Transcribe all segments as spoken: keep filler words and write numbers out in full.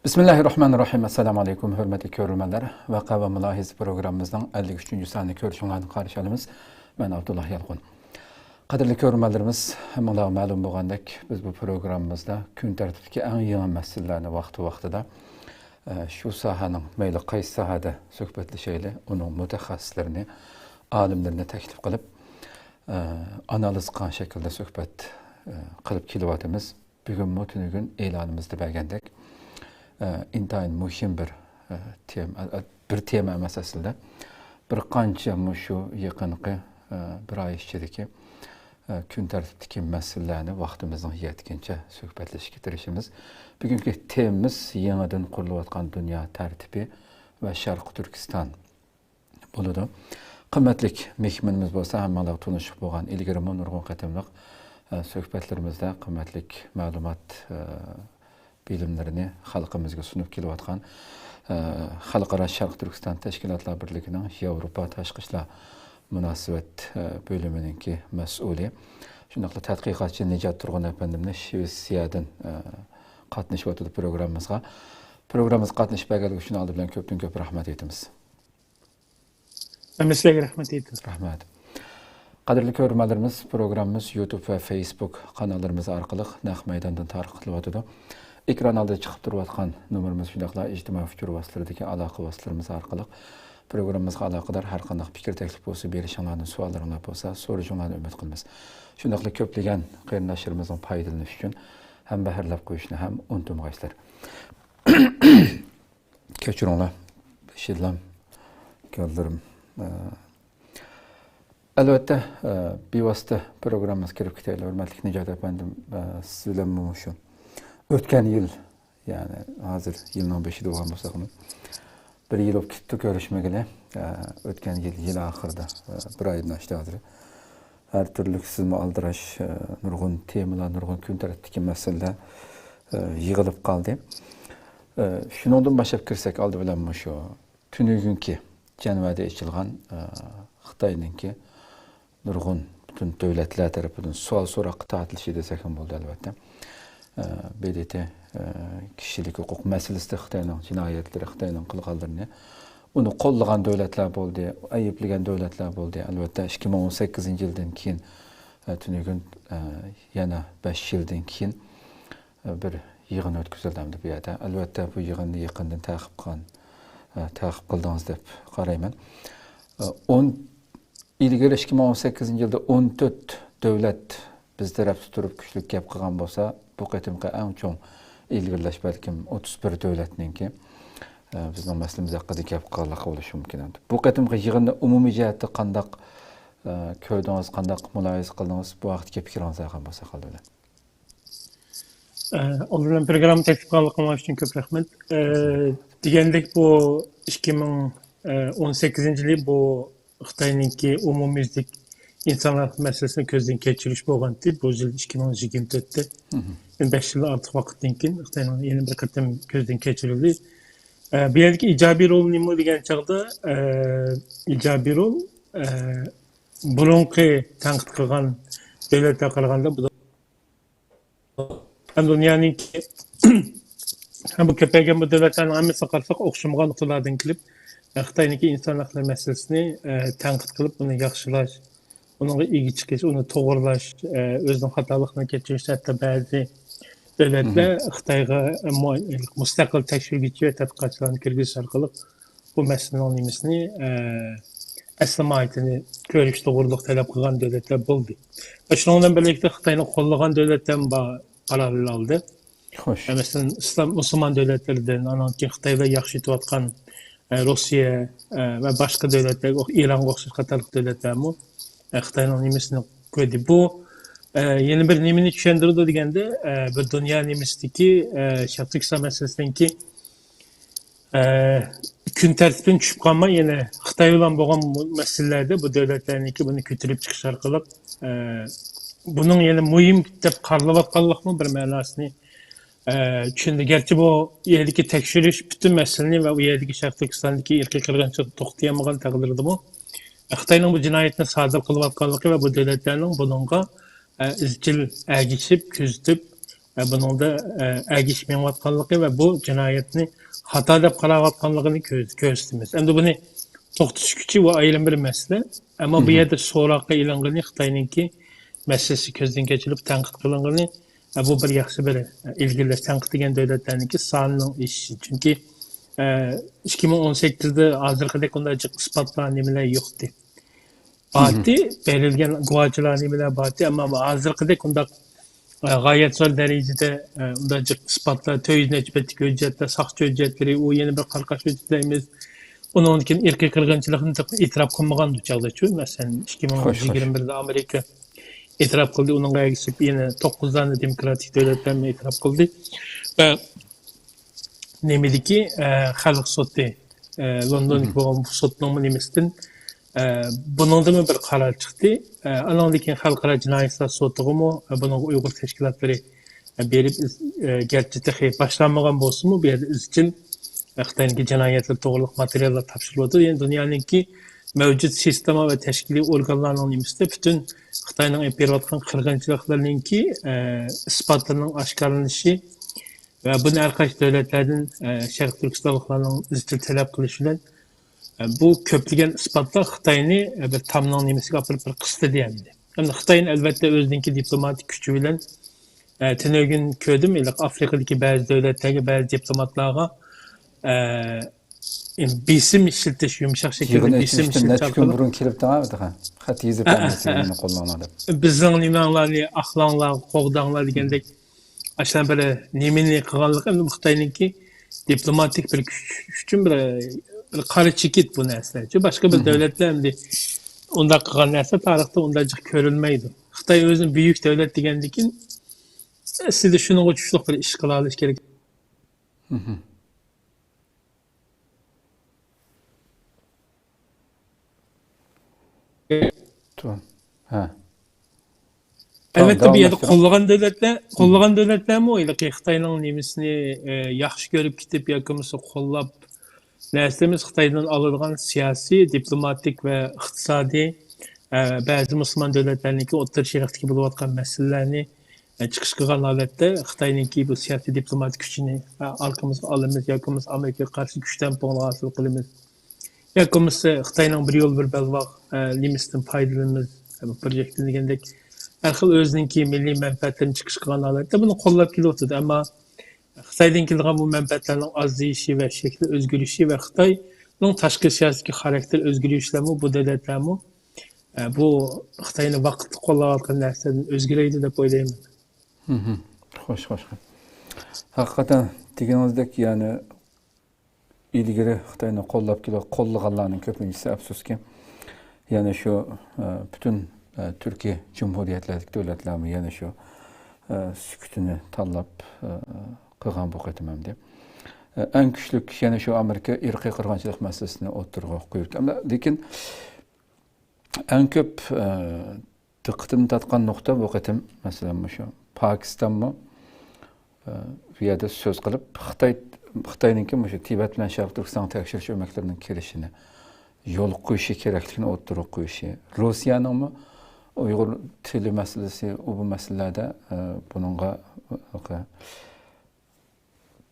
بىسمىللاھىررەھمانىررەھىم. ئەسسالامۇ ئەلەيكۇم، ھۆرمەتلىك كۆرۈرمەنلەر. ۋەقە ۋە مۇلاھىزە پروگراممىمىزنىڭ ئەللىك ئۈچىنچى سانىنى كۆرۈشۈڭلارنى قارشى ئالىمىز. مەن ئابدۇللا يالقۇن. قەدىرلىك كۆرۈرمەنلىرىمىز، ھەممىڭلارغا مەلۇم بولغاندەك، بىز بۇ پروگراممىمىزدا كۈن تەرتىپىدىكى ئەڭ يېڭى مەسىلىلەرنى ۋاقتى-ۋاقتىدا، ئە، شۇ ساھەنىڭ، مەيلى قايسى ساھەدە سۆھبەتلىشەيلى، ئۇنىڭ مۇتەخەسسىسلىرىنى، ئالىملىرىنى تەكلىپ قىلىپ، ئە، ئانالىز قىلغان شەكىلدە سۆھبەت، ئە، قىلىپ كېلىۋاتىمىز. بۈگۈنمۇ تۈنۈگۈن ئېلانىمىزدا بەرگەندەك، ئە، ئىنتايىن مۇھىم بىر، ئە، تېما، ئە، بىر تېما ئەمەس ئەسلىدە. بىر قانچە مۇشۇ يېقىنقى، ئە، بىر ئاي ئىچىدىكى، ئە، كۈن تەرتىپتىكى مەسىلىلەرنى ۋاقتىمىزنىڭ يەتكىنىچە سۆھبەتلىشىشكە تىرىشىمىز. بۈگۈنكى تېمىمىز يېڭىدىن قۇرۇلۇۋاتقان دۇنيا تەرتىپى ۋە شەرقىي تۈركىستان بولىدۇ. قىممەتلىك مېھمىنىمىز بولسا ھەممىڭلار تونۇشۇپ بولغان، ئىلگىرىمۇ نۇرغۇن قېتىملىق، ئە، سۆھبەتلىرىمىزدە قىممەتلىك مەلۇمات، ئە، بىلىملىرىنى خەلقىمىزگە سۇنۇپ كېلىۋاتقان، ئە، خەلقئارا شەرقىي تۈركىستان تەشكىلاتلار بىرلىكىنىڭ ياۋروپا تاشقى ئىشلار مۇناسىۋەت، ئە، بۆلۈمىنىڭكى مەسئۇلى، شۇنداقلا تەتقىقاتچى نىجات تۇرغۇن ئەپەندىمنى شىۋېتسىيەدىن، ئە، قاتنىشىۋاتىدۇ پروگراممىمىزغا. پروگراممىمىزغا قاتنىشىپ بەرگەنلىكى ئۈچۈن ئالدى بىلەن كۆپتىن كۆپ رەھمەت ئېيتىمىز. ھەممە سىلەرگە رەھمەت ئېيتىمىز. رەھمەت. قەدىرلىك كۆرۈرمەنلىرىمىز، پروگراممىمىز يۇتۇب ۋە فېيسبۇك قاناللىرىمىز ئارقىلىق نەق مەيداندىن تارقىتىلىۋاتىدۇ. ئېكران ئالدىدا چىقىپ تۇرۇۋاتقان نومۇرىمىز، شۇنداقلا ئىجتىمائىي ئۇچۇر ۋاسىتىلىرىدىكى ئالاقە ۋاسىتىلىرىمىز ئارقىلىق پروگراممىمىزغا ئالاقىدار ھەر قانداق پىكىر، تەكلىپ بولسا بېرىشىڭلارنى، سوئاللىرىڭلار بولسا سورىشىڭلارنى ئۈمىد قىلىمىز. شۇنداقلا كۆپلىگەن قېرىنداشلىرىمىزنىڭ پايدىلىنىشى ئۈچۈن ھەمبەھىرلەپ قويۇشنى ھەم ئۇنتۇمىغايسىلەر. كەچۈرۈڭلار، بېشىللام، كۆزلىرىم. ئە، ئەلۋەتتە، ئە، بىۋاسىتە پروگراممىمىزغا كىرىپ كېتەيلى، ھۆرمەتلىك نىجات ئەپەندىم. ئە، سىز بىلەنمۇ مۇشۇ ئۆتكەن يىل، يەنى ھازىر يىلنىڭ بېشىدا بولغان بولساقمۇ، بىر يىل بولۇپ كېتىپتۇ كۆرۈشمىگىلى. ئە، ئۆتكەن يىل، يىل ئاخىرىدا، ئە، بىر ئايدىن ئاشتى ھازىر. ھەر تۈرلۈك سىزمۇ ئالدىراش، ئە، نۇرغۇن تېمىلار، نۇرغۇن كۈن تەرتىپتىكى مەسىلىلەر، ئە، يىغىلىپ قالدى. ئە، شۇنىڭدىن باشلاپ كىرسەك، ئالدى بىلەن مۇشۇ تۈنۈگۈنكى جەنۋەدە ئېچىلغان، ئە، خىتاينىڭكى نۇرغۇن پۈتۈن دۆلەتلەر تەرىپىدىن سوئال سوراققا تارتىلىشى دېسەكمۇ بولىدۇ، ئەلۋەتتە. ئە، ب د ت، ئە، كىشىلىك ھوقۇق مەسىلىسىدە خىتاينىڭ جىنايەتلىرى، خىتاينىڭ قىلغانلىرىنى ئۇنى قوللىغان دۆلەتلەر بولدى، ئەيىبلىگەن دۆلەتلەر بولدى. ئەلۋەتتە، ئىككى مىڭ ئون سەككىزىنچى يىلدىن كېيىن، ئە، تۈنۈگۈن، ئە، يەنە بەش يىلدىن كېيىن، ئە، بىر يىغىن ئۆتكۈزۈلدى ئەمدى بۇ يەردە. ئەلۋەتتە، بۇ يىغىننى يېقىندىن تەقىب قىلغان، ئە، تەقىب قىلدىڭىز دەپ قارايمەن. ئە، ئون ئىلگىرى ئىككى مىڭ ئون سەككىزىنچى يىلدا ئون تۆت دۆلەت بىز تەرەپتە تۇرۇپ كۈچلۈك گەپ قىلغان بولسا، بۇ قېتىمقى ئەڭ چوڭ ئىلگىرىلەش بەلكىم ئوتتۇز بىر دۆلەتنىڭكى، ئە، بىزنىڭ مەسىلىمىز ھەققىدە گەپ قىلغانلىقى بولۇشى مۇمكىن. بۇ قېتىمقى يىغىندا ئومۇمىي جەھەتتە قانداق، ئە، كۆردىڭىز، قانداق مۇلاھىزە قىلدىڭىز؟ بۇ ھەقتىكى پىكرىڭىزنى ئالغان بولساق ئالدى بىلەن. ئە، ئالدى بىلەن پروگرامما تەكلىپ قىلغانلىقىڭلار ئۈچۈن كۆپ رەھمەت. ئە، دېگەندەك، بۇ ئىككى مىڭ ئون سەككىزىنچى يىلى بۇ خىتاينىڭكى ئومۇميۈزلۈك ئىنسان ھەقلىرى مەسىلىسىنى كۆزدىن كەچۈرۈش بولغانتى. بۇ يىل ئىككى مىڭ يىگىرمە تۆتتە، مهم. بەش يىلدىن ئارتۇق ۋاقىتتىن كېيىن خىتاينىڭ يەنە بىر قېتىم كۆزدىن كەچۈرۈلدى. ئە، بۇ يەردىكى ئىجابىي رول نېمە دېگەن چاغدا، ئە، ئىجابىي رول، ئە، بۇرۇنقى تەنقىد قىلغان دۆلەتلەرگە قارىغاندا بۇ ھەم دۇنيانىڭكى، ھەم بۇ كۆپەيگەن بۇ دۆلەتلەرنىڭ ھەممىسىگە قارىساق، ئوخشىمىغان نۇقتىلاردىن كېلىپ، خىتاينىڭكى ئىنسان ھەقلىرى مەسىلىسىنى، ئە، تەنقىد قىلىپ، ئۇنى ياخشىلاش، ئۇنىڭغا ئىگە چىقىش، ئۇنى توغرىلاش، ئە، ئۆزىنىڭ خاتالىقىنى كەچۈرۈش، ھەتتا بەزى دۆلەتلەر مهم. خىتايغا، ئە، مۇ-، مۇستەقىل تەكشۈرگۈچى ۋە تەتقىقاتچىلارنى كىرگۈزۈش ئارقىلىق بۇ مەسىلىنىڭ نېمىسىنى، ئە، ئەسلى ماھىيىتىنى كۆرۈش توغرۇلۇق تەلەپ قىلغان دۆلەتلەر بولدى. شۇنىڭ بىلەن بىرلىكتە خىتاينى قوللىغان دۆلەتلەرمۇ بار، پاراللېل ھالدا. خوش. مەسىلەن، ئىسلام، مۇسۇلمان دۆلەتلىرىدىن، ئانان كېيىن خىتايلار ياخشى يېتىۋاتقان، ئە، روسىيە، ئە، ۋە باشقا دۆلەتلەر، ئىرانغا ئوخشاش قاتارلىق دۆلەتلەرمۇ، ئە، خىتاينىڭ نېمىسىنى كۆردى. بۇ، ئە، يەنە بىر نېمىنى چۈشەندۈرىدۇ دېگەندە، ئە، بىر دۇنيا نېمىسىدىكى، ئە، شەرقىي تۈركىستان مەسىلىسىنىڭكى، ئە، كۈن تەرتىپىدىن چۈشۈپ قالماي، يەنە خىتاي بىلەن بولغان مۇ-، مەسىلىلەردە بۇ دۆلەتلەرنىڭكى بۇنى كۆتۈرۈپ چىقىش ئارقىلىق، ئە، بۇنىڭ يەنە مۇھىم دەپ قارىلىۋاتقانلىقمۇ بىر مەناسىنى، ئە، چۈشەندۈردى. گەرچە بۇ يەردىكى تەكشۈرۈش پۈتۈن مەسىلىنى ۋە ئۇ يەردىكى شەرقىي تۈركىستاندىكى ئىرقىي قىرغىنچىلىق توختىتالمىغان تەقدىردىمۇ، خىتاينىڭ بۇ جىنايەتنى سادىر قىلىۋاتقانلىقى ۋە بۇ دۆلەتلەرنىڭ بۇنىڭغا، ئە، ئىزچىل ئەگىشىپ، كۆزىتىپ، ئە، بۇنىڭدا، ئە، ئەگىشىپ مېڭىۋاتقانلىقى ۋە بۇ جىنايەتنى خاتا دەپ قاراۋاتقانلىقىنى كۆز-، كۆرسىتىمىز. ئەمدى بۇنى توختىتىش كۈچى، بۇ ئايرىم بىر مەسىلە. ئەمما بۇ يەردە سوراققا ئېلىنغىنى خىتاينىڭكى مەسىلىسى كۆزدىن كەچۈرۈپ تەنقىد قىلىنغىنى، ئە، بۇ بىر ياخشى بىر، ئە، ئىلگىرىلەش. تەنقىد دېگەن دۆلەتلەرنىڭكى سانىنىڭ ئېشىشى. چۈنكى، ئە، ئىككى مىڭ ئون سەككىزدە ھازىرقىدەك ئۇنداق جىق ئىسپاتلار، نېمىلەر يوقتى. بارتى، بېرىلگەن گۇۋاچىلار، نېمىلەر بارتى، ئەمما ھازىرقىدەك ئۇنداق، ئە، غايەت زور دەرىجىدە، ئە، ئۇنداق جىق ئىسپاتلار، تۆت يۈز نەچچە بەتتىك ھۆججەتلەر، ساقچى ھۆججەتلىرى، ئۇ يەنە بىر قارا قاش ھۆججەتلەر ئەمەس. ئۇنىڭدىن كېيىن ئىرقىي قىرغىنچىلىقنى ئېتىراپ قىلمىغان بۇ چاغدىچۇ. مەسىلەن، ئىككى مىڭ يىگىرمە بىردە ئامېرىكا ئېتىراپ قىلدى، ئۇنىڭغا ئەگىشىپ يەنە توققۇز دانە دېموكراتىك دۆلەتلەرمۇ ئېتىراپ قىلدى. ۋە نېمىدىكى، ئە، خەلق سوتى، ئە، لوندوندىكى بولغان بۇ سوتنىڭمۇ نېمىسىدىن، ئە، بۇنىڭدىمۇ بىر قارار چىقتى. ئە، ئانىڭدىن كېيىن خەلقئارا جىنايى ئىسلاھات سوتىغىمۇ، ئە، بۇنىڭغا ئۇيغۇر تەشكىلاتلىرى، ئە، بېرىپ، ئىز-، ئە، گەرچە تېخى باشلانمىغان بولسىمۇ، بۇ يەردە ئىزچىل، ئە، خىتاينىڭكى جىنايەتلىرى توغرىلىق ماتېرىياللار تاپشۇرۇلىۋاتىدۇ. يەنى دۇنيانىڭكى مەۋجۇت سىستېما ۋە تەشكىلىي ئورگانلارنىڭ نېمىسىدە پۈتۈن خىتاينىڭ ئېلىپ بېرىۋاتقان قىرغىنچىلىقلىرىنىڭكى، ئە، ئىسپاتلىرىنىڭ ئاشكارىلىنىشى، ۋە بۇنى ھەر قايسى دۆلەتلەردىن، ئە، شەرقىي تۈركىستانلىقلارنىڭ ئىزچىل تەلەپ قىلىشى بىلەن، ئە، بۇ كۆپلىگەن ئىسپاتلار خىتاينى، ئە، بىر تامنىڭ نېمىسىگە ئاپىرىپ بىر قىستىدى ئەمدى. ئەمدى خىتاينى ئەلۋەتتە ئۆزىنىڭكى دىپلوماتىك كۈچى بىلەن، ئە، تۈنۈگۈن كۆردۈم، ھېلىقى ئافرىقىدىكى بەزى دۆلەتلەرگە، بەزى دىپلوماتلارغا، ئە، بېسىم ئىشلىتىش، يۇمشاق شەكىلدە يىغىن بېسىم ئېچىلىشتىن ئىشلىتىش نەچچە كۈن ئارقىلىق بۇرۇن كېلىپتىغان، خەت يېزىپ، ھە، ھە، ھەممىسى ھە. يېڭىنى قوللاڭلار دەپ. بىزنىڭ نېمەڭلارنى ئاقلاڭلار، قوغداڭلار دېگەندەك ئاشۇنداق بىر نېمىنى قىلغانلىقى ئەمدى خىتاينىڭكى دىپلوماتىك بىر كۈچ ئۈچۈن بىر، بىر قارا چېكىت بۇ نەرسىلەر. چۈنكى باشقا بىر دۆلەتلەر ئەمدى ئۇنداق قىلغان نەرسە تارىختا ئۇنداق جىق كۆرۈلمەيدۇ. خىتاي ئۆزىنى بۈيۈك دۆلەت دېگەندىكىن ئەسلىدە شۇنىڭغا چۈشلۈق بىر ئىش قىلالىشى كېرەك. تو. ھە. ئەلۋەتتە، بۇ يەردە قوللىغان دۆلەتلەر، قوللىغان دۆلەتلەرمۇ ھېلىقى خىتاينىڭ نېمىسىنى، ئە، ياخشى كۆرۈپ كېتىپ ياكى بولمىسا قوللاپ، نەرسىمىز خىتايدىن ئالىدىغان سىياسىي، دىپلوماتىك ۋە ئىقتىسادىي، ئە، بەزى مۇسۇلمان دۆلەتلەرنىڭكى ئوتتۇرا شەرقتىكى بولۇۋاتقان مەسىلىلەرنى، ئە، چىقىش قىلغان ھالەتتە خىتاينىڭكى بۇ سىياسىي دىپلوماتىك كۈچىنى، ئە، ئارقىمىزغا ئالىمىز ياكى بولمىسا ئامېرىكىغا قارشى كۈچ تەڭپۇڭلۇق ھاسىل قىلىمىز. ياكى بولمىسا خىتاينىڭ بىر يول، بىر بەلباغ، ئە، نېمىسىدىن پايدىلىنىمىز، ئە، بىر يەكتىن دېگەندەك، ھەر خىل ئۆزىنىڭكى مىللىي مەنپەئەتلىرىنى چىقىش قىلغان ھالەتتە بۇنى قوللاپ كېلىۋاتىدۇ. ئەمما خىتايدىن كېلىدىغان بۇ مەنپەئەتلەرنىڭ ئازىيىشى ۋە شەكلى ئۆزگىرىشى ۋە خىتاينىڭ تاشقى سىياسىتىدىكى خاراكتېر ئۆزگىرىشلەرمۇ بۇ دۆلەتلەرمۇ، ئە، بۇ خىتاينى ۋاقىتلىق قوللاۋاتقان نەرسىلەردىن ئۆزگىرەيدۇ دەپ ئويلايمەن. خوش، خوش. ھەقىقەتەن دېگىنىڭىزدەك، يەنى ئىلگىرى خىتاينى قوللاپ كېلىپ، قوللىغانلارنىڭ كۆپىنچىسى، ئەپسۇسكى، يەنە شۇ، ئە، پۈتۈن، ئە، تۈركىي جۇمھۇرىيەتلەردىكى دۆلەتلەرمۇ يەنە شۇ، ئە، سۈكۈتىنى تاللاپ، ئە، قىلغان بۇ قېتىم ئەمدى. ئە، ئەڭ كۈچلۈك يەنە شۇ ئامېرىكا ئىرقىي قىرغىنچىلىق مەسىلىسىنى ئوتتۇرىغا قويۇپ، ئەمما لېكىن ئەڭ كۆپ، ئە، دىققىتىمنى تارتقان نۇقتا بۇ قېتىم، مەسىلەن، مۇشۇ پاكىستانمۇ، ئە، بۇ يەردە سۆز قىلىپ، خىتاي، خىتاينىڭكى مۇشۇ تىبەت بىلەن شەرقىي تۈركىستانغا تەكشۈرۈش ئۆمەكلىرىنىڭ كىرىشىنى يولغا قويۇشى كېرەكلىكىنى ئوتتۇرىغا قويۇشى، روسىيەنىڭمۇ ئۇيغۇر تىلى مەسىلىسى، ئۇ بۇ مەسىلىلەردە، ئە، بۇنىڭغا، ئە،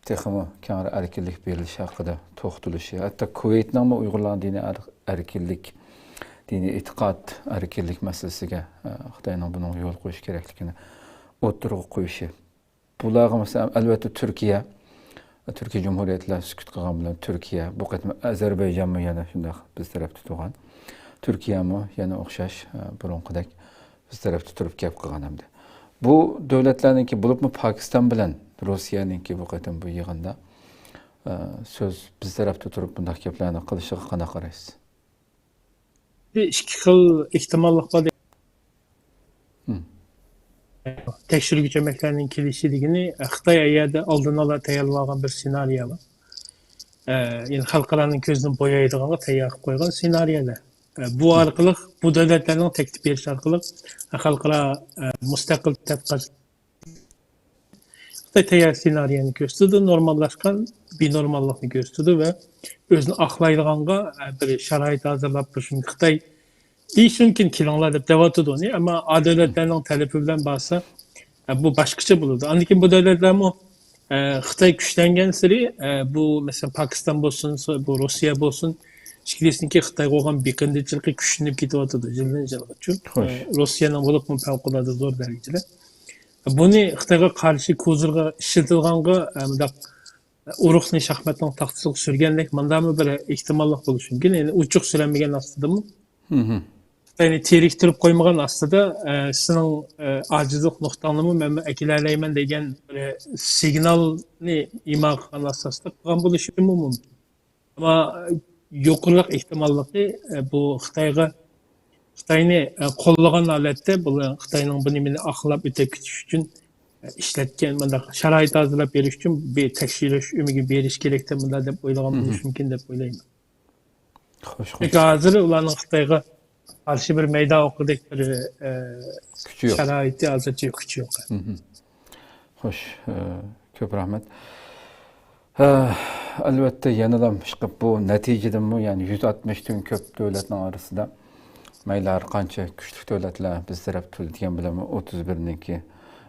تېخىمۇ كەڭرى ئەركىنلىك بېرىلىشى ھەققىدە توختىلىشى، ھەتتا كۇۋەيتنىڭمۇ ئۇيغۇرلارنىڭ دىنىي ئەر-، ئەركىنلىك، دىنىي ئېتىقاد ئەركىنلىك مەسىلىسىگە، ئە، خىتاينىڭ بۇنىڭغا يول قويۇش كېرەكلىكىنى ئوتتۇرىغا قويۇشى. بۇلارغا مەسىلەن، ئەلۋەتتە تۈركىيە، تۈركىي جۇمھۇرىيەتلەر سۈكۈت قىلغان بىلەن تۈركىيە، بۇ قېتىم ئەزەربەيجانمۇ يەنە شۇنداق بىز تەرەپتە تۇرغان. تۈركىيەمۇ يەنە ئوخشاش، ئە، بۇرۇنقىدەك بىز تەرەپتە تۇرۇپ گەپ قىلغان ئەمدى. بۇ دۆلەتلەرنىڭكى، بولۇپمۇ پاكىستان بىلەن روسىيەنىڭكى بۇ قېتىم بۇ يىغىندا، ئە، سۆز بىز تەرەپتە تۇرۇپ بۇنداق گەپلەرنى قىلىشىغا قانداق قارايسىز؟ ئىككى خىل ئېھتىماللىق بار. تەكشۈرگۈچى ئۆمەكلەرنىڭ كېلىشى دېگىنى، خىتاي ئەگەردە ئالدىن ئالا تەييارلىۋالغان بىر سېنارىيە بار. ئە، يەنى خەلقئارانىڭ كۆزىنى بويايدىغانغا تەييار قىلىپ قويغان سېنارىيەلەر. ئە، بۇ ئارقىلىق، بۇ دۆلەتلەرنىڭ تەكلىپ بېرىشى ئارقىلىق خەلقئارا، ئە، مۇستەقىل تەتقىقات خىتاي تەييار سېنارىيەنى كۆرسىتىدۇ، نورماللاشقان بىنورماللىقنى كۆرسىتىدۇ ۋە ئۆزىنى ئاقلايدىغانغا، ئە، بىر شارائىت ھازىرلاپ تۇرۇشى. خىتاي دېيىشى مۇمكىن، «كېلىڭلار» دەپ دەۋاتىدۇ ئۇنى، ئەمما ئا دۆلەتلەرنىڭ تەلىپى بىلەن بارسا، ئە، بۇ باشقىچە بولىدۇ. ئاندىن كېيىن بۇ دۆلەتلەرمۇ، ئە، خىتاي كۈچلەنگەن سېرى، ئە، بۇ، مەسىلەن، پاكىستان بولسۇن، بۇ روسىيە بولسۇن، ئىككىلىسىنىڭكى خىتايغا بولغان بېقىندىچىلىقى كۈچلىنىپ كېتىۋاتىدۇ يىلدىن يىلغىچۇ. خوش. ئە، روسىيەنىڭ بولۇپمۇ پەۋقۇلئاددە زور دەرىجىدە. بۇنى خىتايغا قارشى كوزىرغا ئىشلىتىدىغانغا، ئە، مۇنداق ئۇرۇقنى شاھماتنىڭ تاختىسىغا سۈرگەندەك مۇنداقمۇ بىر ئېھتىماللىق بولۇشى مۇمكىن. يەنى ئۇچۇق سۈرەلمىگەن ئاستىدىمۇ خىتاينى تېرىكتۈرۈپ قويمىغان ئاستىدا، ئە، سېنىڭ، ئە، ئاجىزلىق نۇقتاڭنىمۇ مەنمۇ ئەكېلەلەيمەن دېگەن بىر سىگنالنى ئىما قىلغان ئاساستا قىلغان بولۇشىمۇ مۇمكىن. ئەمما يۇقىرىراق ئېھتىماللىقى، ئە، بۇ خىتايغا، خىتاينى، ئە، قوللىغان ھالەتتە بۇ خىتاينىڭ بۇ نېمىنى ئاقلاپ ئۆتۈپ كېتىش ئۈچۈن، ئە، ئىشلەتكەن، مۇنداق شارائىت ھازىرلاپ بېرىش ئۈچۈن بىر تەكشۈرۈش ئۈنۈمىگە بېرىش كېرەك دەپ، مۇنداق دەپ ئويلىغان بولۇشى مۇمكىن دەپ ئويلايمەن. خوش، خوش. چۈنكى ھازىر ئۇلارنىڭ خىتايغا قارشى بىر مەيدان ئوقىدەك بىر، ئە، كۈچى يوق. شارائىتى ھازىرچە كۈچى يوق. خوش، ئە، كۆپ رەھمەت. ئە، ئەلۋەتتە، يەنىلا ئىشقىلىپ بۇ نەتىجىدىنمۇ، يەنى يۈز ئاتمىشتىن كۆپ دۆلەتنىڭ ئارىسىدا، مەيلى ھەر قانچە كۈچلۈك دۆلەتلەر بىز تەرەپ تۇرىدىكەن بىلەنمۇ، ئوتتۇز بىرنىڭكى،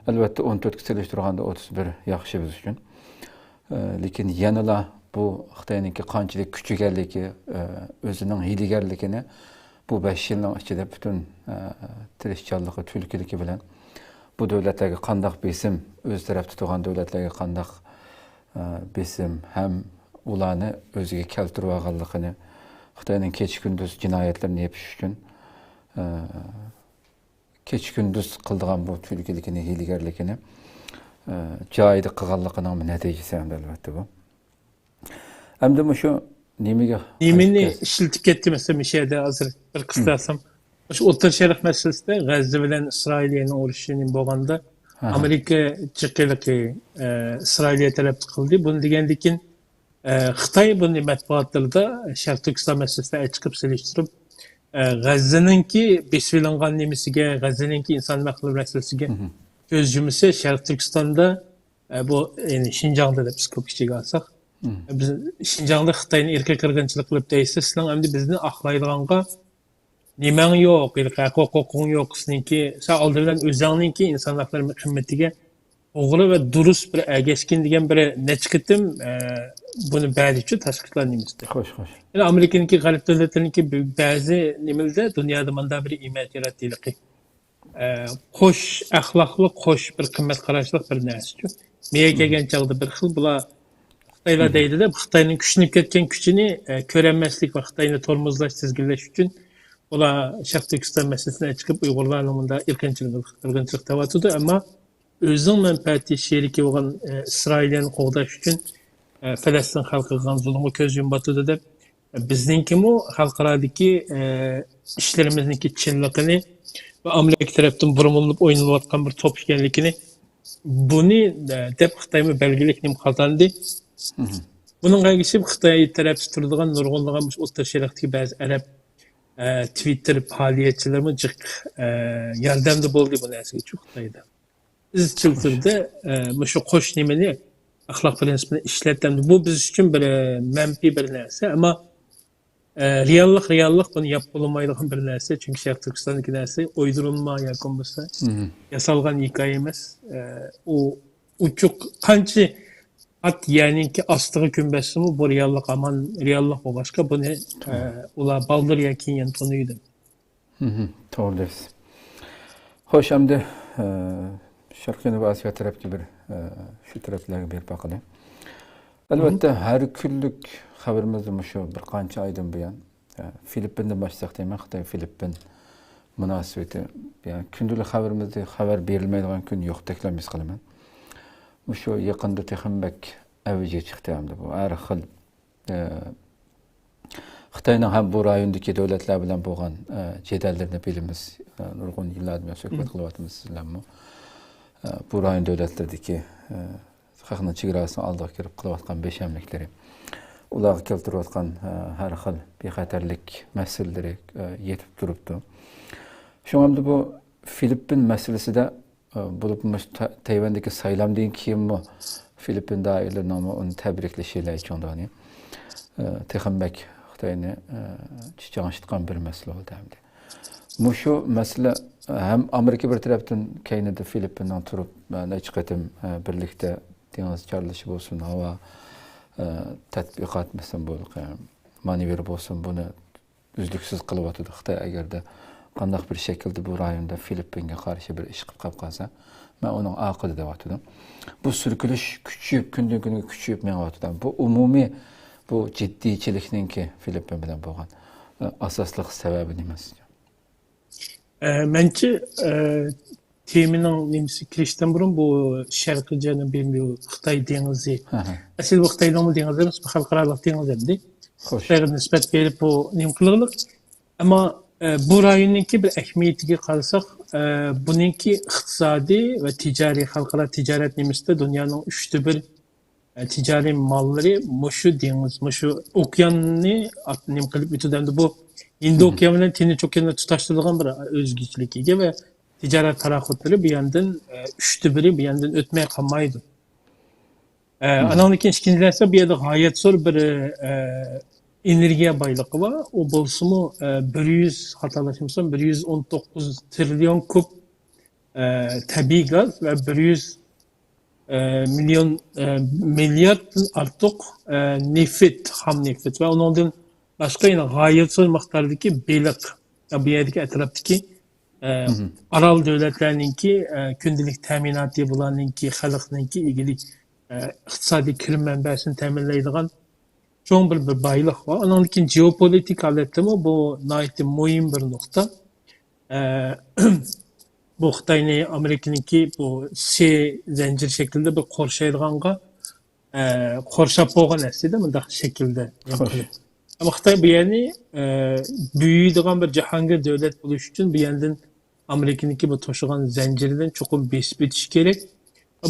ئەلۋەتتە، ئون تۆتكە سېلىشتۇرغاندا ئوتتۇز بىر ياخشى بىز ئۈچۈن. ئە، لېكىن يەنىلا بۇ خىتاينىڭكى قانچىلىك كۈچىگەنلىكى، ئە، ئۆزىنىڭ ھىيلىگەرلىكىنى بۇ بەش يىلنىڭ ئىچىدە پۈتۈن، ئە، تىرىشچانلىقى، تۈرتكىلىكى بىلەن بۇ دۆلەتلەرگە قانداق بېسىم، ئۆز تەرەپتە تۇرغان دۆلەتلەرگە قانداق، ئە، بېسىم ھەم ئۇلارنى ئۆزىگە كەلتۈرۈۋالغانلىقىنى، خىتاينىڭ كېچە-كۈندۈز جىنايەتلىرىنى يېپىش ئۈچۈن، ئە، كېچە-كۈندۈز قىلىدىغان بۇ تۈرتكىلىكىنى، ھىيلىگەرلىكىنى، ئە، جايىدا قىلغانلىقىنىڭ نەتىجىسى ئەمدى، ئەلۋەتتە، بۇ. ئەمدى مۇشۇ نېمىگە نېمىنى قايتىپ كەل- ئىشلىتىپ كەتتى، مەسىلەن، مۇشۇ يەردە ھازىر بىر قىستاسام، مۇشۇ ئوتتۇرا شەرق مەسىلىسىدە غەززە بىلەن ئىسرائىلىيەنىڭ ئۇرۇشى نېمە بولغاندا، ئامېرىكا جىقىلىقى، ئە، ئىسرائىلىيە تەرەپتە قىلدى. بۇنى دېگەندىن كېيىن، ئە، خىتاي بۇنى مەتبۇئاتلىرىدا شەرقىي تۈركىستان مەسىلىسىدە ئەچىقىپ سېلىشتۇرۇپ، ئە، غەززىنىڭكى بېسىۋېلىنغان نېمىسىگە، غەززىنىڭكى ئىنسان ھەقلىرى مەسىلىسىگە كۆز يۇمىسا، شەرقىي تۈركىستاندا، ئە، بۇ، يەنى شىنجاڭدا دەپ ئىسكوپكا ئىچىگە ئالساق، بىز شىنجاڭدا خىتاينى ئىرقىي قىرغىنچىلىق قىلىپ دەيسىز، سىلەر ئەمدى بىزنى ئاقلايدىغانغا نېمەڭ يوق، ھېلىقى ھەق ھوقۇقۇڭ يوق، سېنىڭكى، سەن ئالدى بىلەن ئۆزۈڭنىڭكى ئىنسان ھەقلىرى قىممىتىگە توغرا ۋە دۇرۇس بىر ئەگەشكىن دېگەن بىر نەچچە قېتىم، ئە، بۇنى بەردىچۇ تەشۋىقلار نېمىسىدە. خوش، خوش. يەنە ئامېرىكىنىڭكى، غەرب دۆلەتلىرىنىڭكى بەزى نېمىلىدە دۇنيادا مۇنداق بىر ئىماج ياراتتى ھېلىقى. ئە، قوش ئەخلاقلىق، قوش بىر قىممەت قاراشلىق بىر نەرسىچۇ. مېيە كەلگەن چاغدا بىر خىل بۇلار خىتايلار دەيدۇ-دە، خىتاينىڭ كۈچىنىپ كەتكەن كۈچىنى، ئە، كۆرەلمەسلىك ۋە خىتاينى تورمۇزلاش، تىزگىنلەش ئۈچۈن ئۇلار شەرقىي تۈركىستان مەسىلىسىنى ئېچىقىپ ئۇيغۇرلارنىڭ مۇنداق ئىرقىنچىلىق، قىرغىنچىلىق دەۋاتىدۇ. ئەمما ئۆزىنىڭ مەنپەئەتى شېرىكى بولغان، ئە، ئىسرائىلىيەنى قوغداش ئۈچۈن، ئە، پەلەستىن خەلقىگە قىلغان زۇلۇمغا كۆز يۇمۇۋاتىدۇ دەپ، بىزنىڭكىمۇ خەلقئارادىكى، ئە، ئىشلىرىمىزنىڭكى چىنلىقىنى ۋە ئامېرىكا تەرەپتىن بۇرمىلىنىپ ئوينىلىۋاتقان بىر توپ ئىكەنلىكىنى، بۇنى، ئە، دەپ خىتايمۇ بەلگىلىك نېمە قازاندى. بۇنىڭغا ئەگىشىپ خىتاي تەرەپتە تۇرىدىغان نۇرغۇنلىغان مۇشۇ ئوتتۇرا شەرقتىكى بەزى ئەرەب، ئە، تىۋىتتېر پائالىيەتچىلىرىمۇ جىق، ئە، ياردەمدە بولدى بۇ نەرسىگە شۇ خىتايدا. ئىزچىل تۈردە، ئە، مۇشۇ قوش نېمىنى، ئەخلاق پىرىنسىپىنى ئىشلەتتى. بۇ بىز ئۈچۈن بىر، ئە، مەنپىي بىر نەرسە. ئەمما، ئە، رېئاللىق، رېئاللىق بۇنى ياپ بولمايدىغان بىر نەرسە. چۈنكى شەرقىي تۈركىستاندىكى نەرسە ئويدۇرۇلما ياكى بولمىسا ياسالغان ھېكايە ئەمەس. ئە، ئۇ ئوچۇق، قانچە ئات يەرنىڭكى ئاستىغا كۆمۈپ بەرسىمۇ، بۇ رېئاللىق ھامان رېئاللىق بولغاچقا، بۇنى، ئە، ئۇلار بالدۇر يا كېيىن يەنە تونۇيدۇ. توغرا دەيسىز. خوش، ئەمدى، ئە، شەرقىي جەنۇبىي ئاسىيا تەرەپكە بىر، ئە، شۇ تەرەپلەرگە بېرىپ باقىلى. ئەلۋەتتە، ھەر كۈنلۈك خەۋىرىمىزدە مۇشۇ بىر قانچە ئايدىن بۇيان، ئە، فىلىپپىندىن باشلىساق دەيمەن، خىتاي-فىلىپپىن مۇناسىۋىتى. يەنى كۈندىلىك خەۋىرىمىزدە خەۋەر بېرىلمەيدىغان كۈن يوقتەكلا ھېس قىلىمەن. مۇشۇ يېقىندا تېخىمۇ بەك ئەۋجىگە چىقتى ئەمدى بۇ ھەر خىل ئە، خىتاينىڭ ھەم بۇ رايوندىكى دۆلەتلەر بىلەن بولغان، ئە، جېدەللىرىنى بىلىمىز. ئە، نۇرغۇن يىللاردىن بۇيان سۆھبەت قىلىۋاتىمىز سىز بىلەنمۇ. ئە، بۇ رايون دۆلەتلىرىدىكى، ئە، خەقنىڭ چېگراسىنىڭ ئالدىغا كىرىپ قىلىۋاتقان بەشەملىكلىرى. ئۇلارغا كەلتۈرۈۋاتقان، ئە، ھەر خىل بىخەتەرلىك مەسىلىلىرى، ئە، يېتىپ تۇرۇپتۇ. شۇڭا ئەمدى بۇ فىلىپپىن مەسىلىسىدە، ئە، بولۇپمۇ مۇشۇ تا-، تەيۋەندىكى سايلامدىن كېيىنمۇ فىلىپپىن دائىرىلىرىنىڭمۇ ئۇنى تەبرىكلىشى لەيچۇڭدۇنى، ئە، تېخىمۇ بەك خىتاينى، ئە، چىچاڭشىتقان بىر مەسىلە بولدى ئەمدى. مۇشۇ مەسىلە، ئە، ھەم ئامېرىكا بىر تەرەپتىن كەينىدە فىلىپپىننىڭ تۇرۇپ، ئە، نەچچە قېتىم، ئە، بىرلىكتە دېڭىز چارلىشى بولسۇن، ھاۋا، ئە، تەتبىقات، مەسىلەن، بۇ، ئە، مانېۋىر بولسۇن، بۇنى ئۈزلۈكسىز قىلىۋاتىدۇ. خىتاي ئەگەردە قانداق بىر شەكىلدە بۇ رايوندا فىلىپپىنگە قارشى بىر ئىش قىلىپ قالىپ قالسا، مەن ئۇنىڭ ئارقىدا دەۋاتىدۇ. بۇ سۈركىلىش كۈچىيىپ، كۈندىن كۈنگە كۈچىيىپ مېڭىۋاتىدۇ. بۇ ئومۇمىي، بۇ جىددىيچىلىكنىڭكى فىلىپپىن بىلەن بولغان، ئە، ئاساسلىق سەۋەبى نېمە سىزچە؟ ئە، مەنچە، ئە، تېمىنىڭ نېمىسى كىرىشتىن بۇرۇن بۇ شەرقىي جەنۇبىي بۇ خىتاي دېڭىزى. ھە، ھە. ئەسلى بۇ خىتاينىڭ دېڭىزى ئەمەس، بۇ خەلقئارالىق دېڭىز ئەمدى. خوش. خىتايغا نىسبەت بېرىپ بۇ نېمە قىلغىلىق. ئەمما، ئە، بۇ رايوننىڭكى بىر ئەھمىيىتىگە قارىساق، ئە، بۇنىڭكى ئىقتىسادىي ۋە تىجارىي، خەلقئارا تىجارەت نېمىسىدە دۇنيانىڭ ئۈچتە بىر، ئە، تىجارىي ماللىرى مۇشۇ دېڭىز، مۇشۇ ئوكياننى ئات-، نېمە قىلىپ ئۆتىدۇ. ئەمدى بۇ ھىندى مم. ئوكيانى بىلەن تىنچ ئوكياننى تۇتاشتۇرىدىغان بىر ئۆزگىچىلىككە ئىگە ۋە تىجارەت پاراخوتلىرى بۇ ياندىن، ئە، ئۈچتە بىرى بۇ ياندىن ئۆتمەي قالمايدۇ. ئە، مم. ئانىڭدىن كېيىن ئىككىنچى نەرسە، بۇ يەردە غايەت زور بىر، ئە، ئېنېرگىيە بايلىقى بار. ئۇ بولسىمۇ، ئە، بىر يۈز، خاتالاشمىسام، بىر يۈز ئون توققۇز تىرىليون كۇب، ئە، تەبىئىي گاز ۋە بىر يۈز، ئە، مىليون، ئە، مىلياردتىن ئارتۇق، ئە، نېفىت، خام نېفىت ۋە ئۇنىڭدىن باشقا يەنە غايەت زور مىقداردىكى بېلىق. بۇ يەردىكى ئەتراپتىكى، ئە، مم. ئارال دۆلەتلەرنىڭكى، ئە، كۈندىلىك تەمىناتى، بۇلارنىڭكى، خەلقنىڭكى ئىگىلىك، ئە، ئىقتىسادىي كىرىم مەنبەسىنى تەمىنلەيدىغان چوڭ بىر، بىر بايلىق بار. ئانىڭدىن كېيىن جېئوپولىتىك ھالەتتىمۇ بۇ ناھايىتى مۇھىم بىر نۇقتا. ئە، بۇ خىتاينى ئامېرىكىنىڭكى بۇ سى زەنجىرى شەكلىدە بىر قورشايدىغانغا، ئە، قورشاپ بولغان ئەسلىدە مۇنداق شەكىلدە نېمە خوش. قىلىپ. ئەمما خىتاي بۇ يەرنى، ئە، بۈيۈيدىغان بىر جاھانگىر دۆلەت بولۇش ئۈچۈن بۇ يەردىن ئامېرىكىنىڭكى بۇ توشۇغان زەنجىرىدىن چوقۇم بېسىپ ئۆتۈشى كېرەك.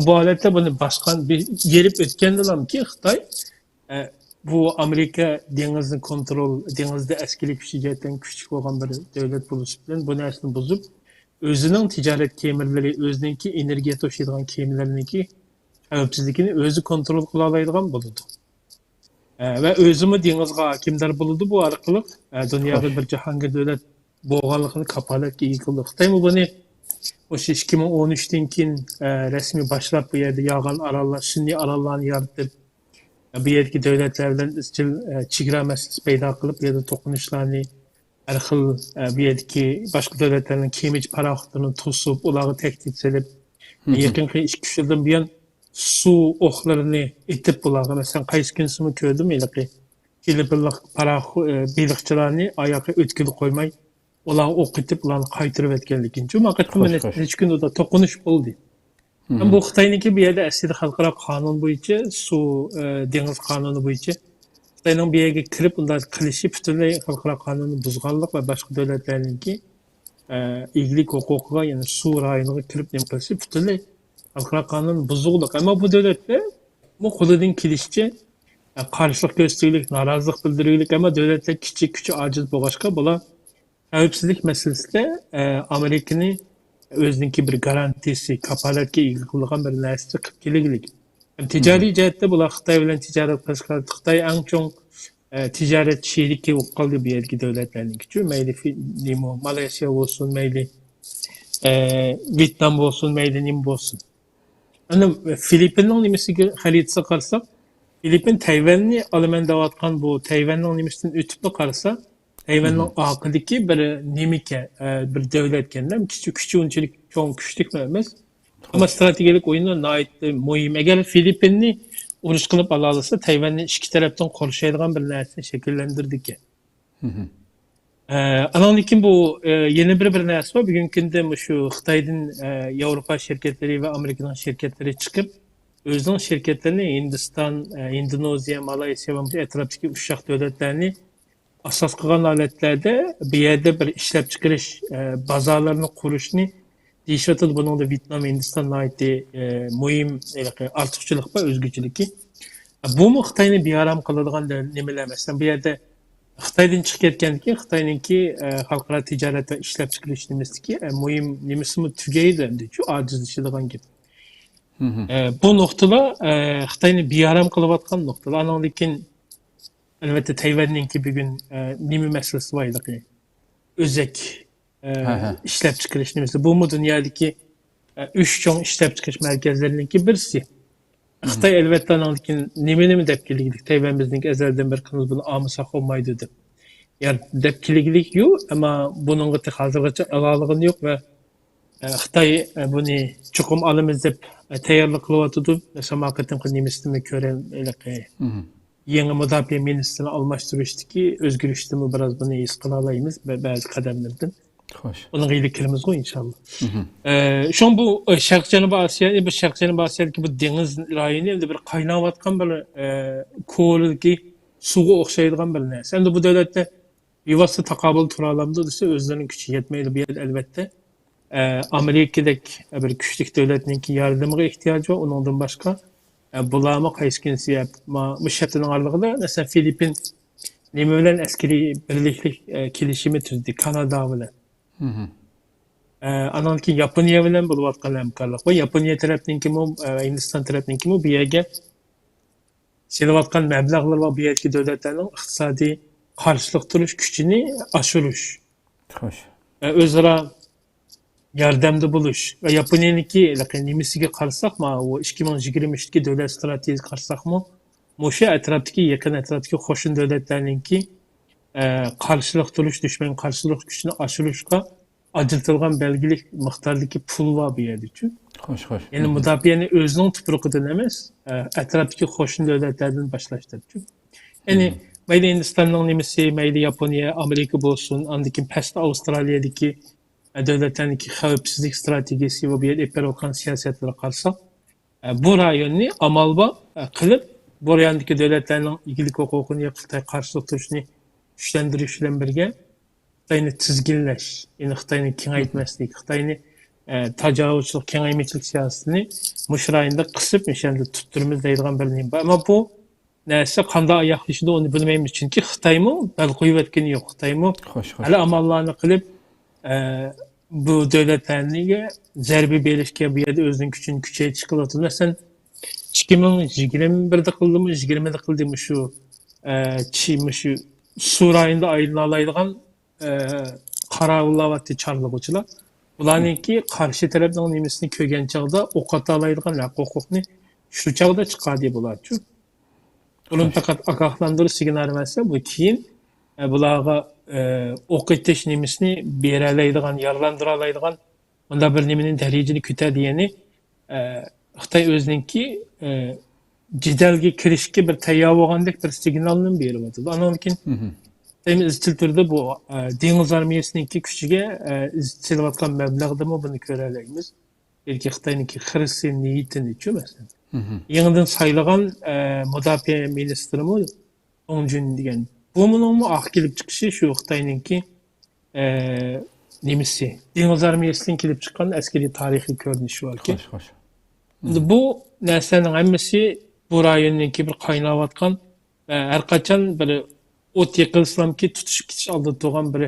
بۇ ھالەتتە بۇنى باسقان، بې-، يېرىپ ئۆتكەندىلامكى خىتاي، ئە، بۇ ئامېرىكا دېڭىزنى كونترول، دېڭىزدا ئەسكىرىي كۈچى جەھەتتىن كۈچلۈك بولغان بىر دۆلەت بولۇشى بىلەن بۇ نەرسىنى بۇزۇپ، ئۆزىنىڭ تىجارەت كېمىلىرى، ئۆزىنىڭكى ئېنېرگىيە توشۇيدىغان كېمىلىرىنىڭكى خەۋپسىزلىكىنى ئۆزى كونترول قىلالايدىغان بولىدۇ. ئە، ۋە ئۆزىمۇ دېڭىزغا ھاكىمدار بولىدۇ بۇ ئارقىلىق. ئە، دۇنياغا خوش. بىر جاھانگىر دۆلەت بولغانلىقىنى كاپالەتكە ئىگە قىلىدۇ. خىتايمۇ بۇنى مۇشۇ ئىككى مىڭ ئون ئۈچتىن كېيىن، ئە، رەسمىي باشلاپ بۇ يەردە يالغان ئاراللار، سۈنئىي ئاراللارنى يارىتىپ، ئە، بۇ يەردىكى دۆلەتلەر بىلەن ئىزچىل، ئە، چېگرا مەسىلىسى پەيدا قىلىپ، بۇ يەردە توقۇنۇشلارنى ھەر خىل، ئە، بۇ يەردىكى باشقا دۆلەتلەرنىڭ كېمىچى پاراخوتلىرىنى توسۇپ، ئۇلارغا تەھدىت سېلىپ، مم. يېقىنقى ئىككى، ئۈچ يىلدىن بۇيان سۇ ئوقلىرىنى ئېتىپ، بۇلارغا، مەسىلەن، قايسى كۈنسىمۇ كۆردۈم، ھېلىقى فىلىپپىنلىق پاراخو-، ئە، بېلىقچىلارنى ئاياغى ئۆتكىلى قويماي، ئۇلارغا ئوق ئېتىپ، ئۇلارنى قايتۇرۇۋەتكەنلىكىنى. شۇ ۋاقىتتا خوش، مانا خوش. نەچچە كۈن ئۇدا توقۇنۇش بولدى. مم. بۇ خىتاينىڭكى بۇ يەردە ئەسلىدە خەلقئارا قانۇن بويىچە، سۇ، ئە، دېڭىز قانۇنى بويىچە خىتاينىڭ بۇ يەرگە كىرىپ ئۇنداق قىلىشى پۈتۈنلەي خەلقئارا قانۇننى بۇزغانلىق ۋە باشقا دۆلەتلەرنىڭكى، ئە، ئىگىلىك ھوقۇقىغا، يەنى سۇ رايونىغا كىرىپ نېمە قىلىشى پۈتۈنلەي خەلقئارا قانۇننى بۇزغۇلۇق. ئەمما بۇ دۆلەتلەر بۇ قولىدىن كېلىشىچە، ئە، قارشىلىق كۆرسىتىگۈلۈك، نارازىلىق بىلدۈرگۈلۈك، ئەمما دۆلەتلەر كىچىك، كۈچى ئاجىز بولغاچقا، بۇلار خەۋپسىزلىك مەسىلىسىدە، ئە، ئامېرىكىنى ئۆزىنىڭكى بىر گارانتىسى، كاپالەتكە ئىگە قىلىدىغان بىر نەرسىسى قىلىپ كېلىگلىك. ھەم تىجارىي مم. جەھەتتە بۇلار خىتاي بىلەن تىجارەت قىلىشقا، خىتاي ئەڭ چوڭ، ئە، تىجارەت شېرىكى بولۇپ قالدى بۇ يەردىكى دۆلەتلەرنىڭكىچۇ. مەيلى في-، نېمە، مالايسىيا بولسۇن، مەيلى، ئە، ۋيېتنام بولسۇن، مەيلى نېمە بولسۇن. ئەنە فىلىپپىننىڭ نېمىسىگە، خەرىتىسىگە قارىساق، فىلىپپىن تەيۋەننى ئالىمەن دەۋاتقان بۇ تەيۋەننىڭ نېمىسىدىن ئۆتۈپلا قارىسا، تەيۋەننىڭ مم. ئارقىدىكى بىر نېمىكەن، ئە، بىر دۆلەتكەن. كۈچى، كۈچى ئۇنچىلىك چوڭ، كۈچلۈكمۇ ئەمەس. ئەمما خوش. ئىستراتېگىيەلىك ئويۇنى ناھايىتى مۇھىم. ئەگەر فىلىپپىننى ئۇرۇش قىلىپ ئالالىسا، تەيۋەننى ئىككى تەرەپتىن قورشايدىغان بىر نەرسىنى شەكىللەندۈرىدىكەن. مم. ئە، ئانىڭدىن كېيىن بۇ، ئە، يەنە بىر، بىر نەرسە بار. بۈگۈنكى كۈندە مۇشۇ خىتايدىن، ئە، ياۋروپا شىركەتلىرى ۋە ئامېرىكىنىڭ شىركەتلىرى چىقىپ، ئۆزىنىڭ شىركەتلىرىنى ھىندىستان، ئە، ئىندونېزىيە، مالايسىيا ۋە مۇشۇ ئەتراپتىكى ئۇششاق دۆلەتلەرنى ئاساس قىلغان ھالەتلەردە بۇ يەردە بىر ئىشلەپچىقىرىش، ئە، بازارلىرىنى قۇرۇشنى دېيىشىۋاتىدۇ. بۇنىڭدا ۋيېتنام، ھىندىستان ناھايىتى، ئە، مۇھىم، ھېلىقى ئارتۇقچىلىق بار، ئۆزگىچىلىكى. بۇمۇ خىتاينى بىئارام قىلىدىغان نېمىلەر. مەسىلەن، بۇ يەردە خىتايدىن چىقىپ كەتكەندىن كېيىن خىتاينىڭكى، ئە، خەلقئارا تىجارەت ۋە ئىشلەپچىقىرىش نېمىسىدىكى، ئە، مۇھىم نېمىسىمۇ تۈگەيدۇ ئەمدىچۇ، ئاجىزلىشىدىغان گەپ. ئە، بۇ نۇقتىلار، ئە، خىتاينى بىئارام قىلىۋاتقان نۇقتىلار. ئانىڭدىن كېيىن، ئەلۋەتتە، تەيۋەننىڭكى بۈگۈن، ئە، نېمە مەسىلىسى بار ھېلىقى؟ ئۆزەك، ئە، ئىشلەپچىقىرىش نېمىسى. بۇمۇ دۇنيادىكى، ئە، ئۈچ چوڭ ئىشلەپچىقىرىش مەركەزلىرىنىڭكى بىرسى. خىتاي، ئەلۋەتتە، ئانىڭدىن كېيىن نېمە، نېمە دەپ كېلىگىلىك؟ تەيۋەن بىزنىڭكى ئەزەلدىن بىر قىنىمىز، بۇنى ئالمىساق بولمايدۇ دەپ. يا دەپ كېلىگىلىك يوق، ئەمما بۇنىڭغا تېخى ھازىرغىچە ئالالىغىنى يوق ۋە، ئە، خىتاي، ئە، بۇنى چوقۇم ئالىمىز دەپ، ئە، تەييارلىق قىلىۋاتىدۇ. مەسىلەن، ما قېتىمقى نېمىسىدىمۇ كۆرەيلى، يېڭى مۇداپىئە مىنىستىرىنى ئالماشتۇرۇشتىكى ئۆزگىرىشتىمۇ بىراز بۇنى ھېس قىلالايمىز بە-، بەزى قەدەملەردىن. خوش. ئۇنىڭغا ئېلىپ كىرىمىزغۇ، ئىنشاللا. ئە، شۇڭا بۇ، ئە، شەرقىي جەنۇبىي ئاسىيا، بۇ شەرقىي جەنۇبىي ئاسىيادىكى بۇ دېڭىز رايونى ئەمدى بىر قايناۋاتقان بىر، ئە، كورىدىكى سۇغا ئوخشايدىغان بىر نەرسە. ئەمدى بۇ دۆلەتتە بىۋاسىتە تاقابىل تۇرالامدۇ دېسە، ئۆزلىرىنىڭ كۈچى يەتمەيدۇ. بۇ يەردە، ئەلۋەتتە، ئە، ئامېرىكىدەك بىر كۈچلۈك دۆلەتنىڭكى ياردىمىگە ئېھتىياجى بار. ئۇنىڭدىن باشقا، ئە، بۇلارمۇ قايسى كۈنسى، ئە، ما-، مۇشۇ ھەپتىنىڭ ئارىلىقىدا، مەسىلەن، فىلىپپىن نېمە بىلەن ئەسكىرىي بىرلىكلىك، ئە، كېلىشىمى تۈزدى كانادا بىلەن. ئە، ئانىڭدىن كېيىن ياپونىيە بىلەن بولۇۋاتقان ھەمكارلىق بار. ياپونىيە تەرەپنىڭكىمۇ، ئە، ھىندىستان تەرەپنىڭكىمۇ بۇ يەرگە سېلىۋاتقان مەبلەغلىرى بار، بۇ يەردىكى دۆلەتلەرنىڭ ئىقتىسادىي قارشىلىق تۇرۇش كۈچىنى ئاشۇرۇش. خوش. ئە، ئۆزئارا ياردەمدە بولۇش. ۋە ياپونىيەنىڭكى ھېلىقى نېمىسىگە قارىساق، ماۋۇ ئىككى مىڭ يىگىرمە ئۈچتىكى دۆلەت ئىستراتېگىيەسىگە قارىساقمۇ، مۇشۇ ئەتراپتىكى، يېقىن ئەتراپتىكى قوشنا دۆلەتلەرنىڭكى، ئە، قارشىلىق تۇرۇش، دۈشمەنگە قارشىلىق كۈچىنى ئاشۇرۇشقا ئاجرىتىلغان بەلگىلىك مىقداردىكى پۇل بار بۇ يەردىچۇ. خوش، خوش. يەنى مۇداپىئەنى ئۆزىنىڭ تۇپرىقىدىن ئەمەس، ئە، ئەتراپتىكى قوشنا دۆلەتلەردىن باشلاش دەپچۇ. يەنى مەيلى ھىندىستاننىڭ نېمىسى، مەيلى ياپونىيە، ئامېرىكا بولسۇن، ئاندىن كېيىن پەستە ئاۋسترالىيەدىكى، ئە، دۆلەتلەرنىڭكى خەۋپسىزلىك ئىستراتېگىيەسى ۋە بۇ يەردە ئېلىپ بېرىۋاتقان سىياسەتلىرىگە قارىساق، ئە، بۇ رايوننى ئامال بار، ئە، قىلىپ، بۇ رايوندىكى دۆلەتلەرنىڭ ئىگىلىك ھوقۇقىنى يا خىتايغا قارشىلىق تۇرۇشىنى كۈچلەندۈرۈش بىلەن بىرگە، خىتاينى تىزگىنلەش، يەنى خىتاينى كېڭەيتمەسلىك، خىتاينى، ئە، تاجاۋۇزچىلىق، كېڭەيمىچىلىك سىياسىتىنى مۇشۇ رايوندا قىسىپ، مۇشۇ يەردە تۇتتۇرىمىز دەيدىغان بىر نېمە بار. ئەمما بۇ نەرسە قانداق ئاياغلىشىدۇ، ئۇنى بىلمەيمىز. چۈنكى خىتايمۇ بەل قويۇۋەتكىنى يوق. خىتايمۇ خوش، خوش. ھەلى ئاماللارنى قىلىپ، ئە، بۇ دۆلەتلەرگە زەربە بېرىشكە، بۇ يەردە ئۆزىنىڭ كۈچىنى كۈچەيتىشكە قىلىۋاتىدۇ. مەسىلەن، ئىككى مىڭ يىگىرمە بىردە قىلدىمۇ، يىگىرمىدە قىلدى مۇشۇ، ئە، چى-، مۇشۇ سۇ رايونىدا ئايلىنالايدىغان، ئە، قاراۋۇللاۋاتتى چارلىغۇچىلار. بۇلارنىڭكى قارشى تەرەپنىڭ نېمىسىنى كۆرگەن چاغدا ئوق ئاتالايدىغان ھەق ھوقۇقنى شۇ چاغدا چىقاردى بۇلارچۇ. بۇرۇن پەقەت ئاگاھلاندۇرۇش سىگنالى ئەمەس، بۇ كېيىن، ئە، بۇلارغا، ئە، ئوق ئېتىش نېمىسىنى بېرەلەيدىغان، يارىلاندۇرالايدىغان مۇنداق بىر نېمىنى، دەرىجىنى كۆتەردى. يەنى، ئە، خىتاي ئۆزىنىڭكى، ئە، جېدەلگە كىرىشكە بىر تەييار بولغاندەك بىر سىگنالنى بېرىۋاتىدۇ. ئانىڭدىن كېيىن خىتايمۇ ئىزچىل تۈردە بۇ، ئە، دېڭىز ئارمىيەسىنىڭكى كۈچىگە، ئە، ئىزچىل سېلىۋاتقان مەبلەغدىمۇ بۇنى كۆرەلەيمىز. بەلكى خىتاينىڭكى خىرىسى نىيىتىنىچۇ، مەسىلەن. يېڭىدىن سايلىغان، ئە، مۇداپىئە مىنىستىرىمۇ ئوڭ جۈن دېگەن. بۇنىڭمۇ ئارقا كېلىپ چىقىشى شۇ خىتاينىڭكى، ئە، نېمىسى، دېڭىز ئارمىيەسىدىن كېلىپ چىققان ئەسكىرىي تارىخىي كۆرۈنۈشى باركى. خوش، خوش. ئەمدى بۇ نەرسىلەرنىڭ ھەممىسى بۇ رايوننىڭكى بىر قايناۋاتقان ۋە ھەر قاچان بىر ئوت يېقىلسىلامكى تۇتۇشۇپ كېتىش ئالدىدا تۇرغان بىر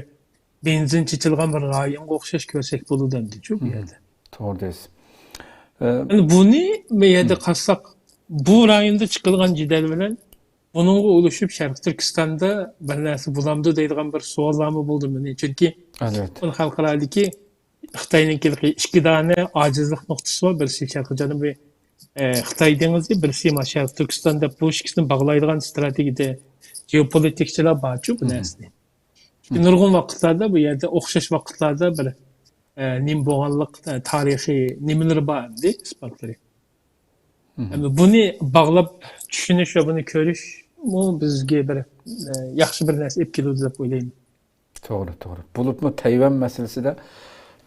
بېنزىن چېچىلغان بىر رايونغا ئوخشاش كۆرسەك بولىدۇ ئەمدىچۇ بۇ يەردە. توغرا دەيسىز. ئە، ئەمدى بۇنى بۇ يەردە قارىساق، بۇ رايوندا چىقىدىغان جېدەل بىلەن بۇنىڭغا ئۇلىشىپ شەرقىي تۈركىستاندا بىر نەرسە بولامدۇ دەيدىغان بىر سوئاللارمۇ بولدى مېنى. چۈنكى ئەلۋەتتە. بۇنى خەلقئارادىكى خىتاينىڭكى ئىككى دانە ئاجىزلىق نۇقتىسى بار. بىرسى شەرقىي جەنۇبىي، ئە، خىتاي دېڭىزى، بىرسى ما شەرقىي تۈركىستان دەپ بۇ ئىككىسىنى باغلايدىغان ئىستراتېگىيەدە جېئوپولىتىكچىلار بارچۇ بۇ نەرسىنى. چۈنكى نۇرغۇن ۋاقىتلاردا بۇ يەردە ئوخشاش ۋاقىتلاردا بىر، ئە، نېمە بولغانلىق، ئە، تارىخىي نېمىلىرى بار ئەمدى ئىسپاتلىرى. ئەمدى بۇنى باغلاپ چۈشىنىش ۋە بۇنى كۆرۈشمۇ بىزگە بىر، ئە، ياخشى بىر نەرسە ئېلىپ كېلىدۇ دەپ ئويلايمەن. توغرا، توغرا. بولۇپمۇ تەيۋەن مەسىلىسىدە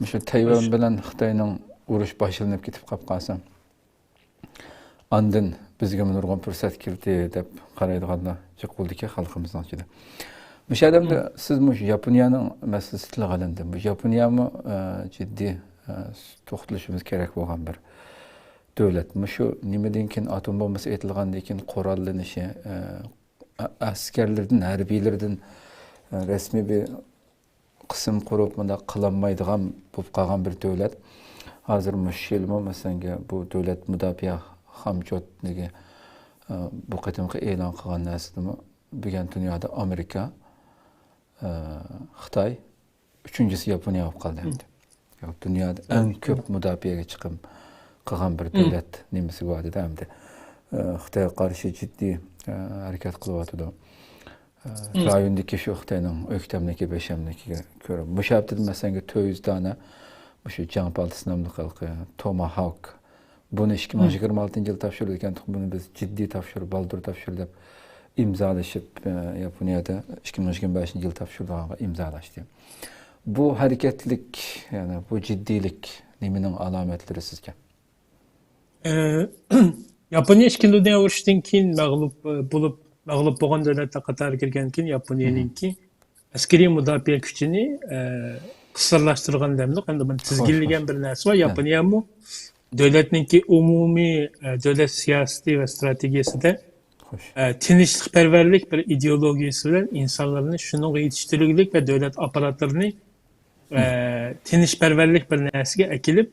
مۇشۇ تەيۋەن بىلەن خىتاينىڭ ئۇرۇش باشلىنىپ كېتىپ قاپ قالسا، ئاندىن بىزگىمۇ نۇرغۇن پۇرسەت كىردى دەپ قارايدىغانلار جىق بولىدىكەن خەلقىمىزنىڭ ئىچىدە. مۇشۇ ئادەمدە سىز مۇشۇ ياپونىيەنىڭ مەسىلىسى تىلغا ئېلىندى. بۇ ياپونىيەمۇ، ئە، جىددىي، ئە، توختىلىشىمىز كېرەك بولغان بىر دۆلەت. مۇشۇ نېمىدىن كېيىن، ئاتوم بومبىسى ئېتىلغاندىن كېيىن قوراللىنىشى، ئە، ئە-، ئەسكەرلىرىدىن، ھەربىيلىرىدىن، ئە، رەسمىي بىر قىسىم قۇرۇپ، مۇنداق قىلالمايدىغان بولۇپ قالغان بىر دۆلەت. ھازىر مۇشۇ يىلمۇ، مەسىلەن، بۇ دۆلەت مۇداپىئە خامچوتىدىكى، ئە، بۇ قېتىمقى ئېلان قىلغان نەرسىدىمۇ، بۈگۈن دۇنيادا ئامېرىكا، ئە، خىتاي، ئۈچىنچىسى ياپونىيە بولۇپ قالدى ئەمدى. ياق، دۇنيادا ئەڭ كۆپ مۇداپىئەگە چىقىم قىلغان بىر دۆلەت نېمىسى بار دېدى ئەمدى. ئە، خىتايغا قارشى جىددىي، ئە، ھەرىكەت قىلىۋاتىدۇ. ئە، رايوندىكى شۇ خىتاينىڭ ئۆكتەملىكى، بەشەملىكىگە كۆرە، مۇشۇ ھەپتىدە مەسىلەن تۆت يۈز دانە مۇشۇ جەڭ پالتىسى ناملىق ھېلىقى توماھاۋك، بۇنى ئىككى مىڭ يىگىرمە ئالتىنچى يىل تاپشۇرىدىكەن، بۇنى بىز جىددىي تاپشۇر، بالدۇر تاپشۇر دەپ ئىمزالىشىپ، ئە، ياپونىيەدە ئىككى مىڭ يىگىرمە بەشىنچى يىل تاپشۇرىدىغانغا ئىمزالاشتى. بۇ ھەرىكەتلىك، يەنى بۇ جىددىيلىك نېمىنىڭ ئالامەتلىرى سىزچە؟ ئە، ياپونىيە ئىككىنچى دۇنيا ئۇرۇشىدىن كېيىن مەغلۇپ، ئە، بولۇپ، مەغلۇپ بولغان دۆلەتلەر قاتارىغا كىرگەندىن كېيىن ياپونىيەنىڭكى ئەسكىرىي مۇداپىئە كۈچىنى، ئە، قىسىرلاشتۇرغان دەملىك، ئەمدى بۇنى تىزگىنلىگەن بىر نەرسە بار. ياپونىيەمۇ دۆلەتنىڭكى ئومۇمىي، ئە، دۆلەت سىياسىتى ۋە ئىستراتېگىيەسىدە، ئە، تىنچلىقپەرۋەرلىك بىر ئىدېئولوگىيەسى بىلەن ئىنسانلارنى شۇنىڭغا يېتىشتۈرگۈلۈك ۋە دۆلەت ئاپپاراتلىرىنى، ئە، تىنچپەرۋەرلىك بىر نەرسىگە ئەكېلىپ،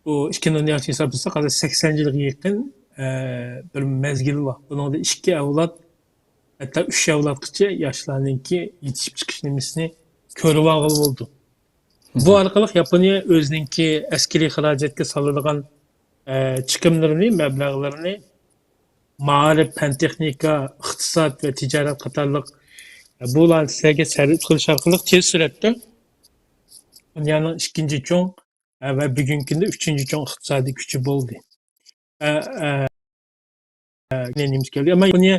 بۇ ئىككىنچى دۇنيا ئۇرۇشى ھېسابلىساق، ھازىر سەكسەن يىلغا يېقىن، ئە، بىر مەزگىل بار. بۇنىڭدا ئىككى ئەۋلاد، ھەتتا ئۈچ ئەۋلادقىچە ياشلارنىڭكى يېتىشىپ چىقىش نېمىسىنى كۆرۈۋالغىلى بولىدۇ. بۇ ئارقىلىق ياپونىيە ئۆزىنىڭكى ئەسكىرىي خىراجەتكە سالىدىغان، ئە، چىقىملىرىنى، مەبلەغلىرىنى مائارىپ، پەن-تېخنىكا، ئىقتىساد ۋە تىجارەت قاتارلىق، ئە، بۇ لايىھەلەرگە سەرپ قىلىش ئارقىلىق تېز سۈرئەتتە دۇنيانىڭ ئىككىنچى چوڭ، ئە، ۋە بۈگۈنكى كۈندە ئۈچىنچى چوڭ ئىقتىسادىي كۈچى بولدى. ئە، ئە، ئە، نېمىسى كەلدى. ئەمما ياپونىيە،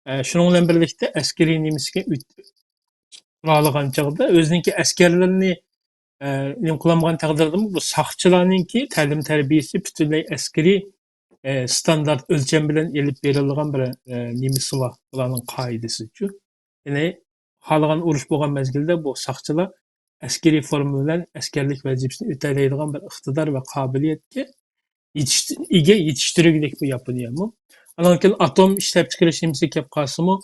ئە، شۇنىڭ بىلەن بىرلىكتە ئەسكىرىي نېمىسىگە ئۆت-، قوراللىغان چاغدا ئۆزىنىڭكى ئەسكەرلىرىنى، ئە، نېمە قىلالمىغان تەقدىردىمۇ بۇ ساقچىلارنىڭكى تەلىم-تەربىيەسى پۈتۈنلەي ئەسكىرىي، ئە، ستاندارت ئۆلچەم بىلەن ئېلىپ بېرىلىدىغان بىر، ئە، نېمىسى بار، بۇلارنىڭ قائىدىسىچۇ. يەنى خالىغان ئۇرۇش بولغان مەزگىلدە بۇ ساقچىلار ئەسكىرىي فورما بىلەن ئەسكەرلىك ۋەزىپىسىنى ئۆتەيدىغان بىر ئىقتىدار ۋە قابىلىيەتكە يېتىش-، ئىگە يېتىشتۈرگۈلۈك بۇ ياپونىيەمۇ. ئانان كېيىن ئاتوم ئىشلەپچىقىرىش نېمىسى كەپ قالسىمۇ،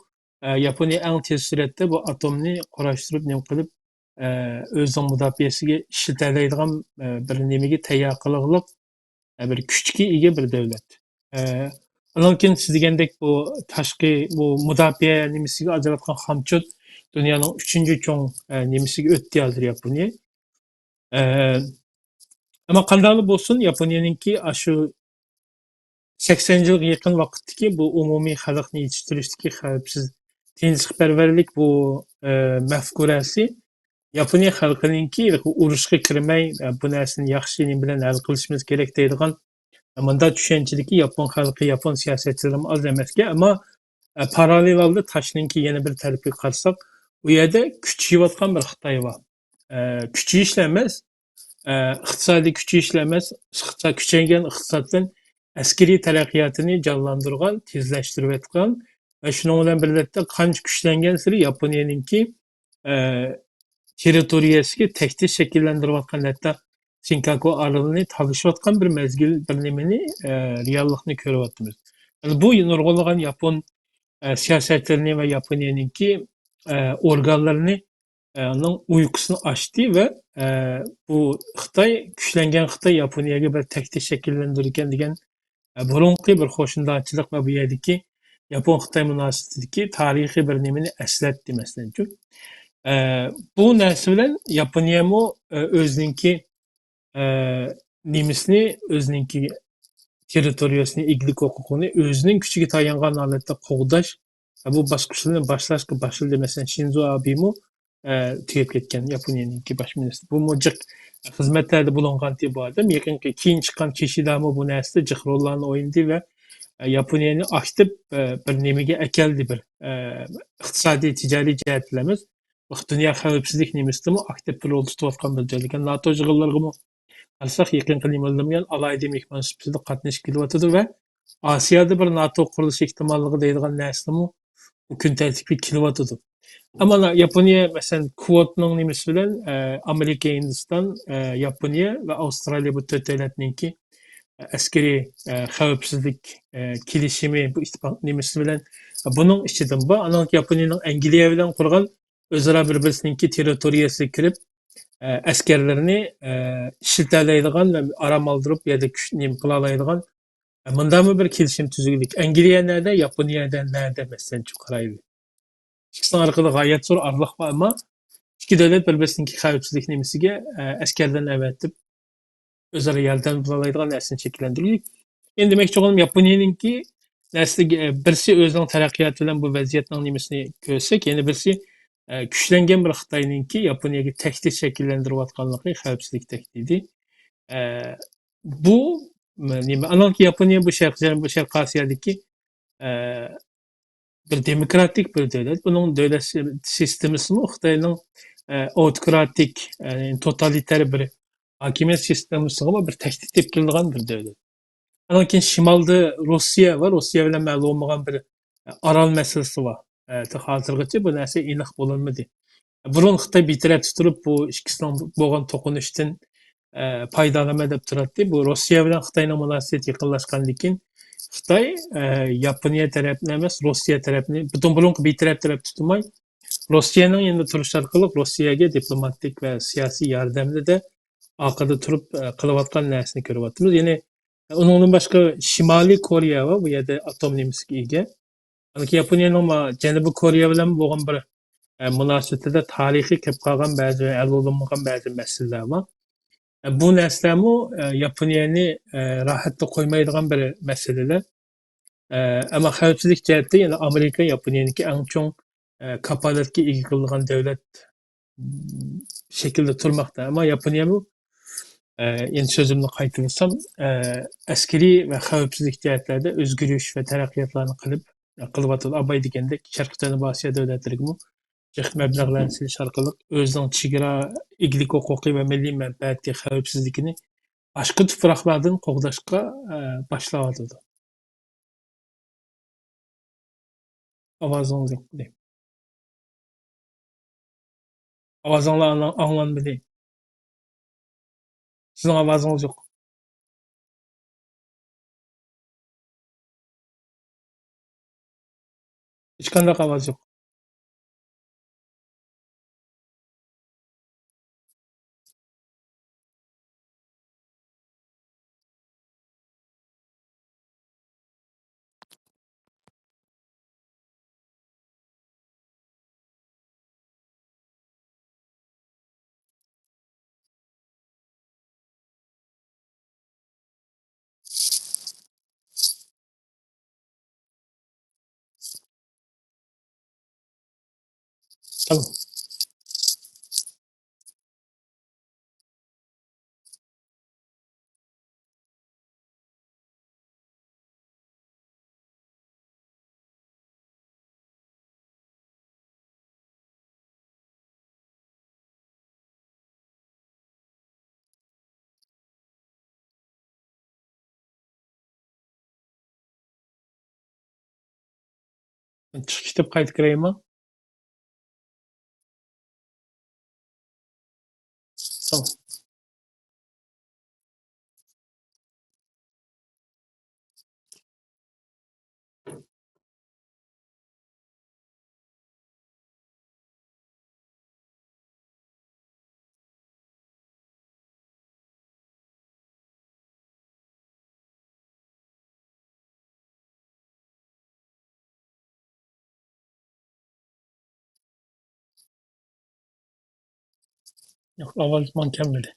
ئە، ياپونىيە ئەڭ تېز سۈرئەتتە بۇ ئاتومنى قۇراشتۇرۇپ، نېمە قىلىپ، ئە، ئۆزىنىڭ مۇداپىئەسىگە ئىشلىتەلەيدىغان، ئە، بىر نېمىگە تەييار قىلغۇلۇق، ئە، بىر كۈچكە ئىگە بىر دۆلەت. ئە، ئانان كېيىن سىز دېگەندەك بۇ تاشقى، بۇ مۇداپىئە نېمىسىگە ئاجراتقان خامچوت دۇنيانىڭ ئۈچىنچى چوڭ، ئە، نېمىسىگە ئۆتتى ھازىر ياپونىيە. ئە، ئەمما قانداقلا بولسۇن، ياپونىيەنىڭكى ئاشۇ سەكسەن يىلغا يېقىن ۋاقىتتىكى بۇ ئومۇمىي خەلقنى يېتىشتۈرۈشتىكى خەۋپسىز، تىنچلىقپەرۋەرلىك بۇ، ئە، مەفكۇرەسى ياپونىيە خەلقىنىڭكى ئۇرۇشقا كىرمەي، ئە، بۇ نەرسىنى ياخشى نېمە بىلەن ھەل قىلىشىمىز كېرەك دەيدىغان، ئە، مۇنداق چۈشەنچىدىكى ياپون خەلقى، ياپون سىياسەتچىلىرىمۇ ئاز ئەمەسكەن. ئەمما، ئە، پاراللېل ھالدا تاشنىڭكى يەنە بىر تەرىپىگە قارىساق، ئۇ يەردە كۈچىيىۋاتقان بىر خىتاي بار. ئە، كۈچىيىشلا ئەمەس، ئە، ئىقتىسادىي كۈچىيىشلا ئەمەس، ئىقتىساد، كۈچەيگەن ئىقتىسادتىن ئەسكىرىي تەرەققىياتىنى جانلاندۇرغان، تېزلەشتۈرۈۋاتقان ۋە شۇنىڭ بىلەن بىرلىكتە قانچە كۈچلەنگەنسېرى ياپونىيەنىڭكى، ئە، تېررىتورىيەسىگە تەھدىت شەكىللەندۈرۈۋاتقان، ھەتتا سىنكاكۇ ئارىلىنى تالىشىۋاتقان بىر مەزگىل، بىر نېمىنى، ئە، رېئاللىقنى كۆرۈۋاتىمىز. يەنى بۇ نۇرغۇنلىغان ياپون، ئە، سىياسەتلىرىنى ۋە ياپونىيەنىڭكى، ئە، ئورگانلىرىنى، ئە، نىڭ ئۇيقۇسىنى ئاچتى ۋە، ئە، بۇ خىتاي، كۈچلەنگەن خىتاي ياپونىيەگە بىر تەھدىت شەكىللەندۈرىدىكەن دېگەن، ئە، بۇرۇنقى بىر قوشنىدارچىلىق ۋە بۇ يەردىكى ياپون-خىتاي مۇناسىۋىتىدىكى تارىخىي بىر نېمىنى ئەسلەتتى، مەسىلەنچۇ. ئە، بۇ نەرسە بىلەن ياپونىيەمۇ، ئە، ئۆزىنىڭكى، ئە، نېمىسىنى، ئۆزىنىڭكى تېررىتورىيەسىنى، ئىگىلىك ھوقۇقىنى ئۆزىنىڭ كۈچىگە تايانغان ھالەتتە قوغداش، ئە، بۇ باسقۇچلىرىنى باشلاشقا باشلىدى. مەسىلەن، شىنزو ئابېمۇ، ئە، تۈگەپ كەتكەن ياپونىيەنىڭكى باش مىنىستىرى. بۇمۇ جىق خىزمەتلەردە بولۇنغانتى بۇ ئادەم. يېقىنقى كېيىن چىققان كىشىدامۇ بۇ نەرسىدە جىق روللارنى ئوينىدى ۋە، ئە، ياپونىيەنى ئاكتىپ، ئە، بىر نېمىگە ئەكەلدى، بىر، ئە، ئىقتىسادىي، تىجارىي جەھەتتىلا ئەمەس، دۇنيا خەۋپسىزلىك نېمىسىدىمۇ ئاكتىپ رول تۇتۇۋاتقان بىر دۆلەت. ناتو يىغىنلىرىغىمۇ قارىساق، يېقىنقى نېمىلىرىمۇ ئالاھىدە مېھمان سۈپىتىدە قاتنىشىپ كېلىۋاتىدۇ ۋە ئاسىيادا بىر ناتو قۇرۇلۇشى ئېھتىماللىقى دەيدىغان نەرسىنىمۇ بۇ كۈن تەرتىپكە كېلىۋاتىدۇ. ئەمما ياپونىيە، مەسىلەن، كۋوتنىڭ نېمىسى بىلەن، ئە، ئامېرىكا، ھىندىستان، ئە، ياپونىيە ۋە ئاۋسترالىيە بۇ تۆت دۆلەتنىڭكى ئەسكىرىي، ئە، خەۋپسىزلىك، ئە، كېلىشىمى، بۇ ئىتتىپاق نېمىسى بىلەن، بۇنىڭ ئىچىدىمۇ بار. ئانان كېيىن ياپونىيەنىڭ ئەنگلىيە بىلەن قۇرغان ئۆزئارا بىر-، بىرسىنىڭكى تېررىتورىيەسىگە كىرىپ، ئە، ئەسكەرلىرىنى، ئە، ئىشلىتەلەيدىغان ۋە ئارام ئالدۇرۇپ، يەردە كۈچ، نېمە قىلالايدىغان، ئە، مۇنداقمۇ بىر كېلىشىم تۈزۈلدى. ئەنگلىيە نەدە، ياپونىيە نەدە، مەسىلەن، شۇ قارايلى. ئىككىسىنىڭ ئارىلىقىدا غايەت زور ئارىلىق بار، ئەمما ئىككى دۆلەت بىر-، بىرسىنىڭكى خەۋپسىزلىك نېمىسىگە، ئە، ئەسكەرلەرنى ئەۋەتىپ، ئۆزئارا ياردەم قىلالايدىغان نەرسىنى شەكىللەندۈرگۈدەك. ئەمدى دېمەكچى بولغىنىم، ياپونىيەنىڭكى نەرسىگە، ئە، بىرسى ئۆزىنىڭ تەرەققىياتى بىلەن بۇ ۋەزىيەتنىڭ نېمىسىنى كۆرسەك، يەنە بىرسى، ئە، كۈچلەنگەن بىر خىتاينىڭكى ياپونىيەگە تەھدىت شەكىللەندۈرۈۋاتقانلىقى، خەۋپسىزلىك تەھدىتى. ئە، بۇ، نېمە، ئانانكى ياپونىيە بۇ شەرق، بۇ شەرقىي ئاسىيادىكى، ئە، بىر دېموكراتىك بىر دۆلەت. بۇنىڭ دۆلەت سى-، سىستېمىسىمۇ خىتاينىڭ، ئە، ئاۋتوكراتىك، ئە، توتالىتەر بىر ھاكىمىيەت سىستېمىسىغىمۇ بىر تەھدىت تېپىپ كېلىدىغان بىر دۆلەت. ئانان كېيىن شىمالدا روسىيە بار. روسىيە بىلەن مەلۇم بولغان بىر ئارال مەسىلىسى بار. ئە، ھازىرغىچە بۇ نەرسە ئېنىق بولۇنمىدى. بۇرۇن خىتاي بىتەرەپ تۇرۇپ، بۇ ئىككىسىنىڭ بولغان توقۇنۇشتىن، ئە، پايدىلىنىمەن دەپ تۇراتتى. بۇ روسىيە بىلەن خىتاينىڭ مۇناسىۋىتى يېقىنلاشقاندىن كېيىن، خىتاي، ئە، ياپونىيە تەرەپنى ئەمەس، روسىيە تەرەپنى، بۇدۇن بۇرۇنقى بىتەرەپ تەرەپ تۇتماي، روسىيەنىڭ يېنىدا تۇرۇش ئارقىلىق روسىيەگە دىپلوماتىك ۋە سىياسىي ياردەمنى-دە ئارقىدا تۇرۇپ، ئە، قىلىۋاتقان نەرسىنى كۆرۈۋاتىمىز. يەنى، ئۇنىڭدىن باشقا شىمالىي كورېيە بار، بۇ يەردە ئاتوم نېمىسىگە ئىگە. بەلكى ياپونىيەنىڭ ما-، جەنۇبىي كورېيە بىلەن بولغان بىر، ئە، مۇناسىۋىتىدە تارىخىي كېلىپ قالغان بەزى ھەل بولۇنمىغان بەزى مەسىلىلەر بار. ئە، بۇ نەرسىلەرمۇ، ئە، ياپونىيەنى، ئە، راھەتتە قويمايدىغان بىر مەسىلىلەر. ئە، ئەمما خەۋپسىزلىك جەھەتتە يەنە ئامېرىكا ياپونىيەنىڭكى ئەڭ چوڭ، ئە، كاپالەتكە ئىگە قىلىدىغان دۆلەت شەكلىدە تۇرماقتا. ئەمما ياپونىيەمۇ، ئە، يەنە سۆزۈمنى قايتىلىسام، ئە، ئەسكىرىي ۋە خەۋپسىزلىك جەھەتلەردە ئۆزگىرىش ۋە تەرەققىياتلارنى قىلىپ، قىلىۋاتىدۇ. ئاباي دېگەندەك، شەرقىي جەنۇبىي ئاسىيا دۆلەتلىرىگىمۇ جىق مەبلەغلەرنى سېلىش ئارقىلىق ئۆزىنىڭ چېگرا ئىگىلىك ھوقۇقى ۋە مىللىي مەنپەئەتى، خەۋپسىزلىكىنى باشقا تۇپراقلاردىن قوغداشقا، ئە، باشلاۋاتىدۇ. ئاۋازىڭىز يوق. ئاۋازىڭلار ئاڭلان-، ئاڭلانمىدى. سىزنىڭ ئاۋازىڭىز يوق. ھېچقانداق ئاۋاز يوق. تامام. چىقىپ كېتىپ قايتا كىرەيمۇ؟ تامام. يوق، ئاۋاز ماڭا كەلمىدى.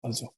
ئاز يوق.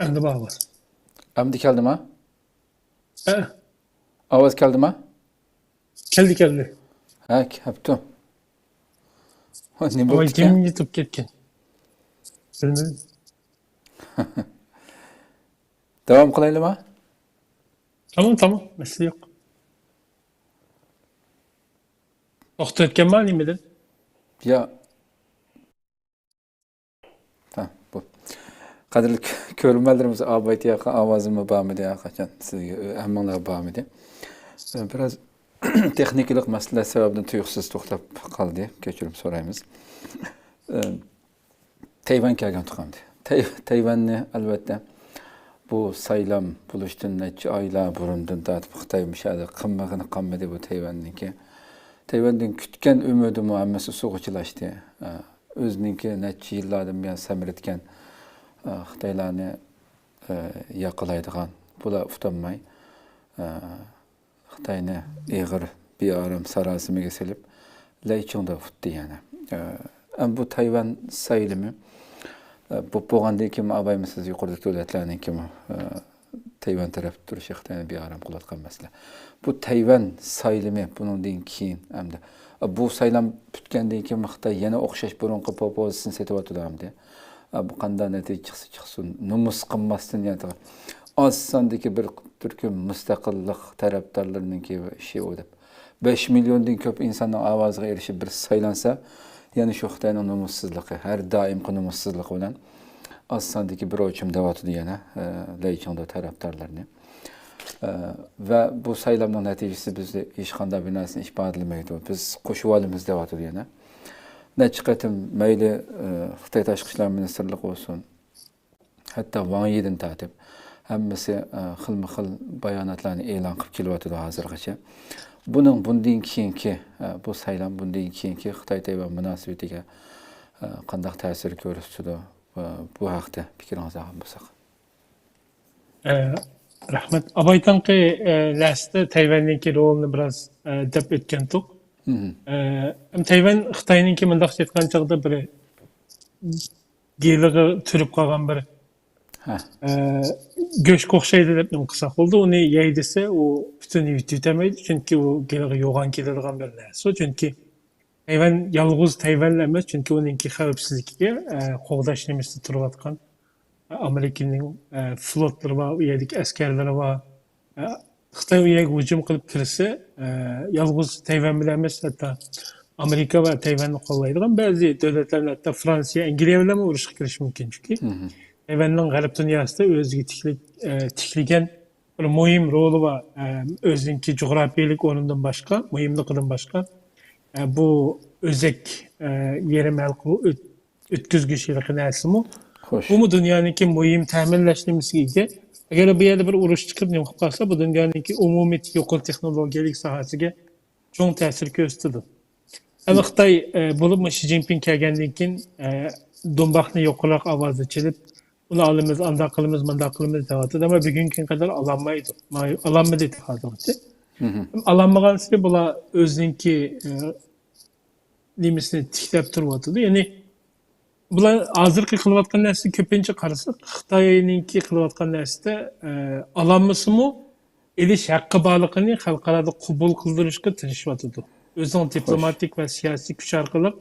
ئەمدى بار ئاۋاز. ئەمدى كەلدىما؟ ھە. ئاۋاز كەلدىما؟ كەلدى، كەلدى. ھە، كەپتۇ. ۋاي، نېمە بوپتىكەن؟ جىم يېتىپ كەتكەن. بىلمىدىم. داۋام قىلايلىما؟ تامام، تامام. مەسىلە يوق. ۋاقىت ئۆتكەنما نېمىدىن؟ يا. ھە، بۇ. قەدىرلىك كۆرۈرمەنلىرىمىز، ئابايتى ياقى ئاۋازىممۇ بارمىدى ھەرقاچان؟ سىزگە، ئۆ، ھەممىڭلارغا بارمىدى؟ ئۆ، بىراز تېخنىكىلىق مەسىلە سەۋەبىدىن تۇيۇقسىز توختاپ قالدى. كەچۈرۈم سورايمىز. ئۆ، تەيۋەن كەلگەن تۇغاندى. تەي-، تەيۋەننى، ئەلۋەتتە، بۇ سايلام بولۇشتىن نەچچە ئايلار بۇرۇندىن تارتىپ خىتاي مۇشۇ يەردە قىلمىغىنى قالمىدى بۇ تەيۋەننىڭكى. تەيۋەندىن كۈتكەن ئۈمىدىمۇ ھەممىسى سۇغا چىلاشتى. ئە، ئۆزىنىڭكى نەچچە يىللاردىن بۇيان سەمرىتكەن، ئە، خىتايلارنى، ئە، ياقىلايدىغان، بۇلار ئۇتالماي، ئە، خىتاينى ئېغىر بىئارام ساراسىمىگە سېلىپ، لەي چىڭداۋ ئۇتتى يەنە. ئە، ئەمما بۇ تايۋان سايلىمى، ئە، بولۇپ بولغاندىن كېيىن، ئاۋايمۇ سىز يۇقىرىدىكى دۆلەتلەرنىڭكىمۇ، ئە، تەيۋەن تەرەپتە تۇرۇشى خىتاينى بىئارام قىلىۋاتقان مەسىلە. بۇ تەيۋەن سايلىمى بۇنىڭدىن كېيىن ئەمدى، بۇ سايلام پۈتكەندىن كېيىن خىتاي يەنە ئوخشاش بۇرۇنقى پوپوزىتسىيىنى سېتىۋاتىدۇ ئەمدى. بۇ قانداق نەتىجە چىقسا چىقسۇن، نومۇس قىلماستىن يەنە ئاز ساندىكى بىر تۈركۈم مۇستەقىللىق تەرەپدارلىرىنىڭكى ئىشى ئۇ دەپ. بەش مىليوندىن كۆپ ئىنساننىڭ ئاۋازىغا ئېرىشىپ بىرسى سايلانسا، يەنە شۇ خىتاينىڭ نومۇسسىزلىقى، ھەر دائىمقى نومۇسسىزلىقى بىلەن ئاز ساندىكى بىر ئوچۇم دەۋاتىدۇ يەنە، ئە، لەي چىڭداۋ تەرەپدارلىرىنى. ئە، ۋە بۇ سايلامنىڭ نەتىجىسى بىز ھېچقانداق بىر نەرسىنى ئىپادىلىمەيدۇ. بىز قوشۇۋالىمىز دەۋاتىدۇ يەنە. نەچچە قېتىم مەيلى، ئە، خىتاي تاشقى ئىشلار مىنىستىرلىقى بولسۇن، ھەتتا ۋاڭ يىدىن تارتىپ ھەممىسى، ئە، خىلمۇ خىل باياناتلارنى ئېلان قىلىپ كېلىۋاتىدۇ ھازىرغىچە. بۇنىڭ بۇندىن كېيىنكى، ئە، بۇ سايلام بۇندىن كېيىنكى خىتاي تەيۋەن مۇناسىۋىتىگە، ئە، قانداق تەسىر كۆرسىتىدۇ؟ ئە، بۇ ھەقتە پىكرىڭىزنى ئالغان بولساق. ئە، رەھمەت. ئابايتاڭقى، ئە، لەستە تەيۋەننىڭكى رولىنى بىراز، ئە، دەپ ئۆتكەنتۇق. مم. ئە، تەيۋەن خىتاينىڭكى مۇنداق ئېيتقان چاغدا بىر گېلىغا تۈرۈپ قالغان بىر، ھە. ئە، گۆشكە ئوخشايدۇ دەپ نېمە قىلساق بولىدۇ. ئۇنى يەي دېسە، ئۇ پۈتۈن يۇتۇۋېتەلمەيدۇ، چۈنكى ئۇ گېلىغا يوغان كېلىدىغان بىر نەرسە. چۈنكى تەيۋەن يالغۇز تەيۋەنلا ئەمەس، چۈنكى ئۇنىڭكى خەۋپسىزلىكىگە، ئە، قوغداش نېمىسىدە تۇرۇۋاتقان، ئە، ئامېرىكىنىڭ، ئە، فلوتلىرى بار، ئۇ يەردىكى ئەسكەرلىرى بار. ئە، خىتاي ئۇ يەرگە ھۇجۇم قىلىپ كىرسە، ئە، يالغۇز تەيۋەن بىلەن ئەمەس، ھەتتا ئامېرىكا ۋە تەيۋەننى قوللايدىغان بەزى دۆلەتلەرنى، ھەتتا فرانسىيە، ئەنگلىيە بىلەنمۇ ئۇرۇشقا كىرىشى مۇمكىن. چۈنكى مم. تەيۋەننىڭ غەرب دۇنياسىدا ئۆزىگە تىكلىك-، ئە، تىكلىگەن بىر مۇھىم رولى بار. ئە، ئۆزىنىڭكى جۇغراپىيەلىك ئورنىدىن باشقا، مۇھىملىقىدىن باشقا، ئە، بۇ ئۆزەك، ئە، يېرىم ھەل قىلىپ ئۆت-، ئۆتكۈزگۈچ ھېلىقى نەرسىمۇ. خوش. بۇمۇ دۇنيانىڭكى مۇھىم تەمىنلەش نېمىسىگە ئىگە. ئەگەر بۇ يەردە بىر ئۇرۇش چىقىپ نېمە قىلىپ قالسا، بۇ دۇنيانىڭكى ئومۇمىي يۇقىرى تېخنولوگىيەلىك ساھەسىگە چوڭ تەسىر كۆرسىتىدۇ. ئەمما خىتاي، ئە، بولۇپمۇ شى جىنپىڭ كەلگەندىن كېيىن، ئە، دۇمباقنى يۇقىرىراق ئاۋازدا چېلىپ، ئۇنى ئالىمىز، ئانداق قىلىمىز، مانداق قىلىمىز دەۋاتىدۇ. ئەمما بۈگۈنگە قەدەر ئالالمايدۇ. ما-، ئالالمىدى ھازىرغىچە. مم. ئالالمىغانسېرى بۇلار ئۆزىنىڭكى، ئە، نېمىسىنى تىكلەپ تۇرۇۋاتىدۇ. يەنى بۇلار ھازىرقى قىلىۋاتقان نەرسە كۆپىنچە قارىساق، خىتاينىڭكى قىلىۋاتقان نەرسىدە، ئە، ئالالمىسىمۇ، ئېلىش ھەققى بارلىقىنى خەلقئارادا قوبۇل قىلدۇرۇشقا تىرىشىۋاتىدۇ. ئۆزىنىڭ خوش. دىپلوماتىك ۋە سىياسىي كۈچ ئارقىلىق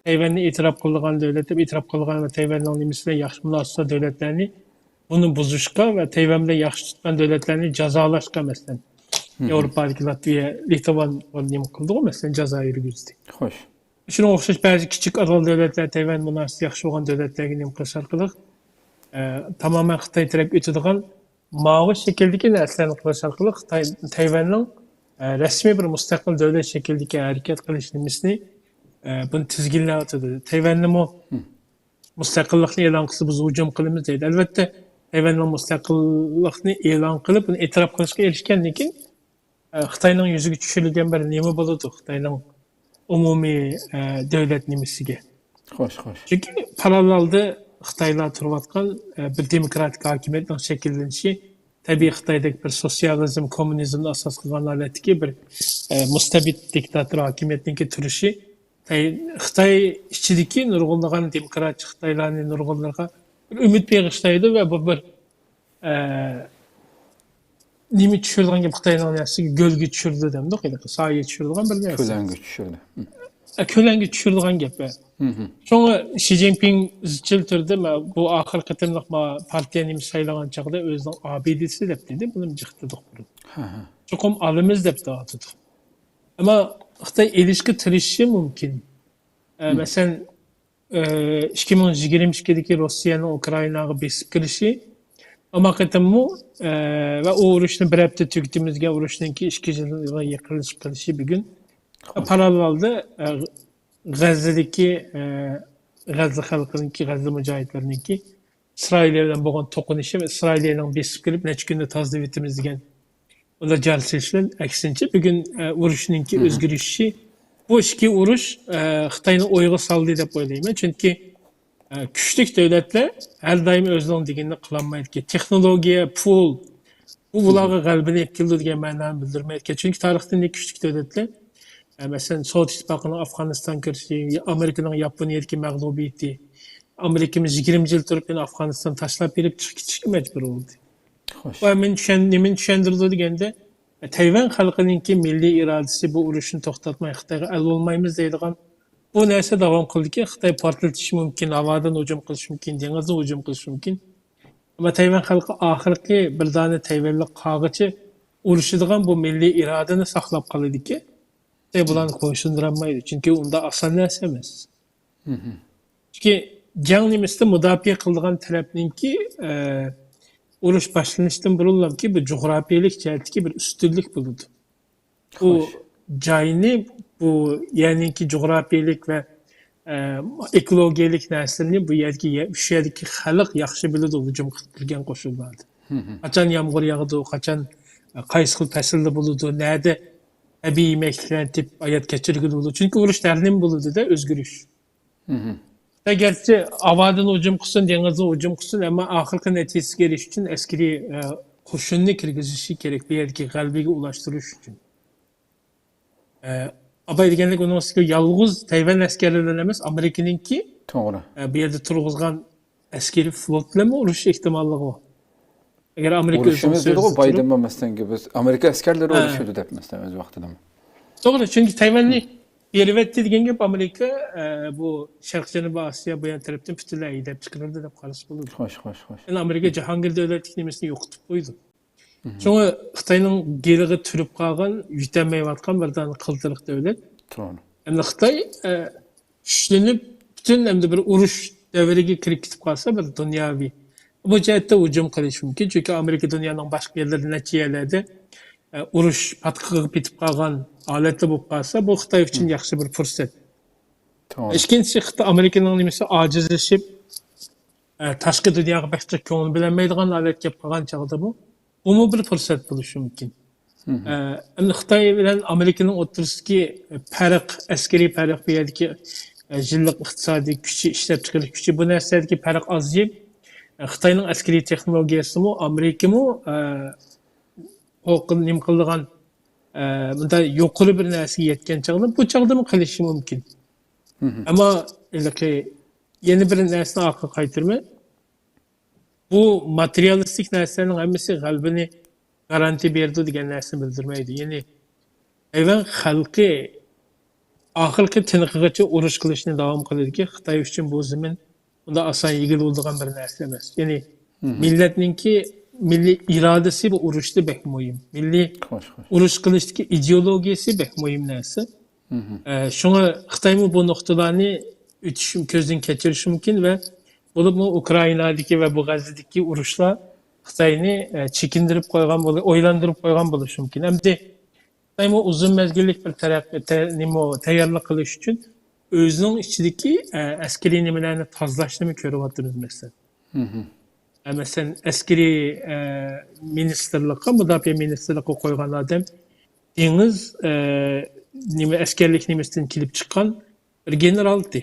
تەيۋەننى ئېتىراپ قىلىدىغان دۆلەت دەپ ئېتىراپ قىلىدىغان ۋە تەيۋەننىڭ نېمىسى بىلەن ياخشى مۇناسىۋەت دۆلەتلەرنى بۇنى بۇزۇشقا ۋە تەيۋەن بىلەن ياخشى تۇتقان دۆلەتلەرنى جازالاشقا، مەسىلەن، مم. ياۋروپادىكى لاتۋىيە، لىتۋان نېمە قىلدىغۇ، مەسىلەن، جازا يۈرگۈزدى. خوش. شۇنىڭغا ئوخشاش بەزى كىچىك ئارال دۆلەتلەر تەيۋەن مۇناسىۋىتى ياخشى بولغان دۆلەتلەرگە نېمە قىلىش ئارقىلىق، ئە، تامامەن خىتاي تەرەپ ئۆتىدىغان ماۋۇ شەكىلدىكى نەرسىلەرنى قىلىش ئارقىلىق خىتاي، تەيۋەننىڭ، ئە، رەسمىي بىر مۇستەقىل دۆلەت شەكلىدىكى ھەرىكەت قىلىش نېمىسىنى، ئە، بۇنى تىزگىنلەۋاتىدۇ. تەيۋەننىمۇ مم. مۇستەقىللىقنى ئېلان قىلسا، بىز ھۇجۇم قىلىمىز دەيدۇ. ئەلۋەتتە، تەيۋەننىڭ مۇستەقىللىقنى ئېلان قىلىپ، بۇنى ئېتىراپ قىلىشقا ئېرىشكەندىن كېيىن، ئە، خىتاينىڭ يۈزىگە چۈشۈرۈلگەن بىر نېمە بولىدۇ، خىتاينىڭ ئومۇمىي، ئە، دۆلەت نېمىسىگە. خوش، خوش. چۈنكى پاراللېلدا خىتايلار تۇرۇۋاتقان، ئە، بىر دېموكراتىك ھاكىمىيەتنىڭ شەكىللىنىشى، تەبىئىي خىتايدەك بىر سوتسىيالىزم، كوممۇنىزمنى ئاساس قىلغان ھالەتتىكى بىر، ئە، مۇستەبىت دىكتاتور ھاكىمىيەتنىڭكى تۇرۇشى، خىتاي، خىتاي ئىچىدىكى نۇرغۇنلىغان دېموكراتچى خىتايلارنى نۇرغۇنلىرىغا بىر ئۈمىد بېغىشلايدۇ ۋە بۇ بىر، ئە، نېمە چۈشۈرىدىغان گەپ، خىتاينىڭ نەرسىگە گۆلگە چۈشۈرىدۇ دەمدۇق، ھېلىقى سايە چۈشۈرىدىغان بىر نەرسە. كۆلەڭگە چۈشۈرىدۇ. ھە، كۆلەڭگە چۈشۈرىدىغان گەپ، ھە. مم. شۇڭا شى جىنپىڭ ئىزچىل تۈردە، مە-، بۇ ئاخىرقى قېتىملىق ما-، پارتىيە نېمە سايلىغان چاغدا ئۆزىنىڭ ئابىدىسى دەپ دېدى، بۇنى جىقتىدۇق بۇرۇن. ھە، ھە. چوقۇم ئالىمىز دەپ دەۋاتىدۇ. ئەمما خىتاي ئېلىشقا تىرىشىشى مۇمكىن. ئە، مم. مەسىلەن، ئىككى مىڭ يىگىرمە ئىككىدىكى روسىيەنىڭ ئۇكرائىناغا بېسىپ كىرىشى، ئەمما قېتىممۇ، ئە، ۋە ئۇ ئۇرۇشنى بىر ھەپتە تۈگىتىمىز دېگەن ئۇرۇشنىڭكى ئىككى يىلغا يېقىنلىشىپ قېلىشى بۈگۈن. خوش. پاراللېلدا، ئە، غەززىدىكى، ئە، غەززە خەلقىنىڭكى، غەززە مۇجاھىدلىرىنىڭكى ئىسرائىلىيە بىلەن بولغان توقۇنۇشى ۋە ئىسرائىلىيەنىڭ بېسىپ كىرىپ نەچچە كۈندە تازىلىۋېتىمىز دېگەن ئۇلار جار سېلىشىدىن ئەكسىنچە، بۈگۈن، ئە، ئۇرۇشنىڭكى مم. ئۆزگىرىشى، بۇ ئىككى ئۇرۇش، ئە، خىتاينى ئويغا سالدى دەپ ئويلايمەن. چۈنكى، ئە، كۈچلۈك دۆلەتلەر ھەر دايىم ئۆزىنىڭ دېگىنىنى قىلالمايدىكەن. تېخنولوگىيە، پۇل، بۇ بۇلارغا غەلىبىنى ئېلىپ كېلىدۇ دېگەن مەنانى بىلدۈرمەيدىكەن. چۈنكى تارىختىن كۈچلۈك دۆلەتلەر، ئە، مەسىلەن، سوۋېت ئىتتىپاقىنىڭ ئافغانىستان كىرىشى، ئامېرىكىنىڭ ياپونىيەدىكى مەغلۇبىيىتى، ئامېرىكىمىز يىگىرمە يىل تۇرۇپ، يەنە ئافغانىستان تاشلاپ بېرىپ چىقىپ كېتىشكە مەجبۇر بولدى. خوش. بۇ مېنى چۈشەن-، نېمىنى چۈشەندۈرىدۇ دېگەندە، تەيۋەن خەلقىنىڭكى مىللىي ئىرادىسى بۇ ئۇرۇشنى توختاتماي خىتايغا ئەل بولمايمىز دەيدىغان بۇ نەرسە داۋام قىلدىكى، خىتاي پارتلىتىشى مۇمكىن، ھاۋادىن ھۇجۇم قىلىشى مۇمكىن، دېڭىزدىن ھۇجۇم قىلىشى مۇمكىن. ئەمما تەيۋەن خەلقى ئاخىرقى بىر دانە تەيۋەنلىك قالغىچە ئۇرۇشىدىغان بۇ مىللىي ئىرادىنى ساقلاپ قالىدىكى، خىتاي بۇلارنى بويسۇندۇرالمايدۇ. چۈنكى ئۇنداق ئاسان نەرسە ئەمەس. چۈنكى جەڭ نېمىسىدە مۇداپىئە قىلىدىغان تەرەپنىڭكى، ئە، ئۇرۇش باشلىنىشتىن بۇرۇنلامكى بۇ جۇغراپىيەلىك جەھەتتىكى بىر ئۈستۈنلۈك بولىدۇ. بۇ خوش. جاينى، بۇ يەرنىڭكى جۇغراپىيەلىك ۋە، ئە، ئېكولوگىيەلىك نەرسىلىرىنى بۇ يەردىكى يە-، شۇ يەردىكى خەلق ياخشى بىلىدۇ، ھۇجۇم قىلىپ كىرگەن قوشۇنلاردا. قاچان يامغۇر ياغىدۇ، قاچان، ئە، قايسى خىل پەسىلدە بولىدۇ، نەدە تەبىئىي يېمەكلىكلەرنى تېپىپ ھايات كەچۈرگىلى بولىدۇ. چۈنكى ئۇرۇش ھەر نېمە بولىدۇ-دە، ئۆزگىرىش. ئەگەرچە ھاۋادىن ھۇجۇم قىلسۇن، دېڭىزدىن ھۇجۇم قىلسۇن، ئەمما ئاخىرقى نەتىجىسىگە ئېرىشىش ئۈچۈن ئەسكىرىي، ئە، قوشۇننى كىرگۈزۈشى كېرەك، بۇ يەردىكى غەلىبىگە ئۇلاشتۇرۇش ئۈچۈن. ئە، ئاباي دېگەندەك ئۇنىڭ ئۈستىگە يالغۇز تەيۋەن ئەسكەرلىرى بىلەن ئەمەس، ئامېرىكىنىڭكى، توغرا. ئە، بۇ يەردە تۇرغۇزغان ئەسكىرىي فلوت بىلەنمۇ ئۇرۇشۇش ئېھتىماللىقى بار. ئەگەر ئامېرىكا ئۆزىنىڭ ئۇرۇشىمىز دېدىغۇ، سۆزىدە تۇرۇپ، بايدېنمۇ، مەسىلەنكى، بىز ئامېرىكا ئەسكەرلىرى ھە. ئۇرۇشىدۇ دەپ، مەسىلەن، ئۆز ۋاقتىدىمۇ. توغرا، چۈنكى تەيۋەننى بېرىۋەتتى دېگەن گەپ ئامېرىكا، ئە، بۇ شەرقىي جەنۇبىي ئاسىيا بۇ يان تەرەپتىن پۈتۈنلەي ھەيدەپ چىقىرىلدى دەپ قارىسا بولىدۇ. خوش، خوش، خوش. يەنى ئامېرىكا جاھانگىر دۆلەتلىك نېمىسىنى يوقىتىپ قويدى. شۇڭا خىتاينىڭ گېلىغا تۈرۈپ قالغان، يۆتەلمەيۋاتقان بىر دانە قىلتىلىق دۆلەت. توغرا. ئەمدى خىتاي، ئە، كۈچلىنىپ، پۈتۈن ئەمدى بىر ئۇرۇش دەۋرىگە كىرىپ كېتىپ قالسا، بىر دۇنياۋى بۇ جەھەتتە ھۇجۇم قىلىشى مۇمكىن. چۈنكى ئامېرىكا دۇنيانىڭ باشقا يەرلىرىدە نەچچە يەرلەردە، ئە، ئۇرۇش پاتقىقىغا پېتىپ قالغان ھالەتتە بولۇپ قالسا، بۇ خىتاي ئۈچۈن ياخشى بىر پۇرسەت. توغرا. ئىككىنچىسى، خىتاي، ئامېرىكىنىڭ نېمىسى ئاجىزلىشىپ، ئە، تاشقى دۇنياغا بەك جىق كۆڭۈل بۆلەلمەيدىغان ھالەتكە كېلىپ قالغان چاغدىمۇ، بۇمۇ بىر پۇرسەت بولۇشى مۇمكىن. ئە، ئەمدى خىتاي بىلەن ئامېرىكىنىڭ ئوتتۇرىسىدىكى پەرق، ئەسكىرىي پەرق، بۇ يەردىكى، ئە، يىللىق ئىقتىسادىي كۈچى، ئىشلەپچىقىرىش كۈچى، بۇ نەرسىلەردىكى پەرق ئازىيىپ، ئە، خىتاينىڭ ئەسكىرىي تېخنولوگىيەسىمۇ، ئامېرىكىمۇ، ئە، قورقۇن-، نېمە قىلىدىغان، ئە، مۇنداق يۇقىرى بىر نەرسىگە يەتكەن چاغدا، بۇ چاغدىمۇ قىلىشى مۇمكىن. ئەمما ھېلىقى يەنە بىر نەرسىنى ئارقىغا قايتۇرىمەن. بۇ ماتېرىيالىستىك نەرسىلەرنىڭ ھەممىسى غەلىبىنى گارانتىيە بېرىدۇ دېگەن نەرسىنى بىلدۈرمەيدۇ. يەنى تەيۋەن خەلقى ئاخىرقى تىنىقىغىچە ئۇرۇش قىلىشنى داۋام قىلىدىكى، خىتاي ئۈچۈن بۇ زېمىن ئۇنداق ئاسان ئىگىلىنىدىغان بىر نەرسە ئەمەس. يەنى مىللەتنىڭكى مىللىي ئىرادىسى بۇ ئۇرۇشتا بەك مۇھىم. مىللىي خوش، خوش. ئۇرۇش قىلىشتىكى ئىدېئولوگىيەسى بەك مۇھىم نەرسە. ئە، شۇڭا خىتايمۇ بۇ نۇقتىلارنى ئۆتۈش، كۆزدىن كەچۈرۈشى مۇمكىن ۋە بولۇپمۇ ئۇكرائىنادىكى ۋە بۇ غەززىدىكى ئۇرۇشلار خىتاينى، ئە، چېكىندۈرۈپ قويغان بولۇ-، ئويلاندۇرۇپ قويغان بولۇشى مۇمكىن. ئەمدى خىتايمۇ ئۇزۇن مەزگىللىك بىر تەرەق-، تە-، نېمە، تەييارلىق قىلىش ئۈچۈن ئۆزىنىڭ ئىچىدىكى، ئە، ئەسكىرىي نېمىلەرنى تازىلاشنىمۇ كۆرۈۋاتىمىز، مەسىلەن. ئە، مەسىلەن، ئەسكىرىي، ئە، مىنىستىرلىققا، مۇداپىئە مىنىستىرلىقىغا قويغان ئادەم دېڭىز، ئە، نېمە، ئەسكەرلىك نېمىسىدىن كېلىپ چىققان بىر گېنېرال ئىدى.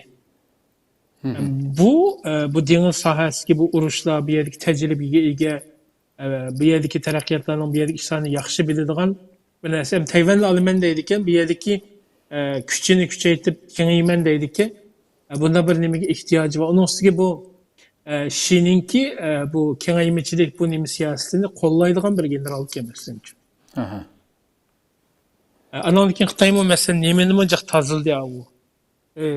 بۇ، ئە، بۇ دېڭىز ساھەسىدىكى بۇ ئۇرۇشلار، بۇ يەردىكى تەجرىبىگە ئىگە، ئە، بۇ يەردىكى تەرەققىياتلارنىڭ، بۇ يەردىكى ئىشلارنى ياخشى بىلىدىغان بىر نەرسە. ھەم تەيۋەننى ئالىمەن دەيدىكەن، بۇ يەردىكى، ئە، كۈچىنى كۈچەيتىپ كېڭىيىمەن دەيدىكەن. ئە، بۇنداق بىر نېمىگە ئېھتىياجى بار. ئۇنىڭ ئۈستىگە بۇ، ئە، شىنىڭكى، ئە، بۇ كېڭەيمىچىلىك، بۇ نېمە سىياسىتىنى قوللايدىغان بىر گېنېرالكەن، مەسىلەن. ئاھا. ئە، ئانىڭدىن كېيىن خىتايمۇ، مەسىلەن، نېمىنىمۇ جىق تازىلىدى، ئاۋۇ. ئە،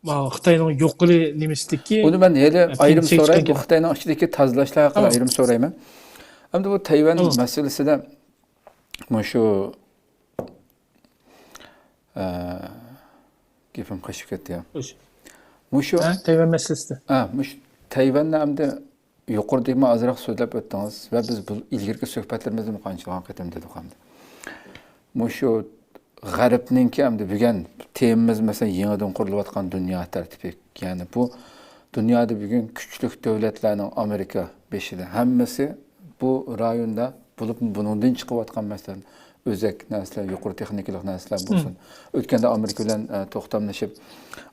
ما، خىتاينىڭ يۇقىرى نېمىسىدىكى، ئۇنى مەن ھېلى ئە، ئايرىم پىنچىكى سوراي، بۇ چىققان. خىتاينىڭ ئىچىدىكى تازىلاشلارغا قاراپ تامام. ئايرىم سورايمەن. ئەمدى بۇ تەيۋەن تامام. مەسىلىسىدە مۇشۇ، ئە، گېپىم قېچىپ كەتتى يا. خوش. مۇشۇ ھە، تەيۋەن مەسىلىسىدە. ھە، مۇشۇ تەيۋەننى ئەمدى يۇقىرىدىمۇ ئازراق سۆزلەپ ئۆتتىڭىز ۋە بىز بۇ ئىلگىرىكى سۆھبەتلىرىمىزدىمۇ قانچىلىغان قېتىم دېدۇق ئەمدى. مۇشۇ غەربنىڭكى ئەمدى بۈگۈن تېمىمىز، مەسىلەن، يېڭىدىن قۇرۇلۇۋاتقان دۇنيا تەرتىپى. يەنى بۇ دۇنيادا بۈگۈن كۈچلۈك دۆلەتلەرنىڭ، ئامېرىكا بېشىدا، ھەممىسى بۇ رايوندا بولۇپ، بۇنىڭدىن چىقىۋاتقان، مەسىلەن، ئۆزەك نەرسىلەر، يۇقىرى تېخنىكىلىق نەرسىلەر بولسۇن. ئۆتكەندە ئامېرىكا بىلەن، ئە، توختاملىشىپ،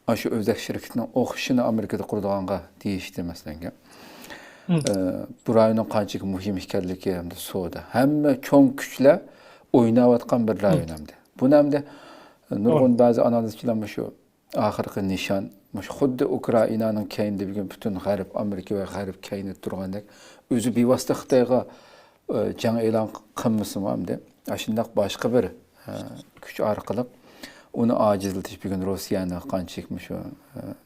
ئاشۇ ئۆزەك شىركىتىنىڭ ئوخشىشىنى ئامېرىكىدا قۇرىدىغانغا دېيىشتى، مەسىلەن. ئە، بۇ رايوننىڭ قانچىلىك مۇھىم ئىكەنلىكى ھەمدە سودا. ھەممە چوڭ كۈچلەر ئويناۋاتقان بىر رايون ئەمدى. بۇنى ئەمدى نۇرغۇن بەزى ئانالىزچىلار مۇشۇ ئاخىرقى نىشان، مۇشۇ خۇددى ئۇكرائىنانىڭ كەينىدە بۈگۈن پۈتۈن غەرب، ئامېرىكا ۋە غەرب كەينىدە تۇرغاندەك، ئۆزى بىۋاسىتە خىتايغا، ئە، جەڭ ئېلان قىلمىسىمۇ ئەمدى، ئاشۇنداق باشقا بىر، ئە، كۈچ ئارقىلىق ئۇنى ئاجىزلىتىش، بۈگۈن روسىيەنى قانچىلىك مۇشۇ، ئە،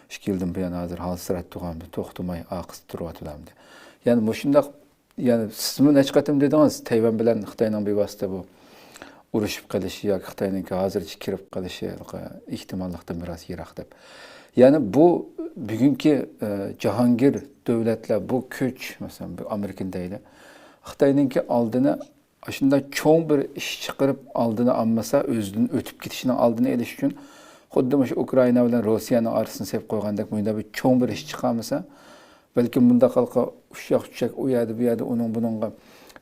ئىككى يىلدىن بۇيان ھازىر ھالسىراتتى، توختىماي ئارقىسىدا تۇرۇۋاتىدۇ ئەمدى. يەنى مۇشۇنداق، يەنى سىزمۇ نەچچە قېتىم دېدىڭىز، تەيۋەن بىلەن خىتاينىڭ بىۋاسىتە بۇ ئۇرۇشۇپ قېلىشى ياكى خىتاينىڭكى ھازىرچە كىرىپ قېلىشى ئېھتىماللىقتىن بىراز يىراق دەپ. يەنى بۇ بۈگۈنكى، ئە، جاھانگىر دۆلەتلەر، بۇ كۈچ، مەسىلەن، بۇ ئامېرىكىنى دەيلى، خىتاينىڭكى ئالدىنى ئاشۇنداق چوڭ بىر ئىش چىقىرىپ ئالدىنى ئالمىسا، ئۆزىدىن ئۆتۈپ كېتىشىنىڭ ئالدىنى ئېلىش ئۈچۈن خۇددى مۇشۇ ئۇكرائىنا بىلەن روسىيەنىڭ ئارىسىنى سېلىپ قويغاندەك مۇنداق بىر چوڭ بىر ئىش چىقارمىسا، بەلكىم مۇنداق ھالقا ئۇششاق چۈشەك ئۇ يەردە، بۇ يەردە ئۇنىڭ بۇنىڭغا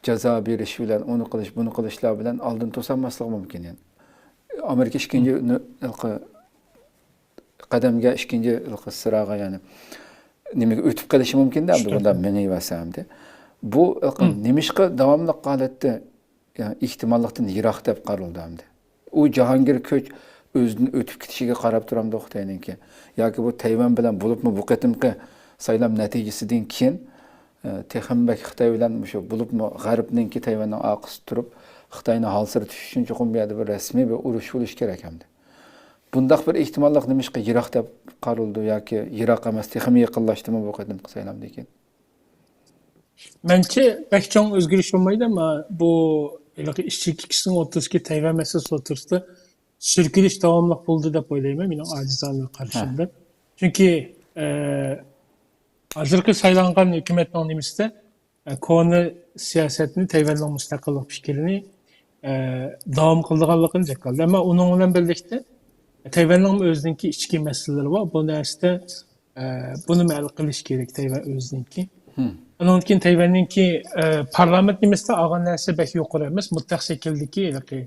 جازا بېرىش بىلەن، ئۇنى قىلىش، بۇنى قىلىشلار بىلەن ئالدىنى توسالماسلىقى مۇمكىن. يەنى ئامېرىكا ئىككىنچى نۆ-، ھالقا قەدەمگە، ئىككىنچى ھالقا سىراغا، يەنى نېمىگە ئۆتۈپ قېلىشى مۇمكىن-دە، ئەمدى بۇنداق مېڭىۋەرسە ئەمدى. بۇ ھالقا نېمىشقا داۋاملىق ھالەتتە، يەنى ئېھتىماللىقتىن يىراق دەپ قارىلىدۇ ئەمدى. ئۇ جاھانگىر كۈچ ئۆزىدىن ئۆتۈپ كېتىشىگە قاراپ تۇرامدۇ خىتاينىڭكى؟ ياكى بۇ تەيۋەن بىلەن، بولۇپمۇ بۇ قېتىمقى سايلام نەتىجىسىدىن كېيىن، ئە، تېخىمۇ بەك خىتاي بىلەن مۇشۇ، بولۇپمۇ غەربنىڭكى تەيۋەننىڭ ئارقىسىدا تۇرۇپ، خىتاينى ھالسىرىتىش ئۈچۈن چوقۇم بۇ يەردە بىر رەسمىي بىر ئۇرۇش بولۇشى كېرەك ئەمدى. بۇنداق بىر ئېھتىماللىق نېمىشقا يىراق دەپ قارىلىدۇ ياكى يىراق ئەمەس، تېخىمۇ يېقىنلاشتىمۇ بۇ قېتىمقى سايلامدىن كېيىن؟ مەنچە، بەك چوڭ ئۆزگىرىش بولمايدۇ، ئەمما بۇ ھېلىقى ئىشچى كىشىنىڭ ئوتتۇرىسىدىكى تەيۋەن مەسىلىسى ئوتتۇرىسىدا سۈركىلىش داۋاملىق بولىدۇ دەپ ئويلايمەن، مېنىڭ ئاجىزانە قارىشىمدا. چۈنكى، ئە، ھازىرقى سايلانغان ھۆكۈمەتنىڭ نېمىسىدە، ئە، كونا سىياسەتنى، تەيۋەننىڭ مۇستەقىللىق پىكرىنى، ئە، داۋام قىلىدىغانلىقىنى جاكارلىدى. ئەمما ئۇنىڭ بىلەن بىرلىكتە تەيۋەننىڭمۇ ئۆزىنىڭكى ئىچكى مەسىلىلىرى بار. بۇ نەرسىدە، ئە، بۇنىمۇ ھەل قىلىش كېرەك تەيۋەن ئۆزىنىڭكى. ئۇنىڭدىن كېيىن تەيۋەننىڭكى، ئە، پارلامېنت نېمىسىدە ئالغان نەرسە بەك يۇقىرى ئەمەس، مۇتلەق شەكىلدىكى ھېلىقى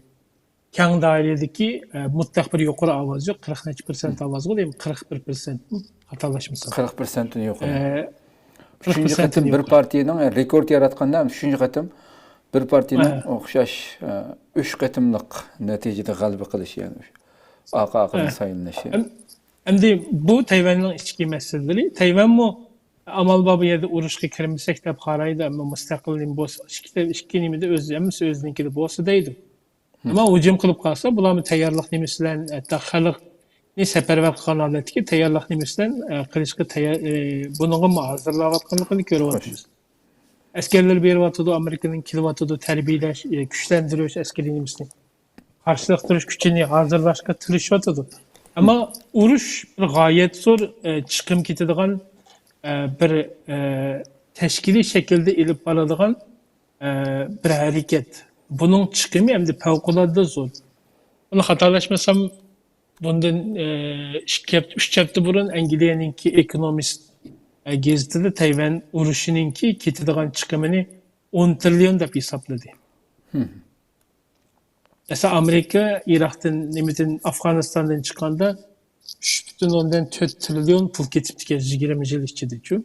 كەڭ دائىرىدىكى، ئە، مۇتلەق بىر يۇقىرى ئاۋاز يوق، قىرىق نەچچە پىرسەنت ئاۋاز بار دەيمەن، قىرىق بىر پىرسەنتمۇ، خاتالاشمىسام. قىرىق پىرسەنتتىن يۇقىرى. ئە، قىرىق پىرسەنتتىن يۇقىرى. ئۈچىنچى قېتىم بىر پارتىيەنىڭ، يەنى رېكورت ياراتقاندا، ئۈچىنچى قېتىم بىر پارتىيەنىڭ ئوخشاش، ئە، ئۈچ قېتىملىق نەتىجىدە غەلىبە قىلىشى، يەنى ئارقا-ئارقىدىن سايلىنىشى. ئەم-، ئەمدى بۇ تەيۋەننىڭ ئىچكى مەسىلىلىرى. تەيۋەنمۇ ئامال بار بۇ يەردە ئۇرۇشقا كىرمىسەك دەپ قارايدۇ، ئەمما مۇستەقىل نېمە بولسا، ئىككى، ئىككى نېمىدە ئۆز، ھەممىسى ئۆزىنىڭكىدە بولسا دەيدۇ. ئەمما ھۇجۇم قىلىپ قالسا، بۇلارمۇ تەييارلىق نېمىسى بىلەن، ھەتتا خەلقنى سەپەرۋەر قىلغان ھالەتتىكى تەييارلىق نېمىسى بىلەن، ئە، قىلىشقا تەييار، ئە، بۇنىڭغىمۇ ھازىرلاۋاتقانلىقىنى كۆرۈۋاتىمىز. ئەسكەرلەر بېرىۋاتىدۇ، ئامېرىكىنىڭ كېلىۋاتىدۇ، تەربىيەلەش، ئە، كۈچلەندۈرۈش، ئەسكىرىي نېمىسىنى، قارشىلىق تۇرۇش كۈچىنى ھازىرلاشقا تىرىشىۋاتىدۇ. ئەمما ئۇرۇش بىر غايەت زور، ئە، چىقىم كېتىدىغان، ئە، بىر، ئە، تەشكىلىي شەكىلدە ئېلىپ بارىدىغان ئە، بىر ھەرىكەت. بۇنىڭ چىقىمى ئەمدى پەۋقۇلئاددە زور. بۇنى خاتالاشمىسام، بۇندىن، ئە، ئىككى ھەپتە، ئۈچ ھەپتە بۇرۇن ئەنگلىيەنىڭكى ئېكونومىست، ئە، گېزىتىدە تەيۋەن ئۇرۇشىنىڭكى كېتىدىغان چىقىمىنى ئون تىرىليون دەپ ھېسابلىدى. مەسىلەن، ئامېرىكا ئىراقتىن، نېمىدىن، ئافغانىستاندىن چىققاندا ئۈچ پۈتۈن ئوندىن تۆت تىرىليون پۇل كېتىپتىكەن يىگىرمە يىل ئىچىدىچۇ.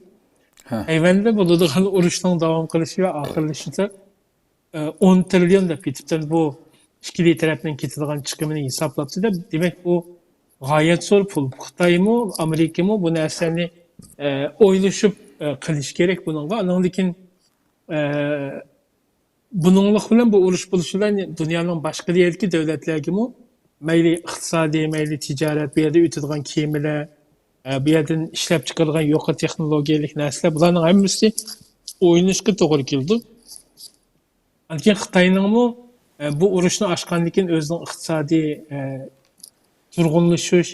تەيۋەندە بولىدىغان ئۇرۇشنىڭ داۋام قىلىشى ۋە ئاخىرلىشىشىدا، ئە، ئون تىرىليون دەپ كېتىپتۇ. بۇ ئىككىلى تەرەپنىڭ كېتىدىغان چىقىمىنى ھېسابلاپتۇ دەپ، دېمەك، بۇ غايەت زور پۇل. خىتايمۇ، ئامېرىكىمۇ بۇ نەرسىلەرنى، ئە، ئويلىشىپ، ئە، قىلىشى كېرەك بۇنىڭغا. ئانىڭدىن كېيىن، ئە، بۇنىڭلىق بىلەن بۇ ئۇرۇش بولۇشى بىلەن دۇنيانىڭ باشقا يەردىكى دۆلەتلەرگىمۇ مەيلى ئىقتىسادىي، مەيلى تىجارەت، بۇ يەردە ئۆتىدىغان كېمىلەر، ئە، بۇ يەردىن ئىشلەپ چىقىرىلغان يۇقىرى تېخنولوگىيەلىك نەرسىلەر، بۇلارنىڭ ھەممىسى ئويلىنىشقا توغرا كېلىدۇ. ئاندىن كېيىن خىتاينىڭمۇ، ئە، بۇ ئۇرۇشنى ئاچقاندىن كېيىن ئۆزىنىڭ ئىقتىسادىي، ئە، تۇرغۇنلىشىش،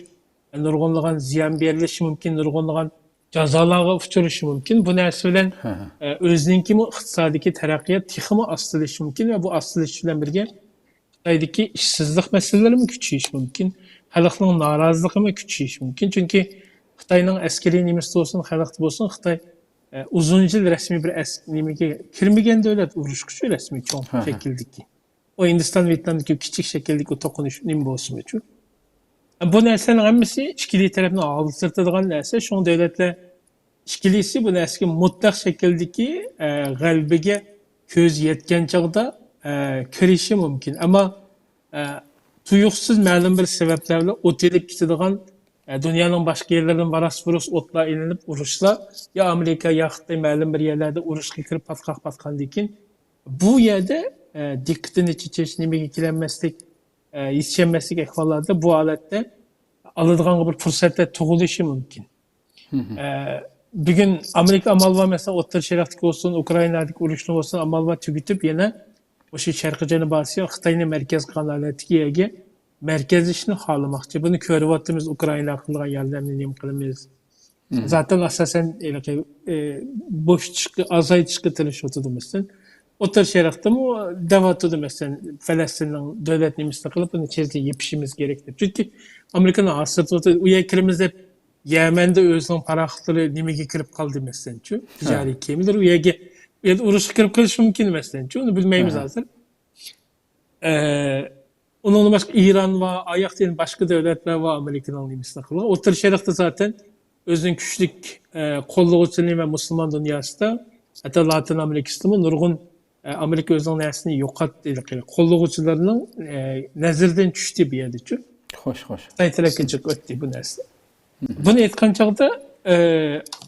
نۇرغۇنلىغان زىيان بېرىلىشى مۇمكىن، نۇرغۇنلىغان جازالارغا ئۇچرىشى مۇمكىن. بۇ نەرسە بىلەن، ئە، ئۆزىنىڭكىمۇ ئىقتىسادىي تەرەققىيات تېخىمۇ ئاستىلىشىشى مۇمكىن ۋە بۇ ئاستىلىشىش بىلەن بىرگە خىتايدىكى ئىشسىزلىق مەسىلىلىرىمۇ كۈچىيىشى مۇمكىن، خەلقنىڭ نارازىلىقىمۇ كۈچىيىشى مۇمكىن. چۈنكى خىتاينىڭ ئەسكىرىي نېمىسىدە بولسۇن، خەلقتە بولسۇن، خىتاي، ئە، ئۇزۇن يىل رەسمىي بىر ئەس-، نېمىگە كىرمىگەن دۆلەت، ئۇرۇشقىچۇ رەسمىي چوڭ شەكىلدىكى. ئۇ ھىندىستان، ۋيېتنامدىكى كىچىك شەكىلدىكى ئۇ توقۇنۇش نېمە بولسىمۇچۇ. بۇ نەرسىلەرنىڭ ھەممىسى ئىككىلى تەرەپنى ھالسىرىتىدىغان نەرسە. شۇڭا دۆلەتلەر ئىككىلىسى بۇ نەرسىگە مۇتلەق شەكىلدىكى، ئە، غەلىبىگە كۆز يەتكەن چاغدا، ئە، كىرىشى مۇمكىن. ئەمما، ئە، تۇيۇقسىز مەلۇم بىر سەۋەبلەر بىلەن ئوت ئېلىپ كېتىدىغان، ئە، دۇنيانىڭ باشقا يەرلىرىدىن ۋاراس-ۋۇرۇس ئوتلار ئېلىنىپ ئۇرۇشلار، يا ئامېرىكا، يا خىتاي مەلۇم بىر يەرلەردە ئۇرۇشقا كىرىپ پاتقاق پاتقاندىن كېيىن، بۇ يەردە، ئە، دىققىتىنى چېچىش، نېمىگە كېلەلمەسلىك، ئە، يېتىشەلمەسلىك ئەھۋاللاردا بۇ ھالەتتە ئالىدىغانغا بىر پۇرسەتلەر تۇغۇلۇشى مۇمكىن. ئە، بۈگۈن ئامېرىكا ئامال بار، مەسىلەن، ئوتتۇرا شەرقتىكى بولسۇن، ئۇكرائىنادىكى ئۇرۇشنى بولسۇن، ئامال بار تۈگىتىپ، يەنە مۇشۇ شەرقىي جەنۇب ئاسىيا، خىتاينى مەركەز قىلغان ھالەتتىكى يەرگە مەركەزلىشىشنى خالىماقچى. بۇنى كۆرۈۋاتىمىز، ئۇكرائىناغا قىلغان ياردەمنى نېمە قىلىمىز؟ زاتەن ئاساسەن ھېلىقى، ئى، بوشىتىشقا، ئازايتىشقا تىرىشىۋاتىدۇ، مەسىلەن. ئوتتۇرا شەرقتىمۇ دەۋاتىدۇ، مەسىلەن، پەلەستىننىڭ دۆلەت نېمىسىنى قىلىپ، بۇنى تېزلا يېپىشىمىز كېرەك دەپ. چۈنكى ئامېرىكىنىڭ ھاسىرىتى ئۇ يەرگە كىرىمىز دەپ، يەمەندە ئۆزىنىڭ پاراخوتلىرى نېمىگە كىرىپ قالدى، مەسىلەنچۇ؟ تىجارىي كېمىلەر ئۇ يەرگە، ئۇ يەردە ئۇرۇشقا كىرىپ قېلىشى مۇمكىن، مەسىلەنچۇ؟ ئۇنى بىلمەيمىز ھازىر. ئە، ئۇنىڭدىن باشقا ئىران بار، ئاياقتا يەنە باشقا دۆلەتلەر بار، ئامېرىكىنىڭ نېمىسىنى قىلغان. ئوتتۇرا شەرقتە زاتەن ئۆزىنىڭ كۈچلۈك، ئە، قوللىغۇچىلىرى ۋە مۇسۇلمان دۇنياسىدا، ھەتتا لاتىن ئامېرىكىسىدىمۇ نۇرغۇن، ئە، ئامېرىكا ئۆزىنىڭ نەرسىنى يوقاتتى، قوللىغۇچىلىرىنىڭ، ئە، نەزىرىدىن چۈشتى بۇ يەردىچۇ. خوش، خوش. خىتاي تەرەپكە جىق ئۆتتى بۇ نەرسە. بۇنى ئېيتقان چاغدا، ئە،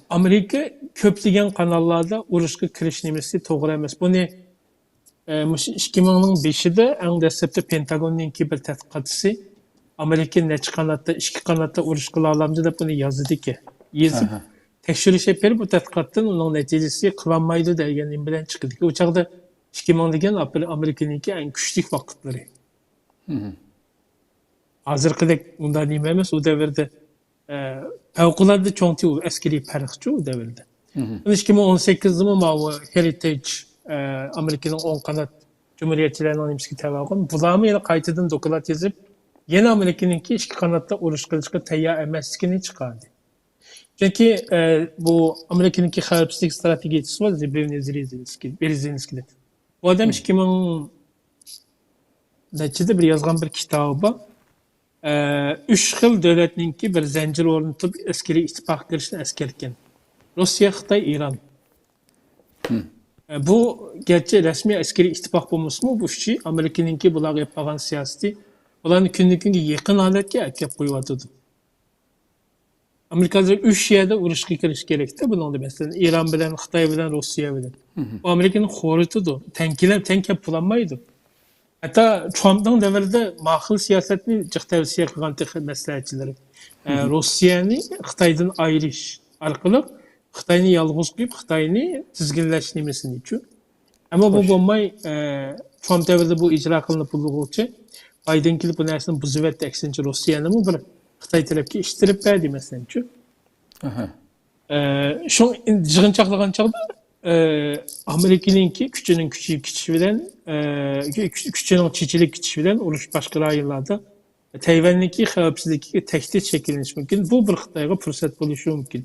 ئامېرىكا كۆپلىگەن قاناللاردا ئۇرۇشقا كىرىش نېمىسى توغرا ئەمەس. بۇنى ئە، مۇشۇ ئىككى مىڭنىڭ بېشىدا ئەڭ دەسلەپتە پېنتاگوننىڭكى بىر تەتقىقاتچىسى ئامېرىكا نەچچە قاناتتا، ئىككى قاناتتا ئۇرۇش قىلالامدۇ دەپ ئۇنى يازىدىكەن. يېزىپ، تەكشۈرۈش ئېلىپ بېرىپ، بۇ تەتقىقاتتىن ئۇنىڭ نەتىجىسى قىلالمايدۇ دېگەن نېمە بىلەن چىقىدىكەن. ئۇ چاغدا ئىككى مىڭ دېگەن ئامېرىكىنىڭكى ئەڭ كۈچلۈك ۋاقىتلىرى. ھازىرقىدەك ئۇنداق نېمە ئەمەس، ئۇ دەۋردە ئە، پەۋقۇلئاددە چوڭ تىۋ ئەسكىرىي پەرقچۇ ئۇ دەۋردە. بۇنى ئىككى مىڭ ئون سەككىزدىمۇ ماۋۇ ھېرىتېج، ئە، ئامېرىكىنىڭ ئوڭ قانات جۇمھۇرىيەتچىلەرنىڭ نېمىسىگە تەۋە قىلغان. بۇلارمۇ يەنە قايتىدىن دوكلات يېزىپ، يەنە ئامېرىكىنىڭكى ئىككى قاناتتا ئۇرۇش قىلىشقا تەييار ئەمەسلىكىنى چىقاردى. چۈنكى، ئە، بۇ ئامېرىكىنىڭكى خەۋپسىزلىك ستراتېگىيىچىسى بار، زبېۋنى زېرىنسكىي، بېرېزىنسكىي دەپ. بۇ ئادەم ئىككى مىڭ نەچچىدە بىر يازغان بىر كىتابى بار. ئە، ئۈچ خىل دۆلەتنىڭكى بىر زەنجىر ئورنىتىپ ئەسكىرىي ئىتتىپاققا كىرىشنى ئەسكەرتكەن. روسىيە، خىتاي، ئىران. ئە، بۇ گەرچە رەسمىي ئەسكىرىي ئىتتىپاق بولمىسىمۇ، بۇ ئۈچى ئامېرىكىنىڭكى بۇلارغا ئېلىپ بارغان سىياسىتى بۇلارنى كۈندىن كۈنگە يېقىن ھالەتكە ئەكەپ قويۇۋاتىدۇ. ئامېرىكا ھازىر ئۈچ يەردە ئۇرۇشقا كىرىش كېرەكتە بۇنىڭدا، مەسىلەن، ئىران بىلەن، خىتاي بىلەن، روسىيە بىلەن. بۇ ئامېرىكىنى خورىتىدۇ، تەڭ كېلەپ، تەڭ كەپ بولالمايدۇ. ھەتتا ترامپنىڭ دەۋرىدە ماقۇل سىياسەتنى جىق تەۋسىيە قىلغان تېخى مەسلىھەتچىلىرى. ئە، روسىيەنى خىتايدىن ئايرىش ئارقىلىق خىتاينى يالغۇز قويۇپ، خىتاينى تىزگىنلەش نېمىسىنىچۇ. ئەمما بۇ بولماي، ئە، ترامپ دەۋرىدە بۇ ئىجرا قىلىنىپ بولغۇچە، بايدېن كېلىپ بۇ نەرسىنى بۇزۇۋەتتى، ئەكسىنچە روسىيەنىمۇ بىر خىتاي تەرەپكە ئىتتىرىپ بەردى، مەسىلەنچۇ. ئە، شۇڭا يىغىنچاقلىغان چاغدا، ئە، ئامېرىكىنىڭكى كۈچىنىڭ كۈچىيىپ كېتىشى بىلەن، ئە، كۈ-، كۈچىنىڭ چېچىلىپ كېتىشى بىلەن ئۇرۇش باشقا رايونلاردا تەيۋەننىڭكى خەۋپسىزلىكىگە تەھدىت شەكىللىنىشى مۇمكىن. بۇ بىر خىتايغا پۇرسەت بولۇشى مۇمكىن.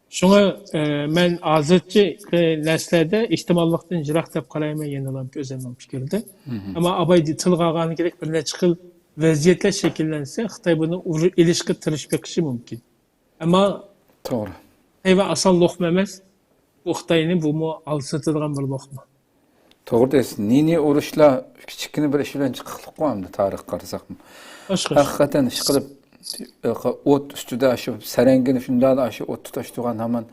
شۇڭا، ئە، مەن ھازىرچە، ئە، نەرسىلەردە ئېھتىماللىقتىن يىراق دەپ قارايمەن يەنىلا ئۆزۈمنىڭ پىكرىدە. ئەمما ئاباي تىلغا ئالغانىدەك بىر نەچچە خىل ۋەزىيەتلەر شەكىللەنسە، خىتاي بۇنى ئۇر-، ئېلىشقا تىرىشىپ بېقىشى مۇمكىن. ئەمما توغرا. خىتاي ئاسان لوقما ئەمەس. بۇ خىتاينى بۇمۇ ئالسىتىدىغان بىر لوقما. توغرا دەيسىز. نى-نى ئۇرۇشلار كىچىككىنە بىر ئىش بىلەن چىقىقلىق ئەمدى تارىخقا قارىساقمۇ. ھەقىقەتەن ئىشقىلىپ، ئوت ئۈستىدە شۇ سەرەڭگىنى شۇنداق شۇ ئوت تۇتاشتۇرغان ھامان،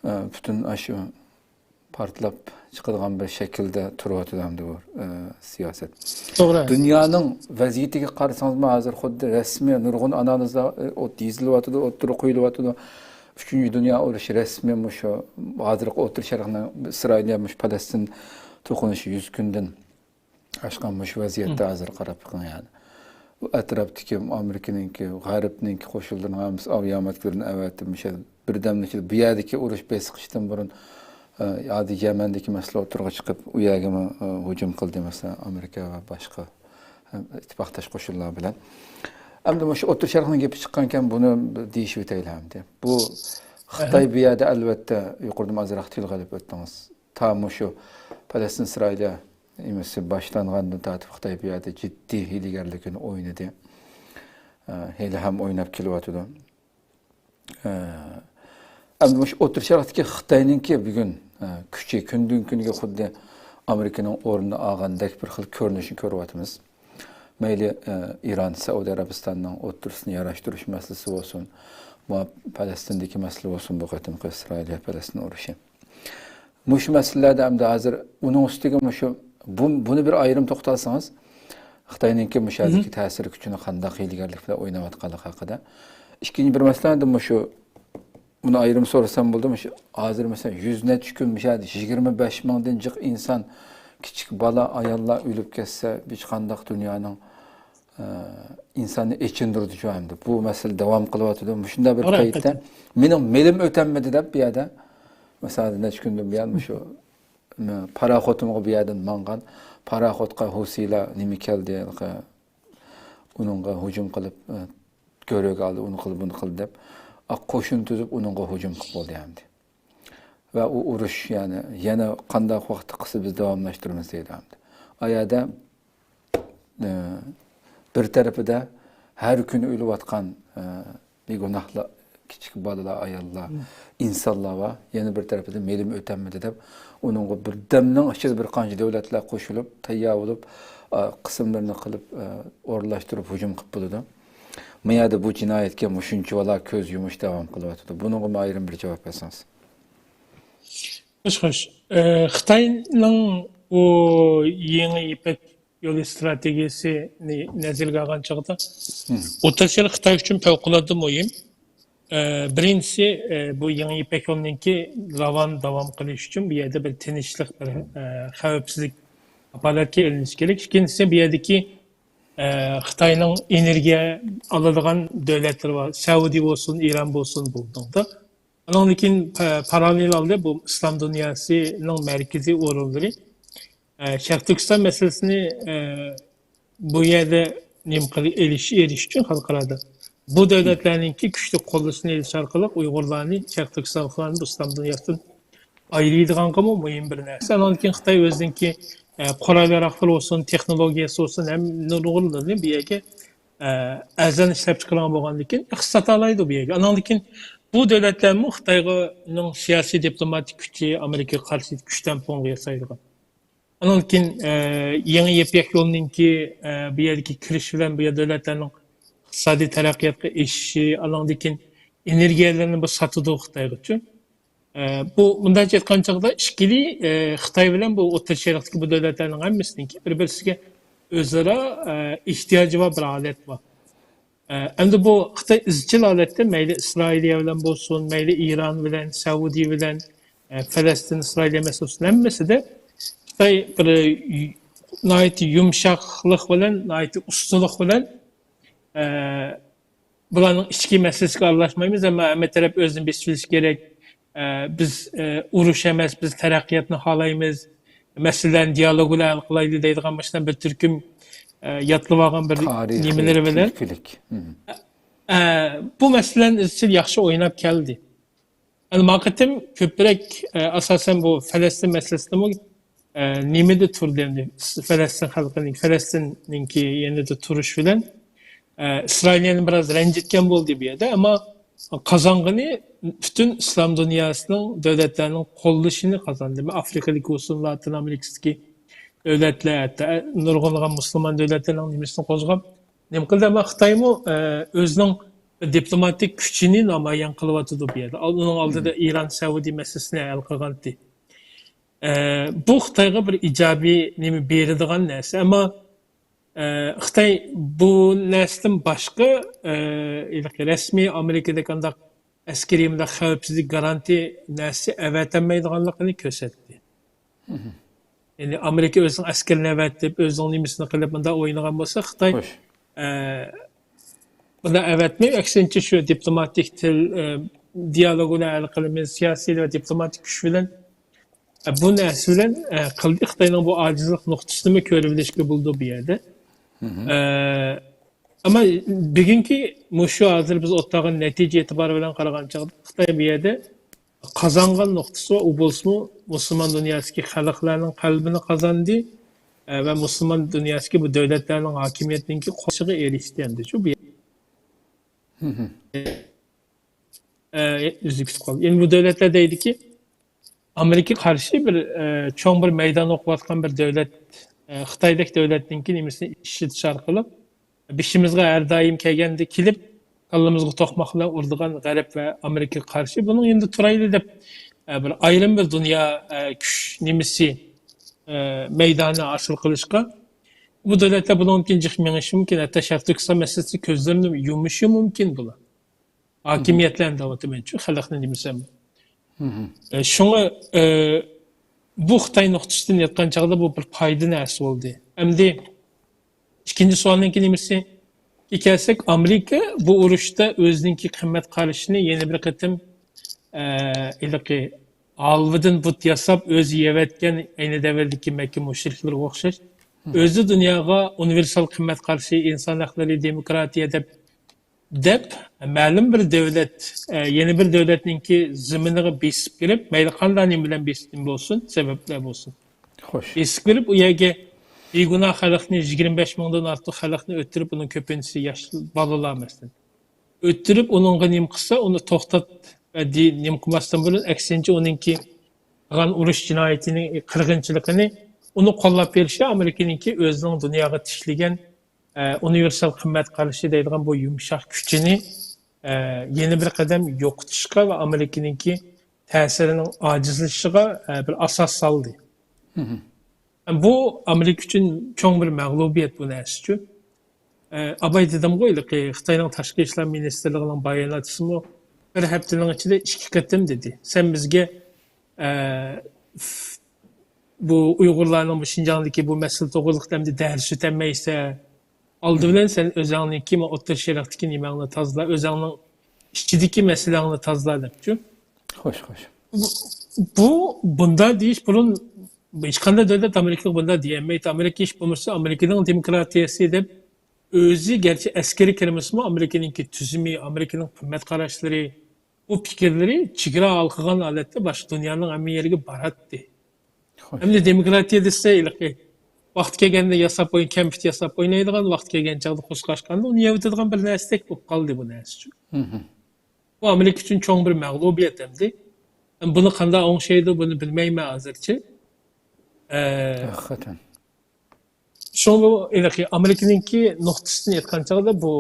ئە، پۈتۈن شۇ پارتلاپ چىقىدىغان بىر شەكىلدە تۇرۇۋاتىدۇ ئەمدى بۇ، ئە، سىياسەت. توغرا. دۇنيانىڭ ۋەزىيىتىگە قارىسىڭىزمۇ ھازىر خۇددى رەسمىي نۇرغۇن ئانالىزلار، ئە، ئوت يېزىلىۋاتىدۇ، ئوتتۇرىغا قويۇلۇۋاتىدۇ. ئۈچىنچى دۇنيا ئۇرۇشى رەسمىي مۇشۇ ھازىرقى ئوتتۇرا شەرقنىڭ ئىسرائىلىيە مۇشۇ پەلەستىن توقۇنۇشى يۈز كۈندىن ئاشقان مۇشۇ ۋەزىيەتتە ھازىر قاراپ بېقىڭ يەنى. بۇ ئەتراپتىكى ئامېرىكىنىڭكى، غەربنىڭكى قوشۇنلىرىنىڭ ھەممىسى ئاۋىئامانتلىرىنى ئەۋەتىپ، مۇشۇ بىردەملىك بۇ يەردىكى ئۇرۇش بېسىقىشتىن بۇرۇن، ئە، ھازىر يەمەندىكى مەسىلە ئوتتۇرىغا چىقىپ، ئۇ يەرگىمۇ، ئە، ھۇجۇم قىلدى، مەسىلەن، ئامېرىكا ۋە باشقا، ئە، ئىتتىپاقداش قوشۇنلار بىلەن. ئەمدى مۇشۇ ئوتتۇرا شەرقنىڭ گېپى چىققانكەن، بۇنى دېيىشىۋېتەيلى ئەمدى. بۇ خىتاي بۇ يەردە، ئەلۋەتتە، يۇقىرىدىمۇ ئازراق تىلغا ئېلىپ ئۆتتىڭىز. تا مۇشۇ پەلەستىن ئىسرائىلىيە نېمىسى باشلانغاندىن تارتىپ خىتاي بۇ يەردە جىددىي ھىيلىگەرلىكىنى ئوينىدى. ئە، ھېلىھەم ئويناپ كېلىۋاتىدۇ. ئە، ئەمدى مۇشۇ ئوتتۇرا شەرقتىكى خىتاينىڭكى بۈگۈن، ئە، كۈچى كۈندىن كۈنگە خۇددى ئامېرىكىنىڭ ئورنىنى ئالغاندەك بىر خىل كۆرۈنۈشنى كۆرۈۋاتىمىز. مەيلى، ئە، ئىران، سەئۇدى ئەرەبىستاننىڭ ئوتتۇرىسىنى ياراشتۇرۇش مەسىلىسى بولسۇن، مۇ-، پەلەستىندىكى مەسىلە بولسۇن، بۇ قېتىمقى ئىسرائىلىيە پەلەستىن ئۇرۇشى. مۇشۇ مەسىلىلەردە ئەمدى ھازىر ئۇنىڭ ئۈستىگە مۇشۇ، بۇ، بۇنى بىر ئايرىم توختالسىڭىز، خىتاينىڭكى مۇشۇ يەردىكى تەسىر كۈچىنى قانداق ھىيلىگەرلىك بىلەن ئويناۋاتقانلىقى ھەققىدە. ئىككىنچى بىر مەسىلە ئەمدى مۇشۇ، بۇنى ئايرىم سورىسام بولىدۇ، مۇشۇ ھازىر مەسىلەن يۈز نەچچە كۈن مۇشۇ يەردە يىگىرمە بەش مىڭدىن جىق ئىنسان، كىچىك بالا، ئاياللار ئۆلۈپ كەتسە، ھېچقانداق دۇنيانىڭ ئىنساننى ئە، ئېچىندۇرىدۇ شۇ ئەمدى. بۇ مەسىلە داۋام قىلىۋاتىدۇ. مۇشۇنداق بىر پەيتتە مېنىڭ مېلىم ئۆتەلمىدى دەپ بۇ يەردە، مىسالى نەچچە كۈندىن بۇيان مۇشۇ، م-، پاراخوتۇمغا بۇ يەردىن ماڭغان، پاراخوتقا ھۇسىيلار نېمە كەلدى، ئۇنىڭغا ھۇجۇم قىلىپ، ئە، گۆرۈگە ئالدى، ئۇنى قىل، بۇنى قىل دەپ، ئا، قوشۇن تۈزۈپ ئۇنىڭغا ھۇجۇم قىلىپ بولدى ئەمدى. ۋە ئۇ ئۇرۇش يەنە، يەنە قانداق ۋاقىت قىلسا بىز داۋاملاشتۇرىمىز دەيدۇ ئەمدى. ئا يەردە، ئە، بىر تەرىپىدە ھەر كۈنى ئۆلۈۋاتقان، ئە، بىگۇناھلار، كىچىك بالىلار، ئاياللار، ئىنسانلار بار. يەنە بىر تەرىپىدە مېلىم ئۆتەلمىدى دەپ، ئۇنىڭغا بىردەمنىڭ ئىچىدە بىر قانچە دۆلەتلەر قوشۇلۇپ، تەييار بولۇپ، ئا، قىسىملىرىنى قىلىپ، ئە، ئورۇنلاشتۇرۇپ ھۇجۇم قىلىپ بولىدۇ. ما يەردە بۇ جىنايەتكە مۇشۇنچىۋالا كۆز يۇمۇش داۋام قىلىۋاتىدۇ. بۇنىڭغىمۇ ئايرىم بىر جاۋاب بەرسىڭىز. خوش، خوش. ئە، خىتاينىڭ بۇ يېڭى يىپەك يولى ئىستراتېگىيەسىنى نەزەرگە ئالغان چاغدا، ئوتتۇرا شەرق خىتاي ئۈچۈن پەۋقۇلئاددە مۇھىم. ئە، بىرىنچىسى، ئە، بۇ يېڭى يىپەك يولىنىڭكى راۋان داۋام قىلىش ئۈچۈن بۇ يەردە بىر تىنچلىق، بىر، ئە، خەۋپسىزلىك كاپالەتكە ئېلىنىشى كېرەك. ئىككىنچىسى، بۇ يەردىكى، ئە، خىتاينىڭ ئېنېرگىيە ئالىدىغان دۆلەتلىرى بار. سەئۇدى بولسۇن، ئىران بولسۇن، بۇ نۇقتا. ئاندىن كېيىن پا-، پاراللېل ھالدا بۇ ئىسلام دۇنياسىنىڭ مەركىزىي ئورۇنلىرى، ئە، شەرقىي تۈركىستان مەسىلىسىنى، ئە، بۇ يەردە نېمە قىل-، ئېلىش، ئېلىش ئۈچۈن خەلقئارادا بۇ دۆلەتلەرنىڭكى كۈچلۈك قوللىشىنى ئېلىش ئارقىلىق ئۇيغۇرلارنى، شەرقىي تۈركىستانلىقلارنى بۇ ئىسلام دۇنياسىدىن ئايرىيدىغانغىمۇ مۇھىم بىر نەرسە. ئاندىن كېيىن خىتاي ئۆزىنىڭكى، ئە، قورال ياراغلىرى بولسۇن، تېخنولوگىيەسى بولسۇن، ھەم نۇرغۇنلىرىنى بۇ يەرگە، ئە، ئەرزان ئىشلەپچىقىرىدىغان بولغاندىن كېيىن ئىقتىساد ئالايدۇ بۇ يەرگە. ئاندىن كېيىن بۇ دۆلەتلەرمۇ خىتاينىڭ سىياسىي دىپلوماتىك كۈچى ئامېرىكىغا قارشى كۈچ تەڭپۇڭ ياسايدىغان. ئاندىن كېيىن، ئە، يېڭى يىپەك يولىنىڭكى، ئە، بۇ يەردىكى كىرىش بىلەن بۇ يەر دۆلەتلەرنىڭ ئىقتىسادىي تەرەققىياتقا ئېشىشى، ئاندىن كېيىن ئېنېرگىيەلىرىنى بۇ ساتىدۇ خىتايغىچۇ. ئە، بۇ مۇنداقچە ئېيتقان چاغدا ئىككىلى، ئە، خىتاي بىلەن بۇ ئوتتۇرا شەرقتىكى بۇ دۆلەتلەرنىڭ ھەممىسىنىڭكى بىر-، بىرسىگە ئۆزئارا، ئە، ئېھتىياجى بار بىر ھالەت بار. ئە، ئەمدى بۇ خىتاي ئىزچىل ھالەتتە مەيلى ئىسرائىلىيە بىلەن بولسۇن، مەيلى ئىران بىلەن، سەئۇدى بىلەن، ئە، پەلەستىن، ئىسرائىلىيە مەسىلىسى ھەممىسىدە خىتاي بىر ناھايىتى يۇمشاقلىق بىلەن، ناھايىتى ئۇستىلىق بىلەن، ئە، بۇلارنىڭ ئىچكى مەسىلىسىگە ئارىلاشمايمىز، ئەمما ھەممە تەرەپ ئۆزىنى بېسىۋېلىشى كېرەك. ئە، بىز، ئە، ئۇرۇش ئەمەس، بىز تەرەققىياتنى خالايمىز. مەسىلىلەرنى دىيالوگ بىلەن ھەل قىلايلى دەيدىغان مۇشۇنداق بىر تۈركۈم، ئە، ياتلىۋالغان بىر تارىخىي نېمىلىرى بىلەن. كۈلكىلىك. مم. ئە، بۇ مەسىلىلەرنى ئىزچىل ياخشى ئويناپ كەلدى. ئەمما ما قېتىم كۆپرەك، ئە، ئاساسەن بۇ فەلەستىن مەسىلىسىدىمۇ، ئە، نېمىدە تۇردى ئەمدى؟ فەلەستىن خەلقىنىڭ، فەلەستىننىڭكى يېنىدا تۇرۇش بىلەن، ئە، ئىسرائىلىيەنى بىراز رەنجىتكەن بولدى بۇ يەردە. ئەمما قازانغىنى پۈتۈن ئىسلام دۇنياسىنىڭ دۆلەتلەرنىڭ قوللىشىنى قازاندى. ئافرىقىدىكى بولسۇن، لاتىن ئامېرىكىسىدىكى دۆلەتلەر، ھەتتا نۇرغۇنلىغان مۇسۇلمان دۆلەتلەرنىڭ نېمىسىنى قوزغاپ، نېمە قىلدى؟ ئەمما خىتايمۇ، ئە، ئۆزىنىڭ دىپلوماتىك كۈچىنى نامايان قىلىۋاتىدۇ بۇ يەردە. ئۇنىڭ ئالدىدا ئىران، سەئۇدى مەسىلىسىنى ھەل قىلغانتى. ئە، بۇ خىتايغا بىر ئىجابىي نېمە بېرىدىغان نەرسە. ئەمما، ئە، خىتاي بۇ نەرسىدىن باشقا، ئە، ھېلىقى رەسمىي ئامېرىكىدەك ئانداق ئەسكىرىي مۇنداق خەۋپسىزلىك گارانتىي نەرسە ئەۋەتەلمەيدىغانلىقىنى كۆرسەتتى. يەنى ئامېرىكا ئۆزىنىڭ ئەسكىرىنى ئەۋەتىپ، ئۆزىنىڭ نېمىسىنى قىلىپ، مۇنداق ئوينىغان بولسا، خىتاي، خوش. ئە، بۇنداق ئەۋەتمەي، ئەكسىنچە شۇ دىپلوماتىك تىل، ئە، دىيالوگ بىلەن ھەل قىلىمىز، سىياسىي ۋە دىپلوماتىك كۈچ بىلەن، ئە، بۇ نەرسە بىلەن، ئە، قىلدى. خىتاينىڭ بۇ ئاجىزلىق نۇقتىسىنىمۇ كۆرۈۋېلىشكە بولىدۇ بۇ يەردە. ئە، ئەمما بۈگۈنكى مۇشۇ ھازىر بىز ئوتتۇرىغا نەتىجە ئېتىبارى بىلەن قارىغان چاغدا خىتاي بۇ يەردە قازانغان نۇقتىسى بار، ئۇ بولسىمۇ مۇسۇلمان دۇنياسىدىكى خەلقلەرنىڭ قەلبىنى قازاندى. ئە، ۋە مۇسۇلمان دۇنياسىدىكى بۇ دۆلەتلەرنىڭ ھاكىمىيەتنىڭكى قولىغا ئېرىشتى ئەمدى شۇ بۇ. ئە، ئۆزى كۈتۈپ قالدى. يەنى بۇ دۆلەتلەر دەيدىكى، ئامېرىكا قارشى بىر، ئە، چوڭ بىر مەيدان ئوقۇۋاتقان بىر دۆلەت، ئە، خىتايدەك دۆلەتنىڭكى نېمىسىنى ئىشلىتىش ئارقىلىق بېشىمىزغا ھەر دائىم كەلگەندە كېلىپ، كاللىمىزغا توقماقلار ئۇرىدىغان غەرب ۋە ئامېرىكىغا قارشى بۇنىڭ يېنىدا تۇرايلى دەپ، ئە، بىر ئايرىم بىر دۇنيا، ئە، كۈچ نېمىسى، ئە، مەيدانى ھاسىل قىلىشقا، بۇ دۆلەتلەر بۇنىڭدىن كېيىن جىق مېڭىشى مۇمكىن. ھەتتا شەرقىي تۈركىستان مەسىلىسى كۆزلىرىنى يۇمۇشى مۇمكىن بۇلار. ھاكىمىيەتلەرنى دەۋاتىمەنچۇ، خەلقنى دېمىسەم. ئە، شۇڭا، ئە، بۇ خىتاي نۇقتىسىدىن ئېيتقان چاغدا بۇ بىر پايدا نەرسە بولدى. ئەمدى ئىككىنچى سوئالنىڭكى نېمىسى؟ كەلسەك، ئامېرىكا بۇ ئۇرۇشتا ئۆزىنىڭكى قىممەت قارىشىنى يەنە بىر قېتىم، ئە، ھېلىقى ھالۋىدىن بۇت ياساپ، ئۆزى يەۋەتكەن ئەينى دەۋردىكى مەككە مۇشرىكلىرىغا ئوخشاش، ئۆزى دۇنياغا ئۇنىۋېرسال قىممەت قارىشى، ئىنسان ھەقلىرى، دېموكراتىيە دەپ دەپ، مەلۇم بىر دۆلەت، ئە، يەنە بىر دۆلەتنىڭكى زېمىنىغا بېسىپ كىرىپ، مەيلى قانداق نېمە بىلەن بېسىپ بولسۇن، سەۋەبلەر بولسۇن. خوش. بېسىپ كىرىپ، ئۇ يەرگە بىگۇناھ خەلقنى، يىگىرمە بەش مىڭدىن ئارتۇق خەلقنى ئۆلتۈرۈپ، ئۇنىڭ كۆپىنچىسى ياش بالىلار، مەسىلەن. ئۆلتۈرۈپ، ئۇنىڭغا نېمە قىلسا، ئۇنى توختات ۋە دې-، نېمە قىلماستىن بۇرۇن، ئەكسىنچە، ئۇنىڭكى قىلغان ئۇرۇش جىنايىتىنىڭ قىرغىنچىلىقىنى، ئۇنى قوللاپ بېرىشى ئامېرىكىنىڭكى ئۆزىنىڭ دۇنياغا تىكلىگەن ئە، ئۇنىۋېرسال قىممەت قارىشى دەيدىغان بۇ يۇمشاق كۈچىنى، ئە، يەنە بىر قەدەم يوقىتىشقا ۋە ئامېرىكىنىڭكى تەسىرىنىڭ ئاجىزلىشىشىغا، ئە، بىر ئاساس سالدى. بۇ ئامېرىكا ئۈچۈن چوڭ بىر مەغلۇبىيەت بۇ نەرسە ئۈچۈن. ئە، ئاباي دېدىمغۇ، ھېلىقى خىتاينىڭ تاشقى ئىشلار مىنىستىرلىقىنىڭ باياناتچىسىمۇ بىر ھەپتىنىڭ ئىچىدە ئىككى قېتىم دېدى. سەن بىزگە، ئە، بۇ ئۇيغۇرلارنىڭ بۇ شىنجاڭدىكى بۇ مەسىلە توغرىلىق ئەمدى دەرس ئۆتەلمەيسەن. ئالدى بىلەن سەن ئۆزۈڭنىڭكى ئوتتۇرا شەرقتىكى نېمەڭنى تازىلا، ئۆزۈڭنىڭ ئىچىدىكى مەسىلەڭنى تازىلا دەپچۇ. خوش، خوش. بۇ، بۇ بۇنداق دېيىش بۇرۇن ھېچقانداق دۆلەت ئامېرىكىغا بۇنداق دېيەلمەيتتى. ئامېرىكا ھېچ بولمىسا ئامېرىكىنىڭ دېموكراتىيەسى دەپ ئۆزى گەرچە ئەسكىرىي كىرمىسىمۇ، ئامېرىكىنىڭكى تۈزۈمى، ئامېرىكىنىڭ قىممەت قاراشلىرى، بۇ پىكىرلىرى چېگرا ھالقىغان ھالەتتە باشقا دۇنيانىڭ ھەممە يېرىگە باراتتى. خوش. ئەمدى دېموكراتىيە دېسە، ھېلىقى ۋاقتى كەلگەندە ياساپ ئوين-، كەمپۈت ياساپ ئوينايدىغان، ۋاقتى كەلگەن چاغدا قورسىقى ئاچقاندا ئۇنى يەۋېتىدىغان بىر نەرسىدەك بولۇپ قالدى بۇ نەرسە ئۈچۈن. بۇ ئامېرىكا ئۈچۈن چوڭ بىر مەغلۇبىيەت ئەمدى. بۇنى قانداق ئوڭشايدۇ، بۇنى بىلمەيمەن ھازىرچە. ئە، ھەقىقەتەن. شۇڭا بۇ ھېلىقى ئامېرىكىنىڭكى نۇقتىسىدىن ئېيتقان چاغدا بۇ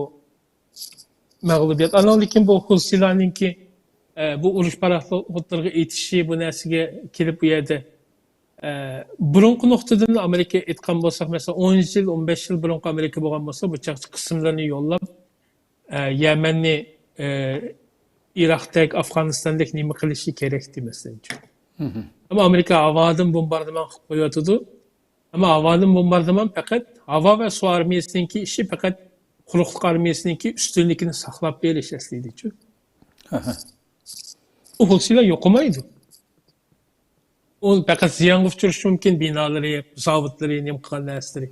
مەغلۇبىيەت. ئانىڭدىن كېيىن بۇ خۇسىلانىڭكى، ئە، بۇ ئۇرۇش پاراخوتلىرىغا ئېتىشى، بۇ نەرسىگە كېلىپ بۇ يەردە، ئە، بۇرۇنقى نۇقتىدىن ئامېرىكا ئېيتقان بولساق، مەسىلەن، ئون يىل، ئون بەش يىل بۇرۇنقى ئامېرىكا بولغان بولسا، بۇ چاقچى قىسىملىرىنى يوللاپ، ئە، يەمەننى، ئە، ئىراقتەك، ئافغانىستاندەك نېمە قىلىشى كېرەكتى، مەسىلەن. ئەمما ئامېرىكا ھاۋادىن بومباردىمان قىلىپ قويۇۋاتىدۇ. ئەمما ھاۋادىن بومباردىمان پەقەت ھاۋا ۋە سۇ ئارمىيەسىنىڭكى ئىشى، پەقەت قۇرۇقلۇق ئارمىيەسىنىڭكى ئۈستۈنلۈكىنى ساقلاپ بېرىش ئەسلىدىچۇ. ئاھا. ئۇ خۇسىلان يوقىمايدۇ. ئۇ پەقەت زىيانغا ئۇچرىشى مۇمكىن، بىنالىرى، زاۋۇتلىرى، نېمە قىلغان نەرسىلىرى.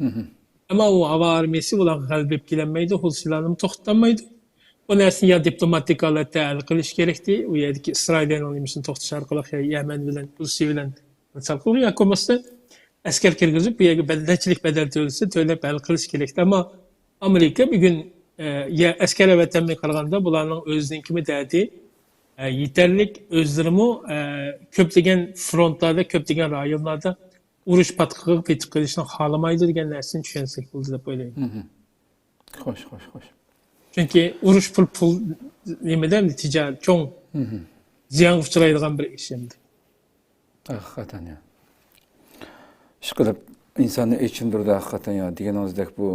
ئەمما ئۇ ھاۋا ئارمىيەسى ئۇلارغا غەلىبە ئېلىپ كېلەلمەيدۇ، خۇسىلانمۇ توختىتالمايدۇ. بۇ نەرسىنى يا دىپلوماتىك ھالەتتە ھەل قىلىش كېرەكتى، ئۇ يەردىكى ئىسرائىلىيەنىڭ نېمىسىنى توختىتىش ئارقىلىق يا يەمەن بىلەن، خۇسى بىلەن سەل قىلغان ياكى بولمىسا ئەسكەر كىرگۈزۈپ، بۇ يەرگە بەد-، نەچچىلىك بەدەل تۆلىسە، تۆلەپ ھەل قىلىش كېرەكتى. ئەمما ئامېرىكا بۈگۈن، ئە، يە ئەسكەر ئەۋەتەلمەي قالغاندا، بۇلارنىڭ ئۆزىنىڭكىمۇ دەردى، ئە، يېتەرلىك، ئۆزلىرىمۇ، ئە، كۆپلىگەن فرونتلاردا، كۆپلىگەن رايونلاردا ئۇرۇش پاتقىقىغا پېتىپ قېلىشنى خالىمايدۇ دېگەن نەرسىنى چۈشەنسەك بولدى دەپ ئويلايمەن. خوش، خوش، خوش. چۈنكى ئۇرۇش پۇل، پۇل نېمىدە، تىجارەت چوڭ زىيانغا ئۇچرايدىغان بىر ئىش ئەمدى. ھەقىقەتەن يا. ئىشقىلىپ، ئىنساننى ئېچىندۇرىدۇ ھەقىقەتەن يا. دېگىنىڭىزدەك بۇ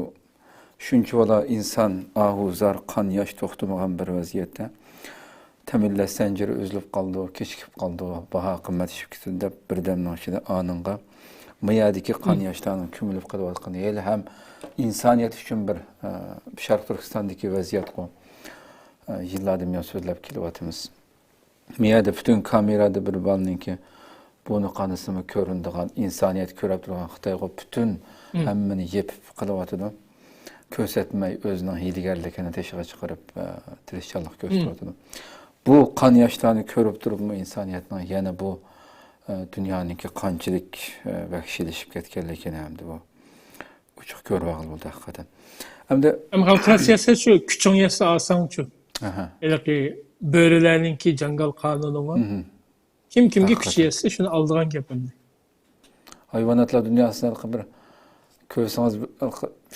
شۇنچىۋالا ئىنسان ئاھۇ زار، قان ياش توختىمىغان بىر ۋەزىيەتتە تەمىنلەش زەنجىرى ئۈزۈلۈپ قالىدۇ، كېچىكىپ قالىدۇ، باھا قىممەتلىشىپ كېتىدۇ دەپ بىردەمنىڭ ئىچىدە ئانىڭغا مىيادىكى قان ياشلارنىڭ كۆمۈلۈپ قېلىۋاتقىنى ھېلىھەم ئىنسانىيەت ئۈچۈن بىر، ئە، شەرقىي تۈركىستاندىكى ۋەزىيەتقۇ، ئە، يىللاردىن بۇيان سۆزلەپ كېلىۋاتىمىز. مىيادە پۈتۈن كامېرادا بىر بالىنىڭكى بۇرنى قانىسىمۇ كۆرۈنىدىغان، ئىنسانىيەت كۆرۈپ تۇرغان خىتايغۇ پۈتۈن ھەممىنى يېپىپ قېلىۋاتىدۇ. كۆرسەتمەي ئۆزىنىڭ ھىيلىگەرلىكىنى تېشىغا چىقىرىپ، ئە، تىرىشچانلىق كۆرسىتىۋاتىدۇ. بۇ قان ياشلارنى كۆرۈپ تۇرۇپمۇ ئىنسانىيەتنىڭ يەنە بۇ، ئە، دۇنيانىڭكى قانچىلىك، ئە، ۋەھشىيلىشىپ كەتكەنلىكىنى ھەمدە بۇ ئوچۇق كۆرۈۋالغىلى بولدى ھەقىقەتەن. ئەمدى ئەمما خەلقئارا سىياسەت شۇ، كۈچۈڭ يەتسە ئالساڭچۇ. ئاھا. ھېلىقى بۆرىلەرنىڭكى جاڭگال قانۇنىغا. كىم كىمگە كۈچ يەتسە شۇنى ئالىدىغان گەپ ئەمدى. ھايۋاناتلار دۇنياسىنى بىر كۆرسىڭىز،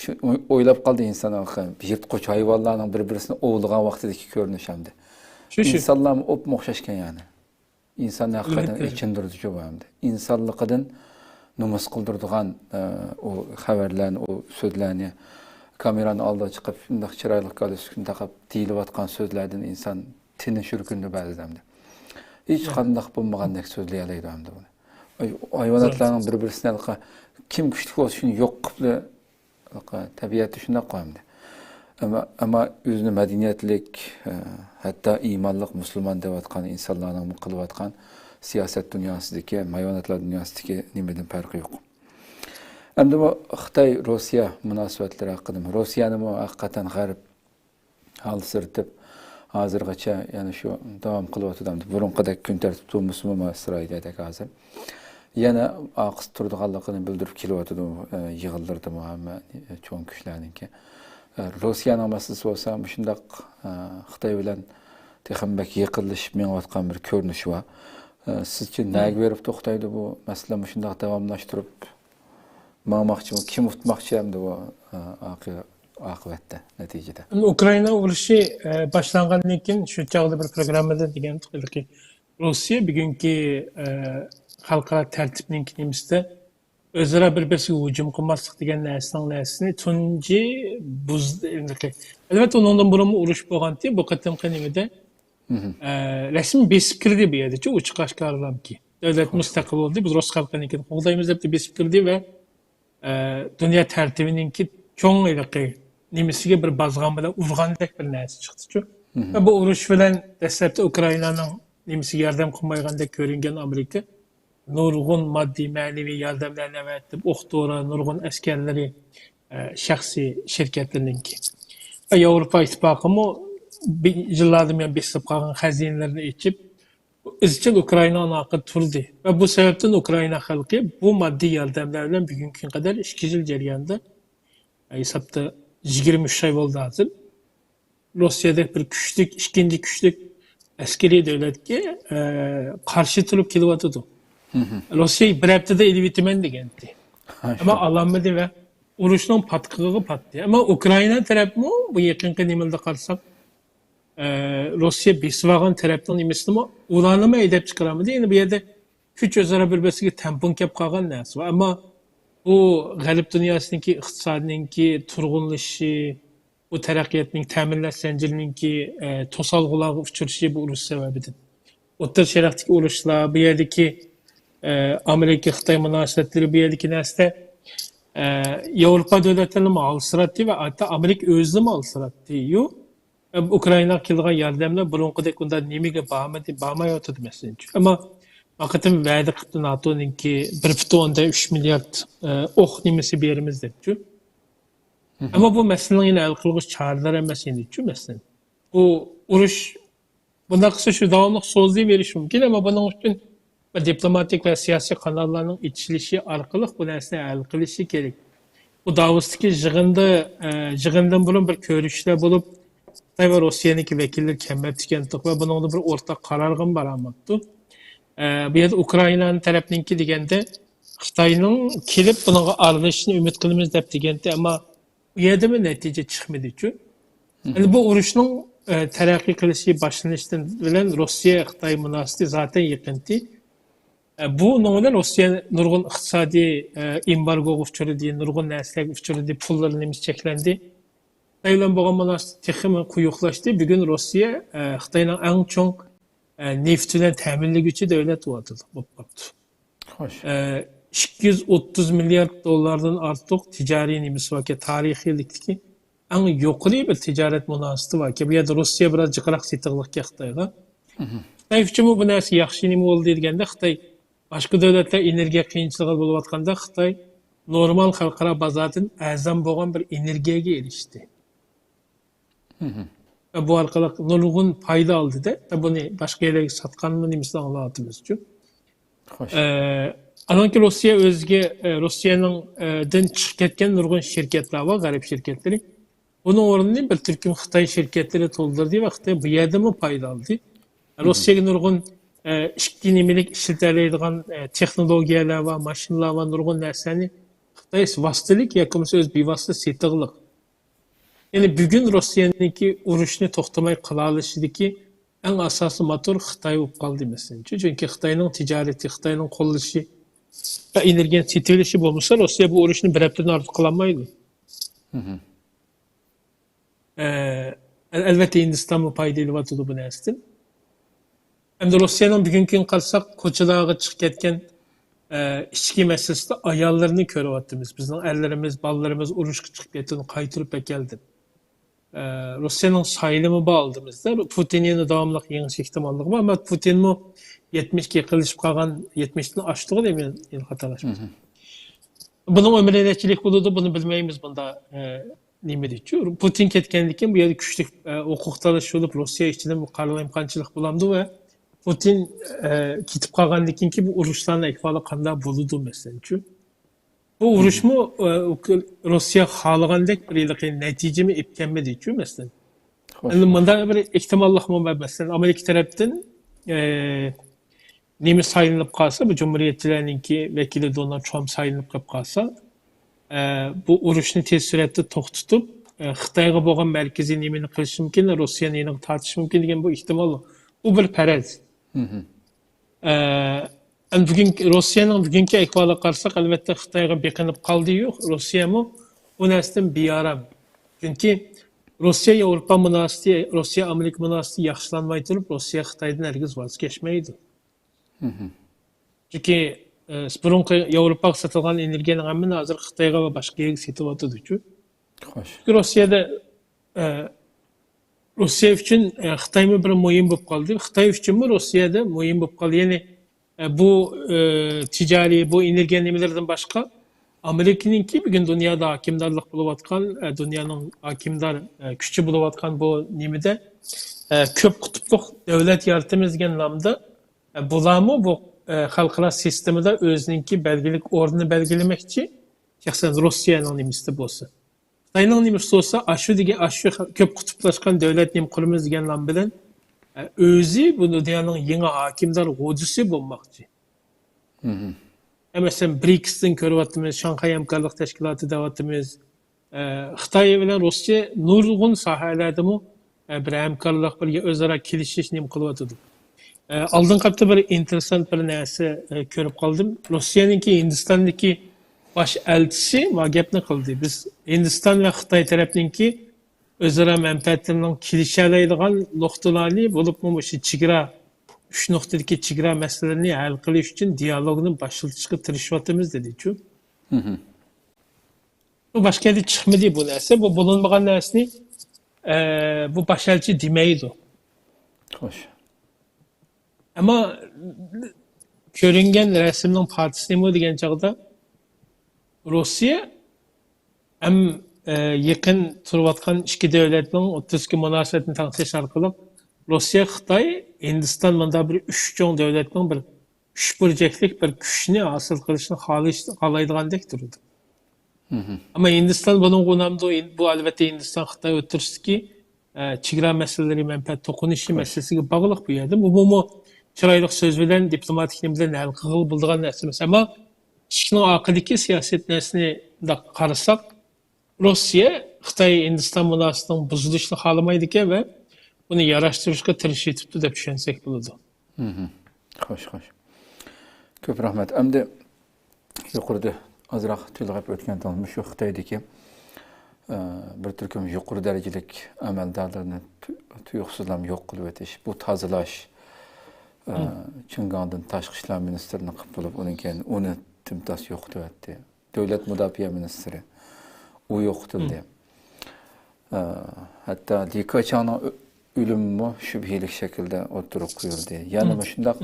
شۇ ئويلاپ قالدى ئىنسان، يىرتقۇچ ھايۋانلارنىڭ بىر-بىرسىنى ئوۋلىغان ۋاقتىدىكى كۆرۈنۈش ئەمدى. شۇ، شۇ. ئىنسانلارمۇ ئوپمۇ ئوخشاشكەن يەنى. ئىنساننى ھەقىقەتەن ئەلۋەتتە. ئېچىندۇرىدۇ شۇ ئەمدى. ئىنسانلىقىدىن نومۇس قىلدۇرىدىغان، ئە، ئۇ خەۋەرلەرنى، ئۇ سۆزلەرنى، كامېرانىڭ ئالدىغا چىقىپ، شۇنداق چىرايلىق گالستۇكنى تاقاپ دېيىلىۋاتقان سۆزلەردىن ئىنسان تېنى شۈركۈندى بەزىدە ئەمدى. ھېچقانداق بولمىغاندەك سۆزلىيەلەيدۇ ئەمدى بۇنى. ئاي-، ھايۋاناتلارنىڭ بىر-بىرسىنى ھېلىقى كىم كۈچلۈك بولسا شۇنى يوق قىلىپلا، ھېلىقى تەبىئەتتە شۇنداق قوي ئەمدى. ئەمما، ئەمما ئۆزىنى مەدەنىيەتلىك، ئە، ھەتتا ئىمانلىق مۇسۇلمان دەۋاتقان ئىنسانلارنىڭمۇ قىلىۋاتقان سىياسەت دۇنياسىدىكى، ھايۋاناتلار دۇنياسىدىكى نېمىدىن پەرقى يوق. ئەمدى بۇ خىتاي روسىيە مۇناسىۋەتلىرى ھەققىدىمۇ؟ روسىيەنىمۇ ھەقىقەتەن غەرب ھالسىرىتىپ، ھازىرغىچە يەنە شۇ داۋام قىلىۋاتىدۇ. ئەمدى بۇرۇنقىدەك كۈن تەرتىپ تۇرمىسىمۇ، ئىسرائىلىيەدەك ھازىر يەنە ئارقىسىدا تۇرىدىغانلىقىنى بىلدۈرۈپ كېلىۋاتىدۇ، ئە، يىغىنلىرىدىمۇ ھەممە، ئە، چوڭ كۈچلەرنىڭكى. ئە، روسىيەنىڭ مەسىلىسى بولسا مۇشۇنداق، ئە، خىتاي بىلەن تېخىمۇ بەك يېقىنلىشىپ مېڭىۋاتقان بىر كۆرۈنۈش بار. ئە، سىزچە نەگە بېرىپتۇ خىتايدا بۇ مەسىلە مۇشۇنداق داۋاملاشتۇرۇپ ماڭماقچىمۇ؟ كىم ئۇتماقچى ئەمدى بۇ، ئە، ئاقى-، ئاقىۋەتتە، نەتىجىدە؟ ئۇكرائىنا ئۇرۇشى، ئە، باشلانغاندىن كېيىن شۇ چاغدا بىر پروگراممىدا دېگەنتۇق، بەلكى روسىيە بۈگۈنكى، ئە، خەلقئارا تەرتىپنىڭكى نېمىسىدە ئۆزئارا بىر-بىرسىگە ھۇجۇم قىلماسلىق دېگەن نەرسىنىڭ نەرسىنى تۇنجى بۇزدى. ئەلۋەتتە، ئۇنىڭدىن بۇرۇنمۇ ئۇرۇش بولغانتى، بۇ قېتىمقى نېمىدە، ئە، رەسمىي بېسىپ كىردى بۇ يەردىچۇ، ئوچۇق ئاشكارىلامكى. دۆلەت مۇستەقىل بولدى، بىز رۇس خەلقىنىڭكىنى قوغدايمىز دەپ بېسىپ كىردى ۋە، ئە، دۇنيا تەرتىپىنىڭكى چوڭ ھېلىقى نېمىسىگە بىر بازغان بىلەن ئۇرغاندەك بىر نەرسە چىقتىچۇ. ۋە بۇ ئۇرۇش بىلەن دەسلەپتە ئۇكرائىنانىڭ نېمىسىگە ياردەم قىلمايدىغاندەك كۆرۈنگەن ئامېرىكا نۇرغۇن ماددىي، مەنىۋى ياردەملەرنى ئەۋەتىپ، ئوق دورا، نۇرغۇن ئەسكەرلىرى، ئە، شەخسىي شىركەتلىرىنىڭكى. ۋە ياۋروپا ئىتتىپاقىمۇ بى-، يىللاردىن بۇيان بېسىلىپ قالغان خەزىنىلىرىنى ئېچىپ، ئىزچىل ئۇكرائىنانىڭ ئارقىدا تۇردى. ۋە بۇ سەۋەبتىن ئۇكرائىنا خەلقى بۇ ماددىي ياردەملەر بىلەن بۈگۈنكى كۈنگە قەدەر ئىككى يىل جەريانىدا، ئە، ھېسابتا يىگىرمە ئۈچ ئاي بولدى ھازىر. روسىيەدەك بىر كۈچلۈك، ئىككىنچى كۈچلۈك ئەسكىرىي دۆلەتكە، ئە، قارشى تۇرۇپ كېلىۋاتىدۇ. روسىيە بىر ھەپتىدە ئېلىۋېتىمەن دېگەنتى. ئەمما ئالالمىدى ۋە ئۇرۇشنىڭ پاتقىقىغا پاتتى. ئەمما ئۇكرائىنا تەرەپمۇ بۇ يېقىنقى نېمىلەردە قارىساق، ئە، روسىيە بېسىۋالغان تەرەپنىڭ نېمىسىنىمۇ، ئۇلارنىمۇ ھەيدەپ چىقىرالمىدى. يەنى بۇ يەردە كۈچ ئۆزئارا بىر-بىرسىگە تەڭپۇڭ كەپ قالغان نەرسە بار. ئەمما بۇ غەرب دۇنياسىنىڭكى ئىقتىسادىنىڭكى تۇرغۇنلىشىشى، بۇ تەرەققىياتنىڭ تەمىنلەش زەنجىرىنىڭكى، ئە، توسالغۇلارغا ئۇچرىشى بۇ ئۇرۇش سەۋەبىدىن. ئوتتۇرا شەرقتىكى ئۇرۇشلار، بۇ يەردىكى، ئە، ئامېرىكا خىتاي مۇناسىۋەتلىرى، بۇ يەردىكى نەرسىلەر، ئە، ياۋروپا دۆلەتلىرىنىمۇ ھالسىراتتى ۋە ھەتتا ئامېرىكا ئۆزىنىمۇ ھالسىراتتى. يو، ئە، ئۇكرائىناغا كېلىدىغان ياردەملەر بۇرۇنقىدەك ئۇنداق نېمىگە بارمىدى، بارمايۋاتىدۇ مەسىلەن. ئەمما ما قېتىم ۋەدە قىپتۇ ناتونىڭكى بىر پۈتۈن ئوندىن ئۈچ مىليارد، ئە، ئوق نېمىسى بېرىمىز دەپچۇ. ئەمما بۇ مەسىلىنىڭ يەنە ھەل قىلغۇچ چارىلەر ئەمەس يەنىچۇ مەسىلەن. بۇ ئۇرۇش بۇنداق قىلسا شۇ داۋاملىق سوزۇلۇۋېرىشى مۇمكىن، ئەمما بۇنىڭ ئۈچۈن بىر دىپلوماتىك ۋە سىياسىي قاناللارنىڭ ئېچىلىشى ئارقىلىق بۇ نەرسىنى ھەل قىلىشى كېرەك. بۇ داۋوستىكى يىغىندا، ئە، يىغىندىن بۇرۇن بىر كۆرۈشۈشلەر بولۇپ، خىتاي ۋە روسىيەنىڭكى ۋەكىللىرى كەلمەپتىكەنتۇق ۋە بۇنىڭدا بىر ئورتاق قارارغىمۇ بارالماپتۇ. ئە، بۇ يەردە ئۇكرائىنا تەرەپنىڭكى دېگەندە، خىتاينىڭ كېلىپ بۇنىڭغا ئارىلىشىشىنى ئۈمىد قىلىمىز دەپ دېگەنتى، ئەمما ئۇ يەردىمۇ نەتىجە چىقمىدىچۇ. ئەمدى بۇ ئۇرۇشنىڭ، ئە، تەرەققىي قىلىشى باشلىنىشتىن بىلەن روسىيە خىتاي مۇناسىۋىتى زاتەن يېقىنتى. ئە، بۇنىڭ بىلەن روسىيە نۇرغۇن ئىقتىسادىي، ئە، ئېمبارگوغا ئۇچرىدى، نۇرغۇن نەرسىلەرگە ئۇچرىدى، پۇللىرى نېمىسى چەكلەندى. خىتاي بىلەن بولغان مۇناسىۋىتى تېخىمۇ قويۇقلاشتى. بۈگۈن روسىيە، ئە، خىتاينىڭ ئەڭ چوڭ، ئە، نېفىت بىلەن تەمىنلىگۈچى دۆلەت بولۇۋاتىدۇ، بولۇپ قاپتۇ. خوش. ئە، ئىككى يۈز ئوتتۇز مىليارد دوللاردىن ئارتۇق تىجارىي نېمىسى باركەن، تارىخىيلىكتىكى ئەڭ يۇقىرى بىر تىجارەت مۇناسىۋىتى باركەن. بۇ يەردە روسىيە بىراز جىقراق سېتىغلىقكەن خىتايغا. خىتاي ئۈچۈنمۇ بۇ نەرسە ياخشى نېمە بولدى دېگەندە، خىتاي باشقا دۆلەتلەر ئېنېرگىيە قىيىنچىلىقىدا بولۇۋاتقاندا، خىتاي نورمال خەلقئارا بازاردىن ئەرزان بولغان بىر ئېنېرگىيەگە ئېرىشتى. ۋە بۇ ئارقىلىق نۇرغۇن پايدا ئالدىدە، بۇنى باشقا يەرلەرگە ساتقانمۇ نېمىسىنى ئاڭلاۋاتىمىزچۇ. خوش. ئە، ئانانكى روسىيە ئۆزىگە، ئە، روسىيەنىڭ، ئە، دىن چىقىپ كەتكەن نۇرغۇن شىركەتلەر بار، غەرب شىركەتلىرى. بۇنىڭ ئورنىنى بىر تۈركۈم خىتاي شىركەتلىرى تولدۇردى ۋە خىتاي بۇ يەردىنمۇ پايدا ئالدى. روسىيەگە نۇرغۇن، ئە، ئىككى نېمىلىك ئىشلىتەلەيدىغان، ئە، تېخنولوگىيەلەر ۋە ماشىنىلار ۋە نۇرغۇن نەرسىلەرنى خىتاي ۋاسىتىلىك ياكى بولمىسا ئۆز بىۋاسىتە سېتىقلىق. يەنى بۈگۈن روسىيەنىڭكى ئۇرۇشنى توختىماي قىلالىشىدىكى ئەڭ ئاساسىي موتور خىتاي بولۇپ قالدى، مەسىلەن. چۈنكى خىتاينىڭ تىجارىتى، خىتاينىڭ قوللىشى ۋە ئېنېرگىيەنى سېتىۋېلىشى بولمىسا، روسىيە بۇ ئۇرۇشنى بىر ھەپتىدىن ئارتۇق قىلالمايدۇ. ئە، ئەلۋەتتە، ھىندىستانمۇ پايدا ئېلىۋاتىدۇ بۇ نەرسىدىن. ئەمدى روسىيەنىڭ بۈگۈنكى كۈنگە قارىساق، كوچىلارغا چىقىپ كەتكەن، ئە، ئىچكى مەسىلىسىدە ئاياللىرىنى كۆرۈۋاتىمىز. بىزنىڭ ئەرلىرىمىز، بالىلىرىمىز ئۇرۇشقا چىقىپ كەتتى، ئۇنى قايتۇرۇپ ئەكەلدى. ئە، روسىيەنىڭ سايلىمى بار ئالدىمىزدا. پۇتىن يەنە داۋاملىق يېڭىش ئېھتىماللىقى بار. ئەمما پۇتىنمۇ يەتمىشكە يېقىنلىشىپ قالغان، يەتمىشتىن ئاشتىغۇ دەيمەن، يەنە خاتالاشمىسام. بۇنىڭ ئۆمرى نەچچىلىك بولىدۇ، بۇنى بىلمەيمىز بۇندا. ئە، نېمە دېيىشى، پۇتىن كەتكەندىن كېيىن بۇ يەردە كۈچلۈك، ئە، ھوقۇق تالىشىش بولۇپ، روسىيە ئىچىدىن بۇ قالايمىقانچىلىق بولامدۇ ۋە پۇتىن، ئە، كېتىپ قالغاندىن كېيىنكى بۇ ئۇرۇشلارنىڭ ئەھۋالى قانداق بولىدۇ، مەسىلەنچۇ؟ بۇ ئۇرۇشمۇ، ئە، روسىيە خالىغاندەك بىر ھېلىقى نەتىجىمۇ ئېلىپ كەلمىدىچۇ، مەسىلەن. ئەمدى مۇنداق بىر ئېھتىماللىقمۇ بار، مەسىلەن، ئامېرىكا تەرەپتىن، ئە، نېمە سايلىنىپ قالسا، بۇ جۇمھۇرىيەتچىلەرنىڭكى ۋەكىلى دونالد ترامپ سايلىنىپ قېلىپ قالسا، ئە، بۇ ئۇرۇشنى تېز سۈرئەتتە توختىتىپ، ئە، خىتايغا بولغان مەركىزىي نېمىنى قىلىشى مۇمكىن، روسىيەنى يېنىغا تارتىشى مۇمكىن دېگەن بۇ ئېھتىمال. بۇ بىر پەرەز. ئە، ئەمدى بۈگۈنكى، روسىيەنىڭ بۈگۈنكى ئەھۋالىغا قارىساق، ئەلۋەتتە، خىتايغا بېقىنىپ قالدى-يۇ، روسىيەمۇ بۇ نەرسىدىن بىئارام. چۈنكى روسىيە ياۋروپا مۇناسىۋىتى، روسىيە ئامېرىكا مۇناسىۋىتى ياخشىلانماي تۇرۇپ، روسىيە خىتايدىن ھەرگىز ۋاز كەچمەيدۇ. چۈنكى، ئە، بۇرۇنقى ياۋروپاغا سېتىلغان ئېنېرگىيەنىڭ ھەممىنى ھازىر خىتايغا ۋە باشقا يەرگە سېتىۋاتىدۇچۇ. خوش. چۈنكى روسىيەدە، ئە، روسىيە ئۈچۈن، ئە، خىتايمۇ بىر مۇھىم بولۇپ قالدى. خىتاي ئۈچۈنمۇ روسىيەدە مۇھىم بولۇپ قالدى. يەنى، ئە، بۇ، ئە، تىجارىي، بۇ ئېنېرگىيە نېمىلىرىدىن باشقا، ئامېرىكىنىڭكى بۈگۈن دۇنيادا ھاكىمدارلىق بولۇۋاتقان، ئە، دۇنيانىڭ ھاكىمدار، ئە، كۈچى بولۇۋاتقان بۇ نېمىدە، ئە، كۆپ قۇتۇپلۇق دۆلەت يارىتىمىز دېگەن نامدا، ئە، بۇلارمۇ بۇ، ئە، خەلقئارا سىستېمىدا ئۆزىنىڭكى بەلگىلىك ئورنىنى بەلگىلىمەكچى. شەخسەن روسىيەنىڭ نېمىسىدە بولسا. خىتاينىڭ نېمىسى بولسا، ئاشۇ دېگەن، ئاشۇ كۆپ قۇتۇپلاشقان دۆلەت نېمە قۇرىمىز دېگەن نام بىلەن، ئە، ئۆزى بۇ دۇنيانىڭ يېڭى ھاكىمدار غوجىسى بولماقچى. ئە، مەسىلەن، برىكستىن كۆرۈۋاتىمىز، شاڭخەي ھەمكارلىق تەشكىلاتى دەۋاتىمىز. ئە، خىتاي بىلەن روسىيە نۇرغۇن ساھەلەردىمۇ، ئە، بىر ھەمكارلىق، بىر ئۆزئارا كېلىشىش نېمە قىلىۋاتىدۇ. ئە، ئالدىنقى ھەپتە بىر ئىنتېرېسسانت بىر نەرسە، ئە، كۆرۈپ قالدىم. روسىيەنىڭكى ھىندىستاندىكى باش ئەلچىسى ما گەپنى قىلدى. بىز ھىندىستان ۋە خىتاي تەرەپنىڭكى ئۆزئارا مەنپەئەتلىرىنىڭ كېلىشەلەيدىغان نۇقتىلارنى، بولۇپمۇ مۇشۇ چېگرا، ئۈچ نۇقتىدىكى چېگرا مەسىلىلىرىنى ھەل قىلىش ئۈچۈن دىيالوگنى باشلىتىشقا تىرىشىۋاتىمىز، دېدىچۇ. بۇ باشقا يەردە چىقمىدى بۇ نەرسە. بۇ بولۇنمىغان نەرسىنى، ئە، بۇ باش ئەلچى دېمەيدۇ. خوش. ئەمما كۆرۈنگەن رەسىمنىڭ پارچىسى نېمە دېگەن چاغدا، روسىيە ھەم، ئە، يېقىن تۇرۇۋاتقان ئىككى دۆلەتنىڭ ئوتتۇرىسىدىكى مۇناسىۋەتنى تەڭشەش ئارقىلىق روسىيە، خىتاي، ھىندىستان مۇنداق بىر ئۈچ چوڭ دۆلەتنىڭ بىر ئۈچ بۇرجەكلىك بىر كۈچنى ھاسىل قىلىشنى خالايدىغاندەك تۇرىدۇ. ئەمما ھىندىستان بۇنىڭغا ئۇنامدۇ؟ بۇ، ئەلۋەتتە، ھىندىستان خىتاي ئوتتۇرىسىدىكى، ئە، چېگرا مەسىلىلىرى، مەنپەئەت توقۇنۇشى مەسىلىسىگە باغلىق بۇ يەردە. بۇ، بۇمۇ چىرايلىق سۆز بىلەن، دىپلوماتىك نېمە بىلەن ھەل قىلغىلى بولىدىغان نەرسە ئەمەس. ئەمما ئىشىكنىڭ ئارقىدىكى سىياسەت نەرسىنى مۇنداق قارىساق، روسىيە خىتاي ھىندىستان مۇناسىۋىتىنىڭ بۇزۇلۇشىنى خالىمايدىكەن ۋە بۇنى ياراشتۇرۇشقا تىرىشىۋېتىپتۇ دەپ چۈشەنسەك بولىدۇ. خوش، خوش. كۆپ رەھمەت. ئەمدى يۇقىرىدا ئازراق تىلغا ئۆتكەن مۇشۇ خىتايدىكى، ئە، بىر تۈركۈم يۇقىرى دەرىجىلىك ئەمەلدارلىرىنى تۇ-، تۇيۇقسىزلا يوق قىلىۋېتىش، بۇ تازىلاش، ئە، چىڭگاڭدىن تاشقى ئىشلار مىنىستىرىنى قىلىپ بولۇپ، ئۇنىڭ كېيىن ئۇنى تىمتاس يوقىتىۋەتتى. دۆلەت مۇداپىئە مىنىستىرى، ئۇ يوقىتىلدى. ئە، ھەتتا لى كېچاڭنىڭ ئۆ-، ئۆلۈمىمۇ شۈبھىلىك شەكىلدە ئوتتۇرىغا قويۇلدى. يەنە مۇشۇنداق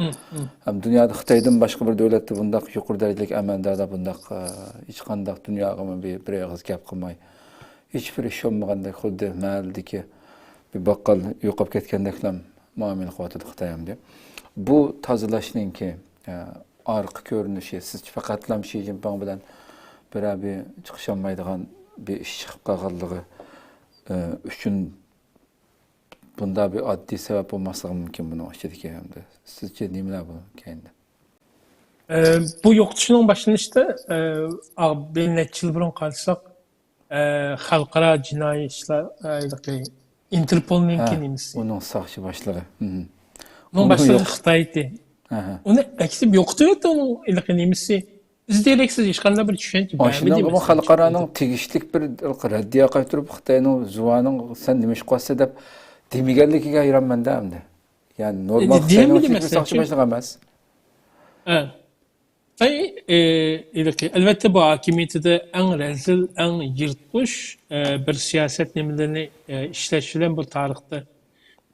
ھەم دۇنيادا خىتايدىن باشقا بىر دۆلەتتە بۇنداق يۇقىرى دەرىجىلىك ئەمەلدارلار بۇنداق، ئە، ھېچقانداق دۇنياغىمۇ بىر، بىر ئېغىز گەپ قىلماي، ھېچبىر ئىش بولمىغاندەك، خۇددى مەھەللىدىكى بىر باققال يوقاپ كەتكەندەكلا مۇئامىلە قىلىۋاتىدۇ خىتاي ئەمدى. بۇ تازىلاشنىڭكى، ئە، ئارقا كۆرۈنۈشى، سىزچە پەقەتلا شى جىنپىڭ بىلەن بىرەر بىر چىقىشالمايدىغان بىر ئىش چىقىپ قالغانلىقى، ئى، ئۈچۈن بۇنداق بىر ئاددىي سەۋەب بولماسلىقى مۇمكىن بۇنىڭ ئىچىدىكى ھەمدە. سىزچە نېمىلەر بۇ كەينىدە؟ ئە، بۇ يوقىتىشنىڭ باشلىنىشىدا، ئە، ئا-، بىر نەچچە يىل بۇرۇن قارىساق، ئە، خەلقئارا جىنايى ئىشلار، ئە، ھېلىقى ئىنتېرپولنىڭكى ھە، نېمىسى. ئۇنىڭ ساقچى باشلىقى. مم. ئۇنىڭ ئۇنى باشلىقى يوق- خىتاي ئىدى. ئەھە. ئۇنى ئەكسىپ يوقىتىۋەتتى ئۇنىڭ ھېلىقى نېمىسى. ئىز دېرەكسىز ھېچقانداق بىر چۈشەنچە بەرمىدى شۇنىڭغىمۇ مەسىلەن. خەلقئارانىڭ تېگىشلىك بىر رەددىيە قايتۇرۇپ، خىتاينىڭ زۇۋانىڭ سەن نېمە ئىش قىلىسەن دەپ دېمىگەنلىكىگە ھەيرانمەن-دە ئەمدى. يەنى نورمال ئېدى، خىتاينىڭ دېمىدى ئىچىدىكى مەسىلەن، ساقچى چۈنكى باشلىقى ئەمەس. ھە. خىتاي، ئى، ھېلىقى، ئەلۋەتتە، بۇ ھاكىمىيىتىدە ئەڭ رەزىل، ئەڭ يىرتقۇچ، ئى، بىر سىياسەت نېمىلىرىنى، ئى، ئىشلەش بىلەن بۇ تارىختا،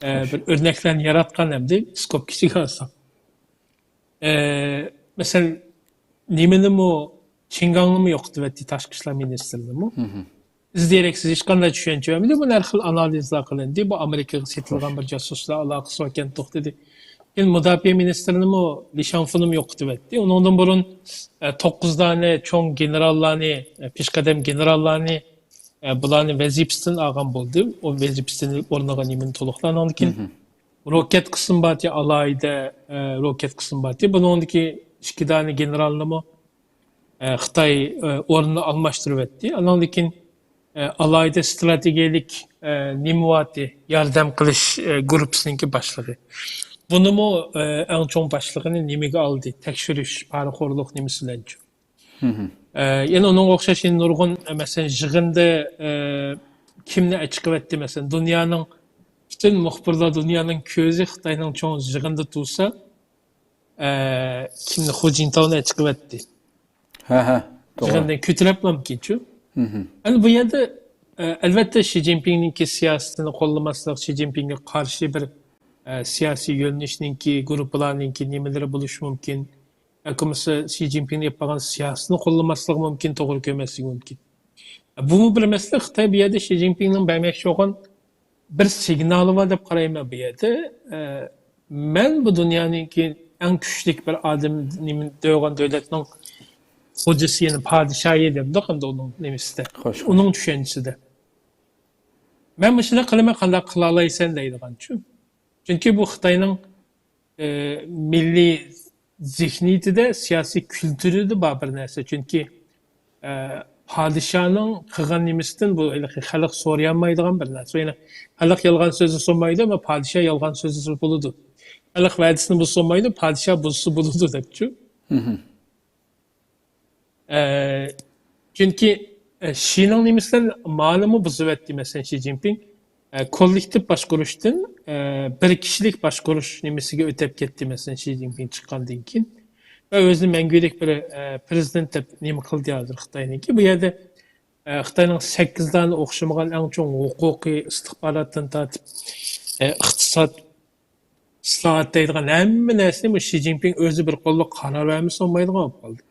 ئى، خوش. بىر ئۆرنەكلەرنى ياراتقان ئەمدى، سكوپكىسىگە ئالساق. ئى، مەسىلەن، نېمىنىمۇ، چىڭگاڭنىمۇ يوقىتىۋەتتى، تاشقى ئىشلار مىنىستىرىنىمۇ. مم. ئىز دېرەكسىز، ھېچقانداق چۈشەنچە بەرمىدى. بۇنى ھەر خىل ئانالىزلار قىلىندى. بۇ ئامېرىكىغا سېتىلغان بىر جاسۇسلار ئالاقىسى باركەن توختىدى. كېيىن مۇداپىئە مىنىستىرىنىمۇ لى شاڭفېنىمۇ يوقىتىۋەتتى. ئۇنىڭدىن بۇرۇن، ئە، توققۇز دانە چوڭ گېنېراللارنى، ئە، پېشقەدەم گېنېراللارنى، ئە، بۇلارنى ۋەزىپىسىدىن ئالغان بولدى. ئۇ ۋەزىپىسىدىن ئورنىغا نېمىنى تولۇقلىغان. ئاندىن كېيىن مم. روكەت قىسمى بارتى، ئالاھىدە، ئە، روكەت قىسمى بارتى. بۇنىڭدىكى ئىككى دانە گېنېرالنىمۇ ئە، خىتاي، ئە، ئورنىنى ئالماشتۇرۇۋەتتى. ئاناندىن كېيىن، ئە، ئالاھىدە ئىستراتېگىيەلىك، ئە، نېمە بارتى، ياردەم قىلىش، ئە، گۇرۇپپىسىنىڭكى باشلىقى. بۇنىمۇ، ئە، ئەڭ چوڭ باشلىقىنى نېمىگە ئالدى؟ تەكشۈرۈش، پارىخورلۇق نېمىسى بىلەنچۇ. مم. ئە، يەنە ئۇنىڭغا ئوخشاش يەنە نۇرغۇن، ئە، مەسىلەن، يىغىندا، ئە، كىمنى ئەچىقىۋەتتى؟ مەسىلەن، دۇنيانىڭ، پۈتۈن مۇخبىرلار دۇنيانىڭ كۆزى خىتاينىڭ چوڭ يىغىندا تۇرسا، ئە، كىمنى، خۇ جىنتاۋنى چىقىۋەتتى. ھە، ھە، توغرا. يىغىندىن كۆتۈرەپلامكىنچۇ؟ مم. ئەنە بۇ يەردە، ئە، ئەلۋەتتە، شى جىنپىڭنىڭكى سىياسىتىنى قوللىماسلىق، شى جىنپىڭگە قارشى بىر، ئە، سىياسىي يۆنىلىشنىڭكى، گۇرۇپپىلارنىڭكى نېمىلىرى بولۇشى مۇمكىن. ياكى بولمىسا شى جىنپىڭنىڭ ئېلىپ بارغان سىياسىتىنى قوللىماسلىقى مۇمكىن، توغرا كۆرمەسلىكى مۇمكىن. بۇمۇ بىر مەسىلە، خىتاي بۇ يەردە شى جىنپىڭنىڭ بەرمەكچى بولغان بىر سىگنالى بار دەپ قارايمەن بۇ يەردە. ئە، مەن بۇ دۇنيانىڭكى ئەڭ كۈچلۈك بىر ئادەم، نېمە، دەۋاتقان دۆلەتنىڭ خوجىسى، يەنى پادىشاھى دەمدۇق ئەمدى ئۇنىڭ نېمىسىدە، خوش، خوش. ئۇنىڭ چۈشەنچىسىدە. مەن مۇشۇنداق قىلىمەن، قانداق قىلالايسەن دەيدىغانچۇ. چۈنكى بۇ خىتاينىڭ، ئە، مىللىي زېھنىيىتىدە، سىياسىي كۈلتۈرىدە بار بىر نەرسە. چۈنكى، ئە، پادىشاھنىڭ قىلغان نېمىسىدىن بۇ ھېلىقى خەلق سورىيالمايدىغان بىر نەرسە. يەنى خەلق يالغان سۆزنى سورىمايدۇ، ئەمما پادىشاھ يالغان سۆزنى سورىسا بولىدۇ. خەلق ۋەدىسىنى بۇزسا بولمايدۇ، پادىشاھ بۇزسا بولىدۇ دەپچۇ. مم. ئە، چۈنكى، ئە، شىنىڭ نېمىسى بىلەن مانىمۇ بۇزۇۋەتتى، مەسىلەن، شى جىنپىڭ، ئە، كوللېكتىپ باشقۇرۇشتىن، ئە، بىر كىشىلىك باشقۇرۇش نېمىسىگە ئۆتۈپ كەتتى، مەسىلەن، شى جىنپىڭ چىققاندىن كېيىن. ۋە ئۆزىنى مەڭگۈلۈك بىر، ئە، پىرېزىدېنت دەپ نېمە قىلدى ھازىر خىتاينىڭكى. بۇ يەردە، ئە، خىتاينىڭ سەككىز دانە ئوخشىمىغان ئەڭ چوڭ ھوقۇقىي، ئىستىخباراتتىن تارتىپ، ئە، ئىقتىساد، ئىسلاھات دەيدىغان ھەممە نەرسىنى بۇ شى جىنپىڭ ئۆزى بىر قوللۇق قارار بەرمىسە بولمايدىغان بولۇپ قالدى.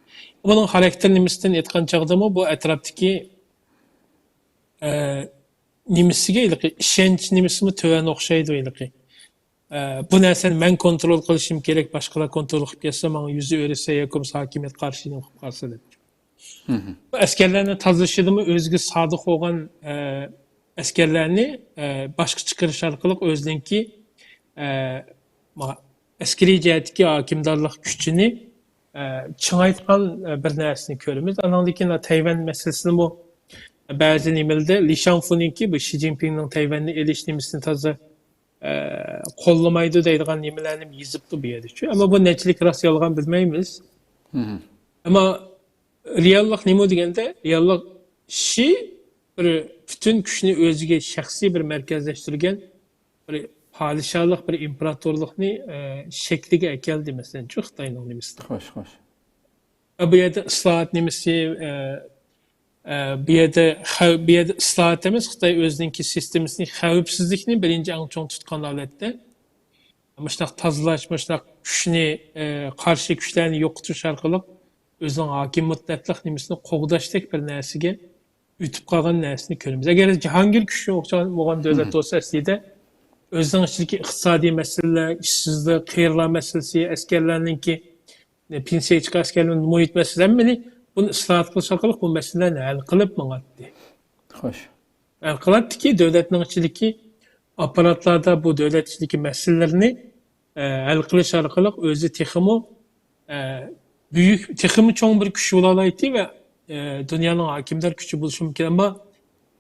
بۇنىڭ خاراكتېر نېمىسىدىن ئېيتقان چاغدىمۇ بۇ ئەتراپتىكى، ئە، نېمىسىگە ھېلىقى ئىشەنچ نېمىسىمۇ تۆۋەن ئوخشايدۇ ھېلىقى. ئە، بۇ نەرسىنى مەن كونترول قىلىشىم كېرەك، باشقىلار كونترول قىلىپ كەتسە ماڭا يۈزى ئۆرۈسە ياكى بولمىسا ھاكىمىيەت قارشى نېمە قىلىپ قالسا دەپ. مم. بۇ ئەسكەرلەرنى تازىلىشىدىمۇ ئۆزىگە سادىق بولغان، ئە، ئەسكەرلەرنى، ئە، باشقا چىقىرىش ئارقىلىق ئۆزىنىڭكى، ئە، ما-، ئەسكىرىي جەھەتتىكى ھاكىمدارلىق كۈچىنى، ئە، چىڭايتقان، ئە، بىر نەرسىنى كۆرىمىز. ئاناندىن كېيىن تەيۋەن مەسىلىسىنىمۇ بەزى نېمىلەردە لى شاڭفۇنىڭكى بۇ شى جىنپىڭنىڭ تەيۋەننى ئېلىش نېمىسىنى تازا، ئە، قوللىمايدۇ دەيدىغان نېمىلەرنى يېزىپتۇ بۇ يەردىچۇ. ئەمما بۇ نەچچىلىك راست يالغان بىلمەيمىز. مم. ئەمما رېئاللىق نېمە دېگەندە، رېئاللىق شى بىر پۈتۈن كۈچنى ئۆزىگە شەخسىي بىر مەركەزلەشتۈرگەن بىر پادىشاھلىق، بىر ئىمپېراتورلۇقنى، ئە، شەكلىگە ئەكەلدى، مەسىلەنچۇ، خىتاينىڭ نېمىسىدە. خوش، خوش. ئە، بۇ يەردە ئىسلاھات نېمىسى، ئە، ئە، بۇ يەردە خەۋ-، بۇ يەردە ئىسلاھات ئەمەس، خىتاي ئۆزىنىڭكى سىستېمىسىنى، خەۋپسىزلىكنى بىرىنچى ئەڭ چوڭ تۇتقان ھالەتتە. مۇشۇنداق تازىلاش، مۇشۇنداق كۈچنى، ئە، قارشى كۈچلەرنى يوقىتىش ئارقىلىق ئۆزىنىڭ ھاكىم مۇتلەقلىق نېمىسىنى قوغداشتەك بىر نەرسىگە ئۆتۈپ قالغان نەرسىنى كۆرىمىز. ئەگەر جاھانگىر كۈچكە ئوخشىغان بولغان دۆلەت مم. بولسا، ئەسلىدە ئۆزىنىڭ ئىچىدىكى ئىقتىسادىي مەسىلىلەر، ئىشسىزلىق، قېرىلار مەسىلىسى، ئەسكەرلەرنىڭكى پېنسىيەگە چىقىۋاتقان مۇھىت مەسىلە، ھەممىنى بۇنى ئىسلاھات قىلىش ئارقىلىق بۇ مەسىلىلەرنى ھەل قىلىپ ماڭاتتى. خوش. ھەل قىلاتتىكى، دۆلەتنىڭ ئىچىدىكى ئاپپاراتلاردا بۇ دۆلەت ئىچىدىكى مەسىلىلەرنى، ئە، ھەل قىلىش ئارقىلىق ئۆزى تېخىمۇ، ئە، بۈيۈك، تېخىمۇ چوڭ بىر كۈچ بولالايتتى ۋە، ئە، دۇنيانىڭ ھاكىمدار كۈچى بولۇشى مۇمكىن. ئەمما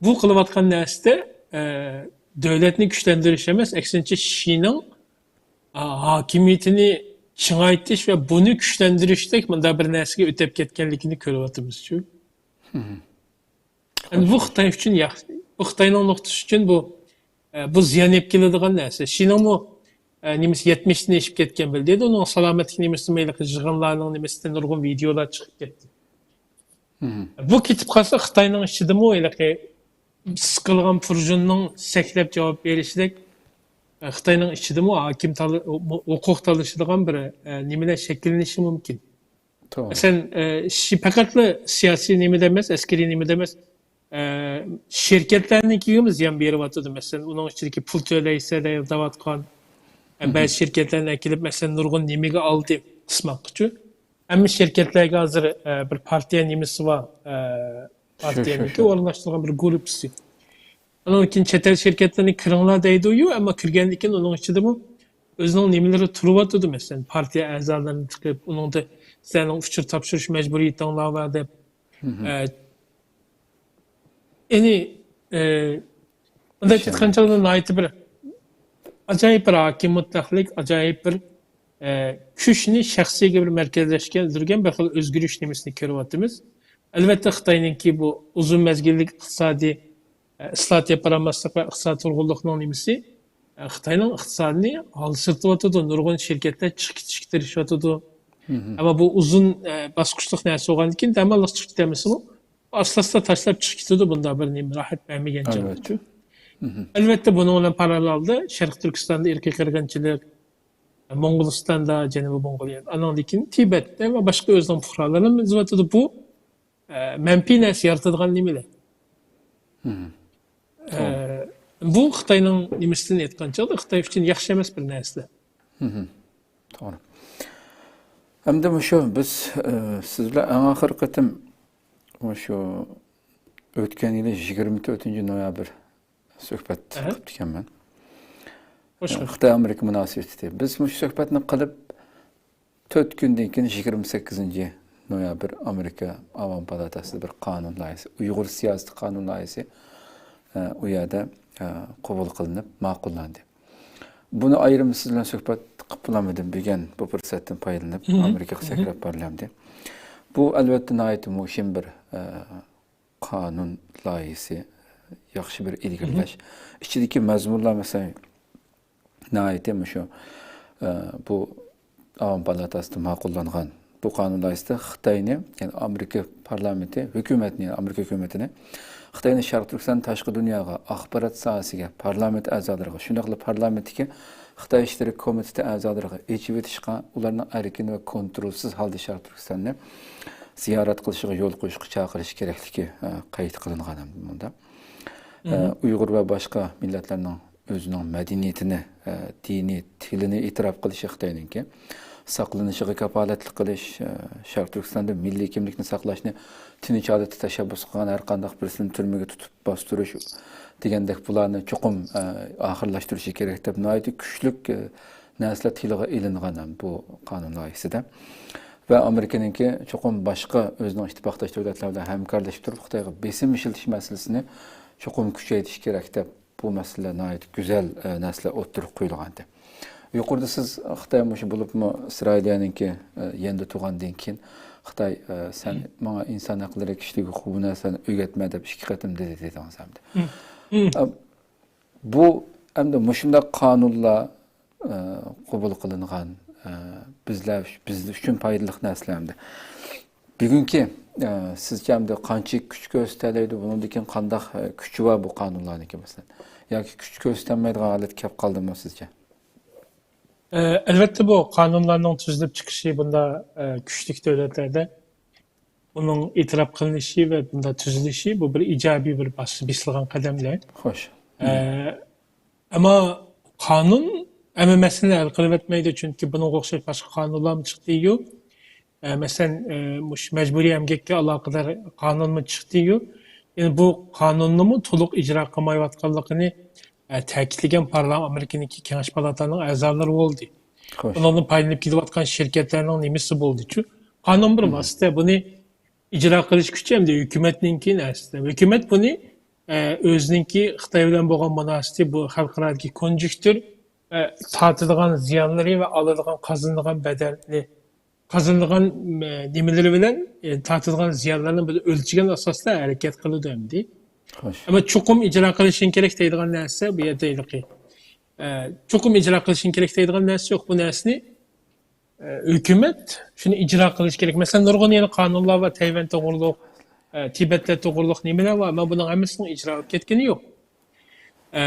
بۇ قىلىۋاتقان نەرسىدە، ئە، دۆلەتنى كۈچلەندۈرۈش ئەمەس، ئەكسىنچە شىنىڭ، ئا، ھاكىمىيىتىنى چىڭايتىش ۋە بۇنى كۈچلەندۈرۈشتەك مۇنداق بىر نەرسىگە ئۆتۈپ كەتكەنلىكىنى كۆرۈۋاتىمىزچۇ. ئەمدى بۇ خىتاي ئۈچۈن ياخشى. بۇ خىتاينىڭ نۇقتىسى ئۈچۈن بۇ، ئە، بۇ زىيان ئېلىپ كېلىدىغان نەرسە. شىنىڭمۇ، ئە، نېمىسى يەتمىشتىن ئېشىپ كەتكەن بىلدى. ئۇنىڭ سالامەتلىك نېمىسىمۇ ھېلىقى يىغىنلارنىڭ نېمىسىدە نۇرغۇن ۋىدىيولار چىقىپ كەتتى. بۇ كېتىپ قالسا خىتاينىڭ ئىچىدىمۇ ھېلىقى سىقىلغان پۇرژۇننىڭ سەكرەپ جاۋاب بېرىشىدەك، ئە، خىتاينىڭ ئىچىدىمۇ ھاكىم تال-، ھوقۇق تالىشىدىغان بىر، ئە، نېمىلەر شەكىللىنىشى مۇمكىن. توغرا. مەسىلەن، ئە، شى-، پەقەتلا سىياسىي نېمىدە ئەمەس، ئەسكىرىي نېمىدە ئەمەس، ئە، شىركەتلەرنىڭكىگىمۇ زىيان بېرىۋاتىدۇ. مەسىلەن، ئۇنىڭ ئىچىدىكى پۇل تۆلەيسە دەۋاتقان، ئە، بەزى شىركەتلەرنى ئەكېلىپ، مەسىلەن، نۇرغۇن نېمىگە ئالدى قىسماققىچۇ. ھەممە شىركەتلەرگە ھازىر، ئە، بىر پارتىيە نېمىسى بار، ئە، پارتىيەنىڭكى ئورۇنلاشتۇرغان بىر گۇرۇپپىسى. ئاندىن كېيىن چەت ئەل شىركەتلىرىنى كىرىڭلار دەيدۇ، يو، ئەمما كىرگەندىن كېيىن ئۇنىڭ ئىچىدىمۇ ئۆزىنىڭ نېمىلىرى تۇرۇۋاتىدۇ، مەسىلەن، پارتىيە ئەزالىرىنى تىقىپ، ئۇنىڭدا سىلەرنىڭ ئۇچۇر تاپشۇرۇش مەجبۇرىيىتىڭلار بار دەپ. ئە، يەنى، ئە، ئۇنداق ئېيتقان چاغدا ناھايىتى بىر ئاجايىپ بىر ھاكىم مۇتلەقلىك، ئاجايىپ بىر، ئە، كۈچنى شەخسىيگە بىر مەركەزلەشتۈرگەن بىر خىل ئۆزگىرىش نېمىسىنى كۆرۈۋاتىمىز. ئەلۋەتتە، خىتاينىڭكى بۇ ئۇزۇن مەزگىللىك ئىقتىسادىي ئىسلاھات ياپالماسلىق ۋە ئىقتىساد تۇرغۇنلۇقنىڭ نېمىسى، خىتاينىڭ ئىقتىسادىنى ھالسىرىتىۋاتىدۇ. نۇرغۇن شىركەتلەر چىقىپ كېتىشكە تىرىشىۋاتىدۇ. ئەمما بۇ ئۇزۇن، ئە، باسقۇچلۇق نەرسە بولغاندىن كېيىن دەماللىق چىقىپ كېتەلمىسىمۇ، ئاستا-ئاستا تاشلاپ چىقىپ كېتىدۇ، بۇنداق بىر نېمە راھەت بەرمىگەن چاغدا. ئەلۋەتتە، بۇنىڭ بىلەن پاراللېلدا شەرقىي تۈركىستاندا ئىرقىي قىرغىنچىلىق، موڭغۇلىستاندا، جەنۇبىي موڭغۇلىيە، ئانىڭدىن كېيىن تىبەتتە ۋە باشقا ئۆزىنىڭ پۇقرالىرىنى ئېزىۋاتىدۇ. بۇ ئە، مەنپىي نەرسە يارىتىدىغان نېمىلەر؟ ئە، بۇ خىتاينىڭ نېمىسىدىن ئېيتقان چاغدا خىتاي ئۈچۈن ياخشى ئەمەس بىر نەرسىلەر. توغرا. ئەمدى مۇشۇ بىز، ئە، سىز بىلەن ئەڭ ئاخىرقى قېتىم مۇشۇ ئۆتكەن يىلى يىگىرمە تۆتىنچى نويابىر سۆھبەت قىلىپتىكەنمەن. خوش. خىتاي ئامېرىكا مۇناسىۋىتى. بىز مۇشۇ سۆھبەتنى قىلىپ، تۆت كۈندىن كېيىن، يىگىرمە سەككىزىنچى نويابىر، ئامېرىكا ئاۋام پالاتاسىدا بىر قانۇن لايىھەسى، ئۇيغۇر سىياسىتى قانۇن لايىھەسى، ئە، ئۇ يەردە، ئە، قوبۇل قىلىنىپ ماقۇللاندى. بۇنى ئايرىم سىز بىلەن سۆھبەت قىلىپ بولالمىدىم، بۈگۈن بۇ پۇرسەتتىن پايدىلىنىپ ئامېرىكىغا سەكرەپ بارىلامدى. بۇ، ئەلۋەتتە، ناھايىتى مۇھىم بىر، ئە، قانۇن لايىھىسى، ياخشى بىر ئىلگىرىلەش. ئىچىدىكى مەزمۇنلار، مەسىلەن، ناھايىتى مۇشۇ، ئە، بۇ ئاۋام پالاتاسىدا ماقۇللانغان بۇ قانۇن لايىھىسىدە خىتاينى، يەنى ئامېرىكا پارلامېنتى، ھۆكۈمەتنى، يەنى ئامېرىكا ھۆكۈمىتىنى خىتاينى شەرقىي تۈركىستان تاشقى دۇنياغا، ئاخبارات ساھەسىگە، پارلامېنت ئەزالىرىغا، شۇنداقلا پارلامېنتتىكى خىتاي ئىشلىرى كومىتېتى ئەزالىرىغا ئېچىۋېتىشقا، ئۇلارنىڭ ئەركىن ۋە كونترولسىز ھالدا شەرقىي تۈركىستاننى زىيارەت قىلىشىغا يول قويۇشقا چاقىرىش كېرەكلىكى، ئە، قەيت قىلىنغان ھەم بۇندا. ئە، ئۇيغۇر ۋە باشقا مىللەتلەرنىڭ ئۆزىنىڭ مەدەنىيىتىنى، ئە، دىنىي تىلىنى ئېتىراپ قىلىشى خىتاينىڭكى، ساقلىنىشىغا كاپالەتلىك قىلىش، ئە، شەرقىي تۈركىستاندا مىللىي كىملىكنى ساقلاشنى تىنچ ھالەتتە تەشەببۇس قىلغان ھەر قانداق بىرسىنى تۈرمىگە تۇتۇپ باستۇرۇش دېگەندەك بۇلارنى چوقۇم، ئە، ئاخىرلاشتۇرۇشى كېرەك دەپ ناھايىتى كۈچلۈك، ئە، نەرسىلەر تىلغا ئېلىنغان ھەم بۇ قانۇن لايىھىسىدە. ۋە ئامېرىكىنىڭكى چوقۇم باشقا ئۆزىنىڭ ئىتتىپاقداش دۆلەتلەر بىلەن ھەمكارلىشىپ تۇرۇپ خىتايغا بېسىم ئىشلىتىش مەسىلىسىنى چوقۇم كۈچەيتىش كېرەك دەپ بۇ مەسىلىلەر ناھايىتى گۈزەل، ئە، نەرسىلەر ئوتتۇرىغا قويۇلغانىدى. يۇقىرىدا سىز خىتاي مۇشۇ بولۇپمۇ ئىسرائىلىيەنىڭكى، ئە، يەندە تۇغاندىن كېيىن خىتاي، ئە، سەن ماڭا ئىنسان ھەقلىرى، كىشىلىك ھوقۇق بۇ نەرسىلەرنى ئۆگەتمە دەپ ئىككى قېتىم دېدى دېدىڭىز ئەمدى. ئە، بۇ ئەمدى مۇشۇنداق قانۇنلار، ئە، قوبۇل قىلىنغان، ئە، بىزلەر، بىز ئۈچۈن پايدىلىق نەرسىلەر ئەمدى. بۈگۈنكى، ئە، سىزچە ئەمدى قانچىلىك كۈچ كۆرسىتەلەيدۇ؟ بۇنىڭدىن كېيىن قانداق، ئە، كۈچى بار بۇ قانۇنلارنىڭكى مەسىلەن؟ ياكى كۈچ كۆرسىتەلمەيدىغان ھالەتكە كەپ قالدىمۇ سىزچە؟ ئە، ئەلۋەتتە، بۇ قانۇنلارنىڭ تۈزۈلۈپ چىقىشى بۇنداق، ئە، كۈچلۈك دۆلەتلەردە ئۇنىڭ ئېتىراپ قىلىنىشى ۋە بۇنداق تۈزۈلۈشى بۇ بىر ئىجابىي بىر باش-، بېسىلغان قەدەملەر. خوش. ئە، ئەمما قانۇن ھەممە مەسىلىنى ھەل قىلىۋەتمەيدۇ، چۈنكى بۇنىڭغا ئوخشاش باشقا قانۇنلارمۇ چىقتى. يو، ئە، مەسىلەن، ئە، مۇشۇ مەجبۇرىي ئەمگەككە ئالاقىدار قانۇنمۇ چىقتىيۇ. يەنى بۇ قانۇننىمۇ تولۇق ئىجرا قىلمايۋاتقانلىقىنى، ئە، تەكىتلىگەن پارلامېنت، ئامېرىكىنىڭكى كېڭەش پالاتانىڭ ئەزالىرى بولدى. خوش. بۇنىڭدىن پايدىلىنىپ كېلىۋاتقان شىركەتلەرنىڭ نېمىسى بولدىچۇ؟ قانۇن بىر ۋاسىتە، بۇنى ئىجرا قىلىش كۈچى ئەمدى ھۆكۈمەتنىڭكى نەرسىسى. ھۆكۈمەت بۇنى، ئە، ئۆزىنىڭكى خىتاي بىلەن بولغان مۇناسىۋىتى، بۇ خەلقئارادىكى كونجۇكتۇر، ئە، تارتىدىغان زىيانلىرى ۋە ئالىدىغان، قازىنىدىغان بەدەلنى، قازىنىدىغان، ئە، نېمىلىرى بىلەن، ئە، تارتىدىغان زىيانلارنى بىر ئۆلچىگەن ئاساستا ھەرىكەت قىلىدۇ ئەمدى. خوش. ئەمما چوقۇم ئىجرا قىلىشىڭ كېرەك دەيدىغان نەرسە بۇ يەردە ھېلىقى، ئە، چوقۇم ئىجرا قىلىشىڭ كېرەك دەيدىغان نەرسە يوق. بۇ نەرسىنى، ئە، ھۆكۈمەت شۇنى ئىجرا قىلىشى كېرەك. مەسىلەن، نۇرغۇن يەنە قانۇنلار بار، تەيۋەن توغرۇلۇق، ئە، تىبەتلەر توغرۇلۇق نېمىلەر بار. ئەمما بۇنىڭ ھەممىسىنىڭ ئىجرا قىلىپ كەتكىنى يوق. ئە،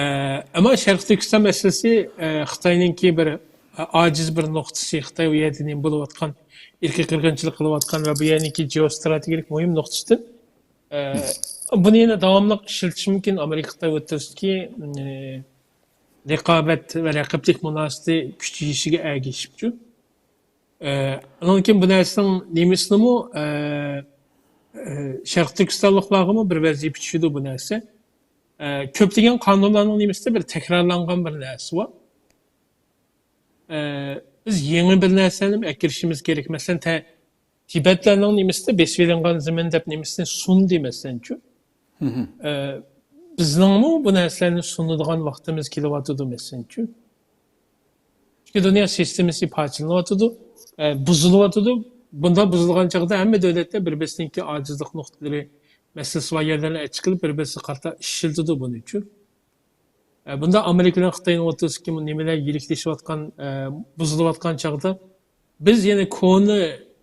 ئەمما شەرقىي تۈركىستان مەسىلىسى، ئە، خىتاينىڭكى بىر، ئە، ئاجىز بىر نۇقتىسى، خىتاي ئۇ يەردە نېمە بولۇۋاتقان ئىرقىي قىرغىنچىلىق قىلىۋاتقان ۋە بۇ يەرنىڭكى جېئوستراتېگىيەلىك مۇھىم نۇقتىسىدىن، ئە، بۇنى يەنە داۋاملىق ئىشلىتىش مۇمكىن ئامېرىكا خىتاي ئوتتۇرىسىدىكى، ئە، رىقابەت ۋە رەقىبلىك مۇناسىۋىتى كۈچىيىشىگە ئەگىشىپچۇ. ئە، ئۇنىڭدىن كېيىن بۇ نەرسىنىڭ نېمىسىنىمۇ، ئە، ئە، شەرقىي تۈركىستانلىقلارغىمۇ بىر ۋەزىپە چۈشىدۇ بۇ نەرسە. ئە، كۆپلىگەن قانۇنلارنىڭ نېمىسىدە بىر تەكرارلانغان بىر نەرسە بار. ئە، بىز يېڭى بىر نەرسىنى ئەكىرىشىمىز كېرەك. مەسىلەن، تە-، تىبەتلەرنىڭ نېمىسىدە بېسىۋېلىنغان زېمىن دەپ نېمىسىنى سۇندى، مەسىلەنچۇ. ئە، بىزنىڭمۇ بۇ نەرسىلەرنى سۇنىدىغان ۋاقتىمىز كېلىۋاتىدۇ، مەسىلەنچۇ. چۈنكى دۇنيا سىستېمىسى پارچىلىنىۋاتىدۇ، ئە، بۇزۇلۇۋاتىدۇ. بۇنداق بۇزۇلغان چاغدا ھەممە دۆلەتلەر بىر-بىرسىنىڭكى ئاجىزلىق نۇقتىلىرى، مەسىلىسى بار يەرلەرنى ئەچىقىپ، بىر-بىرسىگە قارىتا ئىشلىتىدۇ بۇنىچۇ. ئە، بۇنداق ئامېرىكا بىلەن خىتاينىڭ ئوتتۇرىسىدىكى نېمىلەر يىرىكلىشىۋاتقان، ئە، بۇزۇلۇۋاتقان چاغدا، بىز يەنە كونا،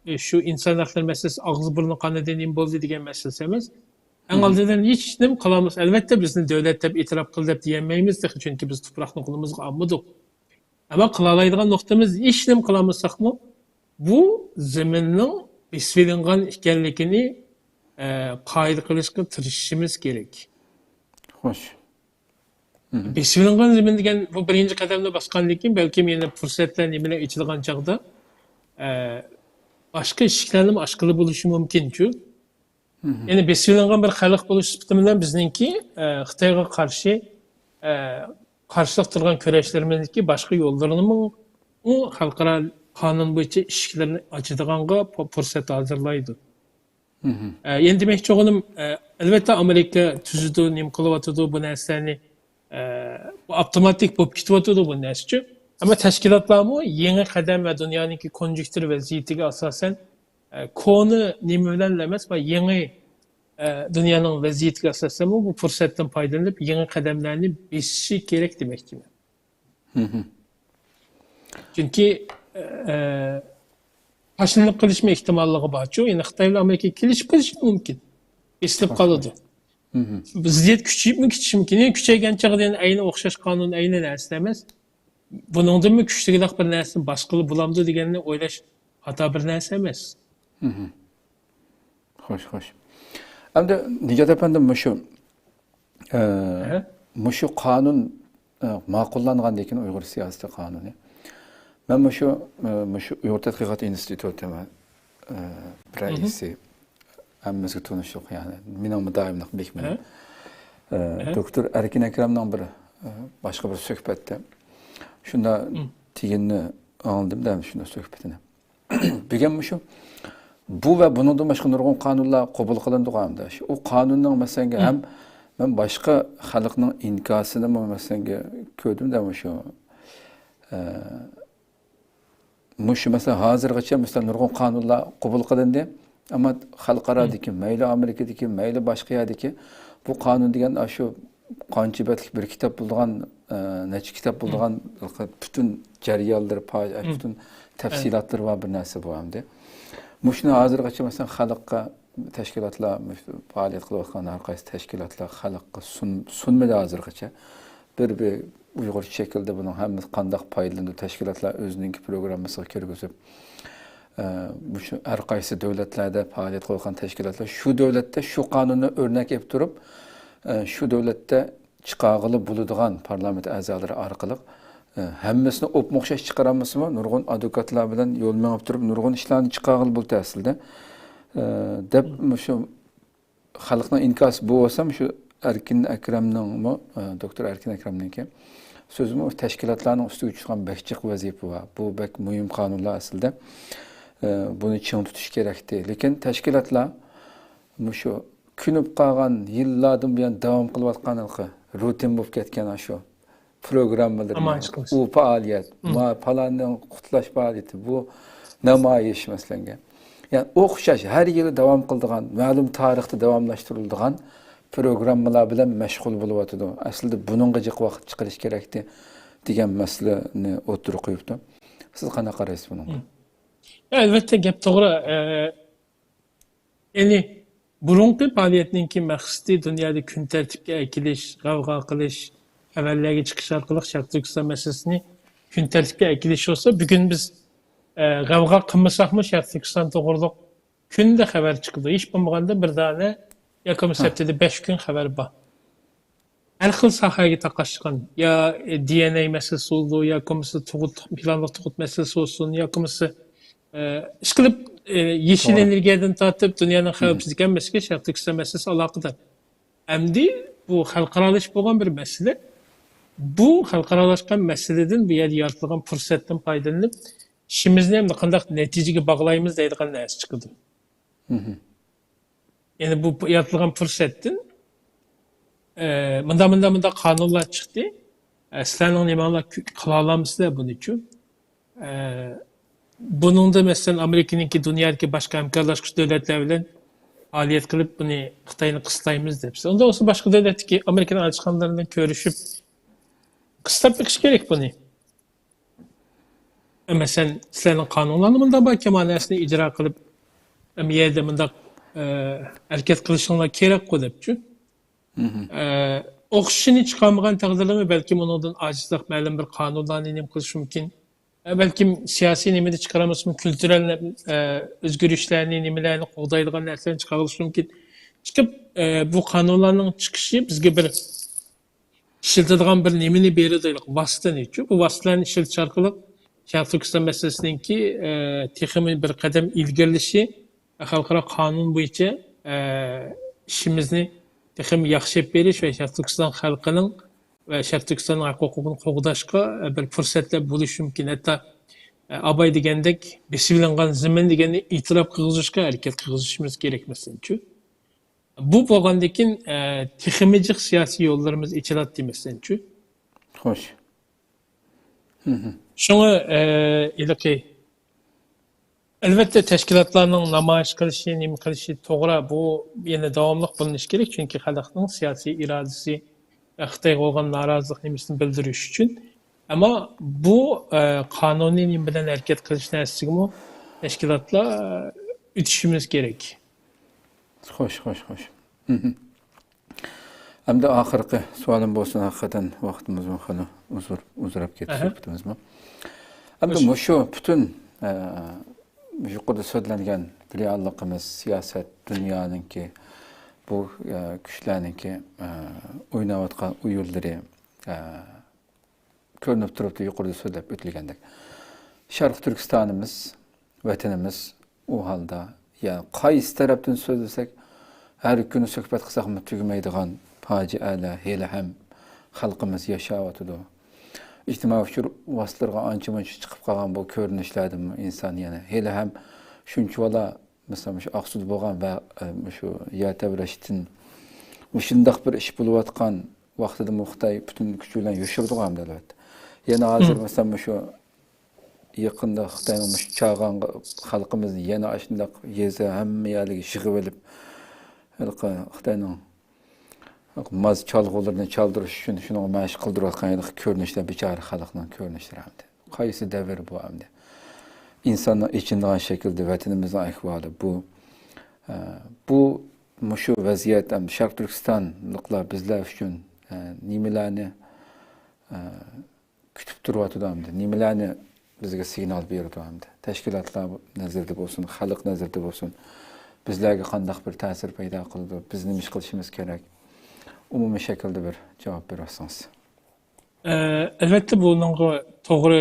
ئە، شۇ ئىنسان ھەقلىرى مەسىلىسى ئاغزى بۇرنى قانىدى، نېمە بولدى دېگەن مەسىلىسى ئەمەس. ئەڭ ئالدىدا ھېچ نېمە قىلالماس. ئەلۋەتتە، بىزنى دۆلەت دەپ ئېتىراپ قىل دەپ دېيەلمەيمىز تېخى، چۈنكى بىز تۇپراقنى قولىمىزغا ئالمىدۇق. ئەمما قىلالايدىغان نۇقتىمىز، ھېچ نېمە قىلالمىساقمۇ، بۇ زېمىننىڭ بېسىۋېلىنغان ئىكەنلىكىنى، ئە، قايىل قىلىشقا تىرىشىشىمىز كېرەك. خوش. بېسىۋېلىنغان زېمىن دېگەن بۇ بىرىنچى قەدەمنى باسقاندىن كېيىن، بەلكىم يەنە پۇرسەتلەر، نېمىلەر ئېچىلغان چاغدا، ئە، باشقا ئىشىكلەرنىمۇ ئاچقىلى بولۇشى مۇمكىنچۇ. يەنى بېسىۋېلىنغان بىر خەلق بولۇش سۈپىتىم بىلەن بىزنىڭكى، ئە، خىتايغا قارشى، ئە، قارشىلىق تۇرغان كۈرەشلىرىمىزدىكى باشقا يوللىرىنىمۇ ئۇ خەلقئارا قانۇن بويىچە ئىشىكلىرىنى ئاچىدىغانغا پۇ-، پۇرسەت ھازىرلايدۇ. ئە، يەنە دېمەكچى بولغىنىم، ئە، ئەلۋەتتە، ئامېرىكا تۈزىدۇ، نېمە قىلىۋاتىدۇ بۇ نەرسىلەرنى، ئە، بۇ ئاپتوماتىك بولۇپ كېتىۋاتىدۇ بۇ نەرسىچۇ. ئەمما تەشكىلاتلارمۇ يېڭى قەدەم ۋە دۇنيانىڭكى كونجۇكتۇر ۋەزىيىتىگە ئاساسەن، ئە، كونا نېمە بىلەن ئەمەس، بۇ يېڭى، ئە، دۇنيانىڭ ۋەزىيىتىگە ئاساسەنمۇ بۇ پۇرسەتتىن پايدىلىنىپ، يېڭى قەدەملەرنى بېسىشى كېرەك دېمەكچىمەن. چۈنكى، ئە، تاشلىنىپ قېلىشمۇ ئېھتىماللىقى بارچۇ. يەنى خىتاي بىلەن ئامېرىكا كېلىشىپ قېلىشى مۇمكىن. بېسىلىپ قالىدۇ. زىددىيەت كۈچىيىپمۇ كېتىشى مۇمكىن. يەنى كۈچەيگەن چاغدا يەنە ئەينى ئوخشاش قانۇن، ئەينى نەرسە ئەمەس. بۇنىڭدىنمۇ كۈچلۈكرەك بىر نەرسىنى باسقىلى بولامدۇ دېگەننى ئويلاش خاتا بىر نەرسە ئەمەس. خوش، خوش. ئەمدى نىجات ئەپەندىم، مۇشۇ، ئە، مۇشۇ قانۇن، ئە، ماقۇللانغاندىن كېيىن، ئۇيغۇر سىياسىي قانۇنى، مەن مۇشۇ، ئە، مۇشۇ ئۇيغۇر تەتقىقات ئىنستىتۇتى، ئە، رەئىسى، ھەممىمىزگە تونۇشلۇق، يەنى مېنىڭ مۇداۋىملىق بېكىمىنىڭ، ئە، دوكتور ئەركىن ئەكرەمنىڭ بىر، ئە، باشقا بىر سۆھبەتتە شۇنداق دېگىنىنى ئاڭلىدىم-دە، شۇنداق سۆھبىتىنى. بۈگۈن مۇشۇ، بۇ ۋە بۇنىڭدىن باشقا نۇرغۇن قانۇنلار قوبۇل قىلىندىغۇ ئەمدى. شۇ، ئۇ قانۇننىڭ، مەسىلەنگە، ھەم مەن باشقا خەلقنىڭ ئىنكاسىنىمۇ، مەسىلەنگە، كۆردۈم-دە، مۇشۇ، ئە، مۇشۇ، مەسىلەن، ھازىرغىچە، مەسىلەن، نۇرغۇن قانۇنلار قوبۇل قىلىندى. ئەمما خەلقئارادىكى، مەيلى ئامېرىكىدىكى، مەيلى باشقا يەردىكى بۇ قانۇن دېگەن ئاشۇ قانچە بەتلىك بىر كىتاب بولىدىغان، ئە، نەچچە كىتاب بولىدىغان پۈتۈن جەريانلىرى، پا-، پۈتۈن تەپسىلاتلىرى بار بىر نەرسە بۇ ئەمدى. مۇشۇنى ھازىرغىچە، مەسىلەن، خەلققە تەشكىلاتلار، مۇشۇ پائالىيەت قىلىۋاتقان ھەر قايسى تەشكىلاتلار خەلققە سۇن-، سۇنمىدى ھازىرغىچە. بىر، بىر ئۇيغۇرچە شەكىلدە بۇنىڭ ھەممىسى قانداق پايدىلىنىدۇ، تەشكىلاتلار ئۆزىنىڭكى پروگراممىسىغا كىرگۈزۈپ، ئە، مۇشۇ ھەر قايسى دۆلەتلەردە پائالىيەت قىلىۋاتقان تەشكىلاتلار شۇ دۆلەتتە شۇ قانۇننى ئۆرنەك ئېلىپ تۇرۇپ، ئە، شۇ دۆلەتتە چىقارغىلى بولىدىغان پارلامېنت ئەزالىرى ئارقىلىق ئە، ھەممىسىنى ئوپمۇ ئوخشاش چىقىرالمىسىمۇ، نۇرغۇن ئادۋوكاتلار بىلەن يول مېڭىپ تۇرۇپ، نۇرغۇن ئىشلارنى چىقارغىلى بولدى ئەسلىدە. ئە، دەپ مۇشۇ خەلقنىڭ ئىنكاسى بۇ بولسا، مۇشۇ ئەركىن ئەكرەمنىڭمۇ، ئە، دوكتور ئەركىن ئەكرەمنىڭكى سۆزىمۇ، تەشكىلاتلارنىڭ ئۈستىگە چۈشىدىغان بەك جىق ۋەزىپە بار. بۇ بەك مۇھىم قانۇنلار ئەسلىدە. ئە، بۇنى چىڭ تۇتۇش كېرەكتى. لېكىن تەشكىلاتلار مۇشۇ كۆنۈپ قالغان، يىللاردىن بۇيان داۋام قىلىۋاتقان ھېلىقى روتىن بولۇپ كەتكەن شۇ پروگراممىلىرى، نامايىش قىلىش، ئۇ پائالىيەت، مم، ما-، پالاننىڭ قۇتلاش پائالىيىتى، بۇ نامايىش مەسىلەنگە. يەنى ئوخشاش، ھەر يىلى داۋام قىلىدىغان، مەلۇم تارىختا داۋاملاشتۇرۇلىدىغان پروگراممىلار بىلەن مەشغۇل بولۇۋاتىدۇ. ئەسلىدە بۇنىڭغا جىق ۋاقىت چىقىرىش كېرەكتى دېگەن مەسىلىنى ئوتتۇرىغا قويۇپتۇ. سىز قانداق قارايسىز بۇنىڭغا؟ مم. يا، ئەلۋەتتە، گەپ توغرا. ئە، يەنى بۇرۇنقى پائالىيەتنىڭكى مەقسىتى دۇنيادا كۈن تەرتىپكە ئەكېلىش، غەۋغا قىلىش، خەۋەرلەرگە چىقىش ئارقىلىق شەرقىي تۈركىستان مەسىلىسىنى كۈن تەرتىپكە ئەكېلىش بولسا، بۈگۈن بىز، ئە، غەۋغا قىلمىساقمۇ شەرقىي تۈركىستان توغرۇلۇق كۈندە خەۋەر چىقىدۇ. ھېچ بولمىغاندا بىر دانە ياكى بولمىسا ھە، ھەپتىدە بەش كۈن خەۋەر بار. ھەر خىل ساھەگە تاقاشقان، يا دى ئېن ئەي مەسىلىسى بولىدۇ، ياكى بولمىسا تۇغۇت، پىلانلىق تۇغۇت مەسىلىسى بولسۇن، ياكى بولمىسا، ئە، ئىشقىلىپ، ئە، يېشىل توغرا، ئېنېرگىيەدىن تارتىپ دۇنيانىڭ مم، خەۋپسىزلىك ھەممىسىگە شەرقىي تۈركىستان مەسىلىسى ئالاقىدار. ئەمدى بۇ خەلقئارالىشىپ بولغان بىر مەسىلە. بۇ خەلقئارالاشقان مەسىلىدىن بۇ يەردە يارىتىلغان پۇرسەتتىن پايدىلىنىپ، ئىشىمىزنى ئەمدى قانداق نەتىجىگە باغلايمىز دەيدىغان نەرسە چىقىدۇ. مم. يەنى بۇ يارىتىلغان پۇرسەتتىن، ئە، مۇنداق، مۇنداق، مۇنداق قانۇنلار چىقتى. ئە، سىلەرنىڭ نېمەڭلار كۈ-، قىلالامسىلەر بۇنىچۇ؟ ئە، بۇنىڭدا، مەسىلەن، ئامېرىكىنىڭكى دۇنيادىكى باشقا ھەمكارلاشقۇچى دۆلەتلەر بىلەن پائالىيەت قىلىپ، بۇنى خىتاينى قىستايمىز دەپ. ئۇندا بولسا باشقا دۆلەتتىكى ئامېرىكىنىڭ ئەلچىخانىلىرى بىلەن كۆرۈشۈپ، قىستاپ بېقىش كېرەك بۇنى. مەسىلەن، سىلەرنىڭ قانۇنلاردا مۇنداق باركەن، مانا نەرسىنى ئىجرا قىلىپ، ئەم، يەردە مۇنداق، ئە، ھەرىكەت قىلىشىڭلار كېرەكقۇ دەپچۇ. مم. ئە، ئوخشىشىنى چىقارمىغان تەقدىردىمۇ بەلكىم ئۇنىڭدىن ئاجىزلىق، مەلۇم بىر قانۇنلارنى نېمە قىلىشى مۇمكىن. ئە، بەلكىم سىياسىي نېمىدە چىقىرالمىسىمۇ، كۈلتۈرەل، ئە، ئۆزگىرىشلەرنى، نېمىلەرنى قوغدايدىغان نەرسىلەرنى چىقارغۇزۇشى مۇمكىن. چىقىپ، ئە، بۇ قانۇنلارنىڭ چىقىشى بىزگە بىر ئىشلىتىدىغان بىر نېمىنى بېرىدۇ، ۋاسىتىنىچۇ. بۇ ۋاسىتىلەرنى ئىشلىتىش ئارقىلىق شەرقىي تۈركىستان مەسىلىسىنىڭكى، ئە، تېخىمۇ بىر قەدەم ئىلگىرىلىشى، خەلقئارا قانۇن بويىچە، ئە، ئىشىمىزنى تېخىمۇ ياخشى ئېلىپ بېرىش ۋە شەرقىي تۈركىستان خەلقىنىڭ ۋە شەرقىي تۈركىستاننىڭ ھەق ھوقۇقىنى قوغداشقا، ئە، بىر پۇرسەتلەر بولۇشى مۇمكىن. ھەتتا، ئە، ئاباي دېگەندەك، بېسىۋېلىنغان زېمىن دېگەننى ئېتىراپ قىلغۇزۇشقا ھەرىكەت قىلغۇزۇشىمىز كېرەك، مەسىلەنچۇ. بۇ بولغاندىن كېيىن، ئە، تېخىمۇ جىق سىياسىي يوللىرىمىز ئېچىلاتتى، مەسىلەنچۇ. خوش. مم. شۇڭا، ئە، ھېلىقى، ئەلۋەتتە، تەشكىلاتلارنىڭ نامايىش قىلىشى، نېمە قىلىشى توغرا، بۇ يەنە داۋاملىق بولۇشى كېرەك، چۈنكى خەلقنىڭ سىياسىي ئىرادىسى، خىتايغا بولغان نارازىلىق نېمىسىنى بىلدۈرۈش ئۈچۈن. ئەمما بۇ، ئە، قانۇنىي نېمە بىلەن ھەرىكەت قىلىش نەرسىسىگىمۇ تەشكىلاتلار، ئە، ئۆتۈشىمىز كېرەك. خوش، خوش، خوش. مم. ئەمدى ئاخىرقى سوئالىم بولسۇن، ھەقىقەتەن ۋاقتىمىزمۇ خېلى ئۇزۇر-، ئۇزىراپ كەتتى، ئەھە، سۆھبىتىمىزمۇ. ئەمدى ماشىنا، مۇشۇ پۈتۈن، ئە، يۇقىرىدا سۆزلەنگەن رېئاللىقىمىز، سىياسەت، دۇنيانىڭكى، بۇ، ئە، كۈچلەرنىڭكى، ئە، ئويناۋاتقان ئويۇنلىرى، ئە، كۆرۈنۈپ تۇرۇپتۇ، يۇقىرىدا سۆزلەپ ئۆتۈلگەندەك. شەرقىي تۈركىستانىمىز، ۋەتىنىمىز ئۇ ھالدا، يا قايسى تەرەپتىن سۆزلىسەك، ھەر كۈنى سۆھبەت قىلساقمۇ تۈگىمەيدىغان پاجىئەلەر ھېلىھەم خەلقىمىز ياشاۋاتىدۇ. ئىجتىمائىي ئۇچۇر ۋاسىتىلىرىغا ئانچە-مۇنچە چىقىپ قالغان بۇ كۆرۈنۈشلەردىنمۇ ئىنسان يەنە ھېلىھەم شۇنچىۋالا، مىسال، مۇشۇ ئاقسۇدا بولغان ۋە، ئە، مۇشۇ يەر تەۋرەشتىن مۇشۇنداق بىر ئىش بولۇۋاتقان ۋاقتىدىمۇ خىتاي پۈتۈن كۈچى بىلەن يوشۇرىدىغۇ ئەمدى، ئەلۋەتتە. يەنە ھازىر، مم، مىسال، مۇشۇ يېقىندا خىتاينىڭ مۇشۇ چاغانغا خەلقىمىزنى يەنە ئاشۇنداق يېزا ھەممە يەرلىككە يىغىۋېلىپ، ھېلىقى خىتاينىڭ ماز چالغۇلىرىنى چالدۇرۇش ئۈچۈن شۇنىڭغا مەشىق قىلدۇرۇۋاتقان ھېلىقى كۆرۈنۈشلەر، بىچارە خەلقنىڭ كۆرۈنۈشلىرى ئەمدى. قايسى دەۋر بۇ ئەمدى؟ ئىنساننىڭ ئېچىنىدىغان شەكىلدە ۋەتىنىمىزنىڭ ئەھۋالى بۇ. ئە، بۇ، مۇشۇ ۋەزىيەت ئەمدى شەرقىي تۈركىستانلىقلار بىزلەر ئۈچۈن، ئە، نېمىلەرنى، ئە، كۈتۈپ تۇرۇۋاتىدۇ ئەمدى؟ نېمىلەرنى بىزگە سىگنال بېرىدۇ ئەمدى؟ تەشكىلاتلار نەزىرىدە بولسۇن، خەلق نەزىرىدە بولسۇن، بىزلەرگە قانداق بىر تەسىر پەيدا قىلىدۇ؟ بىز نېمە ئىش قىلىشىمىز كېرەك؟ ئومۇمىي شەكىلدە بىر جاۋاب بېرىۋەتسىڭىز. ئەلۋەتتە، بۇنىڭغا توغرا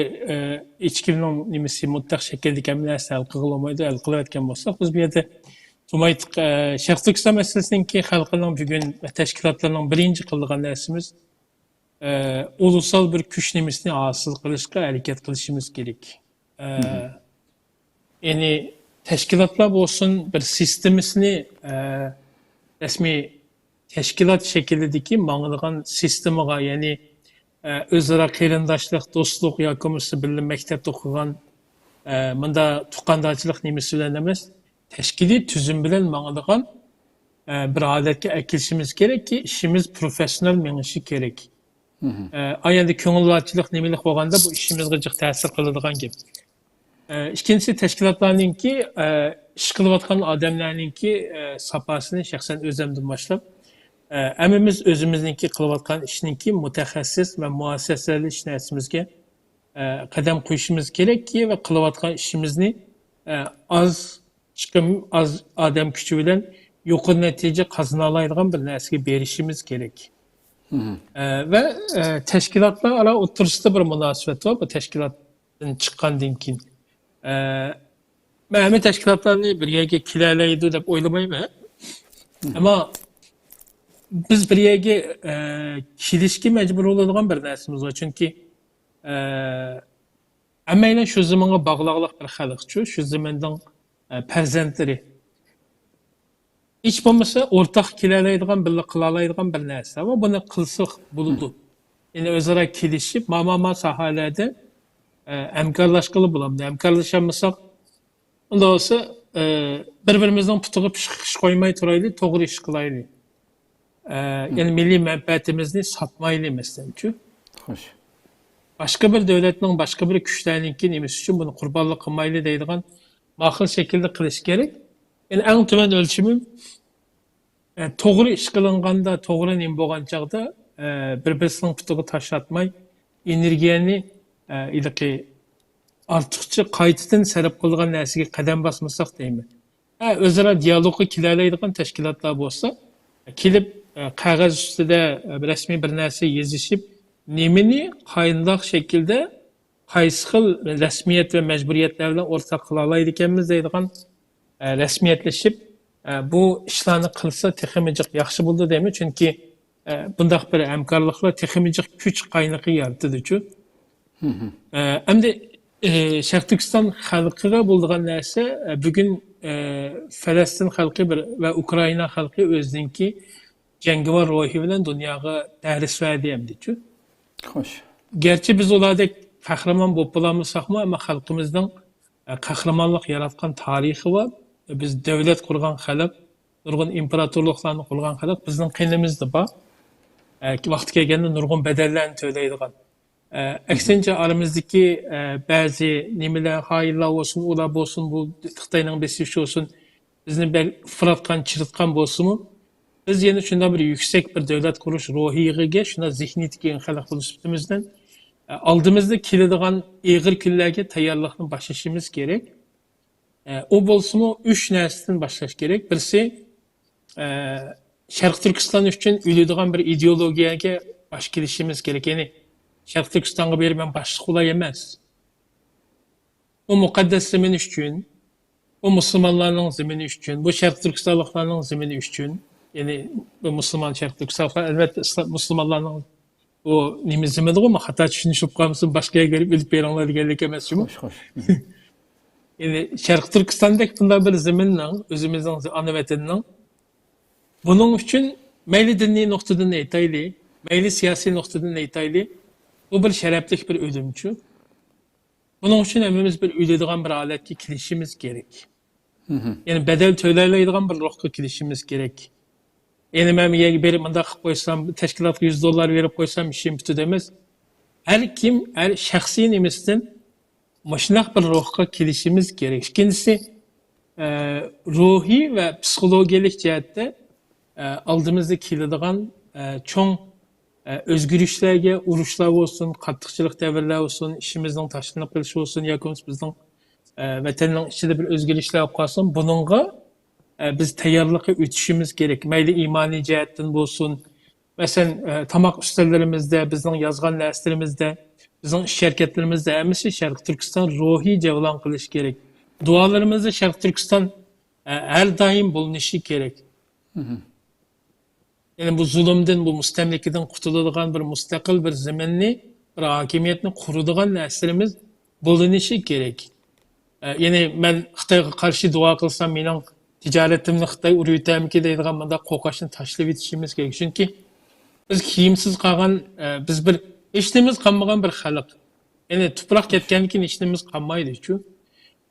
ئىچكىرىنىڭ نېمىسى مۇتلەق شەكىلدىكى ھەممە نەرسىنى ھەل قىلغىلى بولمايدۇ. ھەل قىلىۋەتكەن بولساق، بىز بۇ يەردە تۇمايتىق شەرقىي تۈركىستان مەسىلىسىنىڭكى خەلقىنىڭ بۈگۈن ۋە تەشكىلاتلارنىڭ بىرىنچى قىلىدىغان نەرسىمىز ئۇلۇسال بىر كۈچ نېمىسىنى ھاسىل قىلىشقا ھەرىكەت قىلىشىمىز كېرەك. يەنى تەشكىلاتلار بولسۇن، بىر سىستېمىسىنى، ئە، رەسمىي تەشكىلات شەكلىدىكى ماڭىدىغان سىستېمىغا، يەنى، ئە، ئۆزئارا قېرىنداشلىق، دوستلۇق ياكى بولمىسا بىللە مەكتەپتە ئوقۇغان، ئە، مۇندا تۇغقاندارچىلىق نېمىسى بىلەن ئەمەس، تەشكىلىي تۈزۈم بىلەن ماڭىدىغان، ئە، بىر ھالەتكە ئەكېلىشىمىز كېرەككى، ئىشىمىز پروفېسسىونال مېڭىشى كېرەك. ئە، ئا، ئەمدى كۆڭۈلۋاتچىلىق نېمىلىك بولغاندا بۇ ئىشىمىزغا جىق تەسىر قىلىدىغان گەپ. ئە، ئىككىنچىسى، تەشكىلاتلارنىڭكى، ئە، ئىش قىلىۋاتقان ئادەملەرنىڭكى، ئە، ساپاسىنى شەخسەن ئۆزۈمدىن باشلاپ، ئە، ھەممىمىز ئۆزىمىزنىڭكى قىلىۋاتقان ئىشنىڭكى مۇتەخەسسىس ۋە مۇئەسسەسىلىشىش نەرسىمىزگە، ئە، قەدەم قويۇشىمىز كېرەككى ۋە قىلىۋاتقان ئىشىمىزنى، ئە، ئاز چىقىم، ئاز ئادەم كۈچى بىلەن يۇقىرى نەتىجە قازىنالايدىغان بىر نەرسىگە بېرىشىمىز كېرەك. ئە، ۋە، ئە، تەشكىلاتلار ئارا ئوتتۇرىسىدا بىر مۇناسىۋەت بار، بۇ تەشكىلاتتىن چىققاندىن كېيىن. ئە، مەن ھەممە تەشكىلاتلارنى بىر يەرگە كېلەلەيدۇ دەپ ئويلىمايمەن. ئەمما بىز بىر يەرگە، ئە، كېلىشكە مەجبۇر بولىدىغان بىر نەرسىمىز بار. چۈنكى، ئە، ھەممەيلەن شۇ زېمىنغا باغلىقلىق بىر خەلقچۇ، شۇ زېمىننىڭ، ئە، پەرزەنتلىرى. ھېچ بولمىسا ئورتاق كېلەلەيدىغان، بىللە قىلالايدىغان بىر نەرسە ۋە بۇنى قىلساق بولىدۇ. يەنى ئۆزئارا كېلىشىپ، ما، ما، ما ساھەلەردە، ئە، ھەمكارلاشقىلى بولامدۇ؟ ھەمكارلىشالمىساق، ئۇنداق بولسا، ئە، بىر-بىرىمىزنىڭ پۇتىغا پىشقىش قويماي تۇرايلى، توغرا ئىش قىلايلى. ئە، يەنى مىللىي مەنپەئەتىمىزنى ساتمايلى، مەسىلەنچۇ. خوش. باشقا بىر دۆلەتنىڭ، باشقا بىر كۈچلەرنىڭكى نېمىسى ئۈچۈن بۇنى قۇربانلىق قىلمايلى دەيدىغان ماقۇل شەكىلدە قىلىش كېرەك. يەنى ئەڭ تۆۋەن ئۆلچىمىم، ئە، توغرا ئىش قىلىنغاندا، توغرا نېمە بولغان چاغدا، ئە، بىر-بىرسىنىڭ پۇتىغا تاش ئاتماي، ئېنېرگىيەنى، ئە، ھېلىقى ئارتۇقچە قايتىدىن سەرپ قىلىدىغان نەرسىگە قەدەم باسمىساق دەيمەن. ھە، ئۆزئارا دىيالوگقا كېلەلەيدىغان تەشكىلاتلار بولسا، كېلىپ، ئە، قەغەز ئۈستىدە، ئە، رەسمىي بىر نەرسە يېزىشىپ، نېمىنى قانداق شەكىلدە، قايسى خىل رەسمىيەت ۋە مەجبۇرىيەتلەر بىلەن ئورتاق قىلالايدىكەنمىز دەيدىغان، ئە، رەسمىيەتلىشىپ، ئە، بۇ ئىشلارنى قىلسا تېخىمۇ جىق ياخشى بولىدۇ دەيمەن. چۈنكى، ئە، بۇنداق بىر ھەمكارلىقلار تېخىمۇ جىق كۈچ قاينىقى يارىتىدۇچۇ. ئە، ئەمدى، ئە، شەرقىي تۈركىستان خەلقىگە بولىدىغان نەرسە، ئە، بۈگۈن، ئە، فەلەستىن خەلقى بىر ۋە ئۇكرائىنا خەلقى ئۆزىنىڭكى جەڭگىۋار روھى بىلەن دۇنياغا دەرس بەردى ئەمدىچۇ. خوش. گەرچە بىز ئۇلاردەك قەھرىمان بولۇپ بولالمىساقمۇ، ئەمما خەلقىمىزنىڭ، ئە، قەھرىمانلىق ياراتقان تارىخى بار. بىز دۆلەت قۇرغان خەلق، نۇرغۇن ئىمپېراتورلۇقلارنى قۇرغان خەلق بىزنىڭ قېنىمىزدا بار. ئە، ۋاقتى كەلگەندە نۇرغۇن بەدەللەرنى تۆلەيدىغان. ئە، ئەكسىنچە، ئارىمىزدىكى، ئە، بەزى نېمىلەر، خائىنلار بولسۇن، ئۇلار بولسۇن، بۇ خىتاينىڭ بېسىشى بولسۇن، بىزنى بەك ئۇفراتقان، چىرىتقان بولسىمۇ، بىز يەنە شۇنداق بىر يۈكسەك بىر دۆلەت قۇرۇش روھىغا ئىگە، شۇنداق زېھنىيىتىگە ئىگە خەلق بولۇش سۈپىتىمىز بىلەن، ئە، ئالدىمىزدا كېلىدىغان ئېغىر كۈنلەرگە تەييارلىقنى باشلىشىمىز كېرەك. ئە، ئۇ بولسىمۇ ئۈچ نەرسىدىن باشلاش كېرەك. بىرسى، ئە، شەرقىي تۈركىستان ئۈچۈن ئۆلىدىغان بىر ئىدېئولوگىيەگە باش كېلىشىمىز كېرەك. يەنى شەرقىي تۈركىستانغا بېرىپ مەن باشلىق بولاي ئەمەس. بۇ مۇقەددەس زېمىن ئۈچۈن، بۇ مۇسۇلمانلارنىڭ زېمىنى ئۈچۈن، بۇ شەرقىي تۈركىستانلىقلارنىڭ زېمىنى ئۈچۈن، يەنى بۇ مۇسۇلمان شەرقىي تۈركىستانلىقلار، ئەلۋەتتە، ئىسلام، مۇسۇلمانلارنىڭ بۇ نېمە زېمىنىغۇ، خاتا چۈشىنىش بولۇپ قالمىسۇن، باشقا يەرگە بېرىپ ئۆلۈپ بېرىڭلار دېگەنلىك ئەمەس جۇمۇ. خوش، خوش. يەنى شەرقىي تۈركىستاندەك بۇنداق بىر زېمىننىڭ، ئۆزىمىزنىڭ ئانا ۋەتىنىنىڭ، بۇنىڭ ئۈچۈن مەيلى دىنىي نۇقتىدىن ئېيتايلى، مەيلى سىياسىي نۇقتىدىن ئېيتايلى، بۇ بىر شەرەپلىك بىر ئۆلۈمچۇ. بۇنىڭ ئۈچۈن ھەممىمىز بىر ئۆلىدىغان بىر ھالەتكە كېلىشىمىز كېرەك. يەنى بەدەل تۆلەيلەيدىغان بىر روھقا كېلىشىمىز كېرەك. يەنى مەن بۇ يەرگە بېرىپ مۇنداق قىلىپ قويسام، تەشكىلاتقا يۈز دوللار بېرىپ قويسام ئىشىم پۈتىدۇ ئەمەس. ھەر كىم، ھەر شەخسىي نېمىسىدىن مۇشۇنداق بىر روھقا كېلىشىمىز كېرەك. ئىككىنچىسى، ئە، روھىي ۋە پسىخولوگىيەلىك جەھەتتە، ئە، ئالدىمىزدا كېلىدىغان، ئە، چوڭ، ئە، ئۆزگىرىشلەرگە، ئۇرۇشلار بولسۇن، قاتتىقچىلىق دەۋرلەر بولسۇن، ئىشىمىزنىڭ تاشلىنىپ قېلىشى بولسۇن ياكى بولمىسا بىزنىڭ، ئە، ۋەتەننىڭ ئىچىدە بىر ئۆزگىرىشلەر بولۇپ قالسۇن، بۇنىڭغا، ئە، بىز تەييارلىققا ئۆتۈشىمىز كېرەك. مەيلى ئىمانىي جەھەتتىن بولسۇن، مەسىلەن، ئە، تاماق ئۈستەللىرىمىزدە، بىزنىڭ يازغان نەرسىلىرىمىزدە، بىزنىڭ ئىش ھەرىكەتلىرىمىزدە ھەممىسى شەرقىي تۈركىستان روھى جەۋلان قىلىش كېرەك. دۇئالىرىمىزدا شەرقىي تۈركىستان، ئە، ھەر دائىم بولۇنۇشى كېرەك. يەنى بۇ زۇلۇمدىن، بۇ مۇستەملىكىدىن قۇتۇلىدىغان بىر مۇستەقىل بىر زېمىننى، بىر ھاكىمىيەتنى قۇرىدىغان نەرسىلىرىمىز بولۇنۇشى كېرەك. ئە، يەنى مەن خىتايغا قارشى دۇئا قىلسام، مېنىڭ تىجارىتىمنى خىتاي ئۇرۇۋېتەرمىكىن دەيدىغان مۇنداق قورقۇشنى تاشلىۋېتىشىمىز كېرەك. چۈنكى بىز كىيىمسىز قالغان، ئە، بىز بىر ھېچنېمىمىز قالمىغان بىر خەلق. يەنى تۇپراق كەتكەندىن كېيىن ھېچنېمىمىز قالمايدۇچۇ.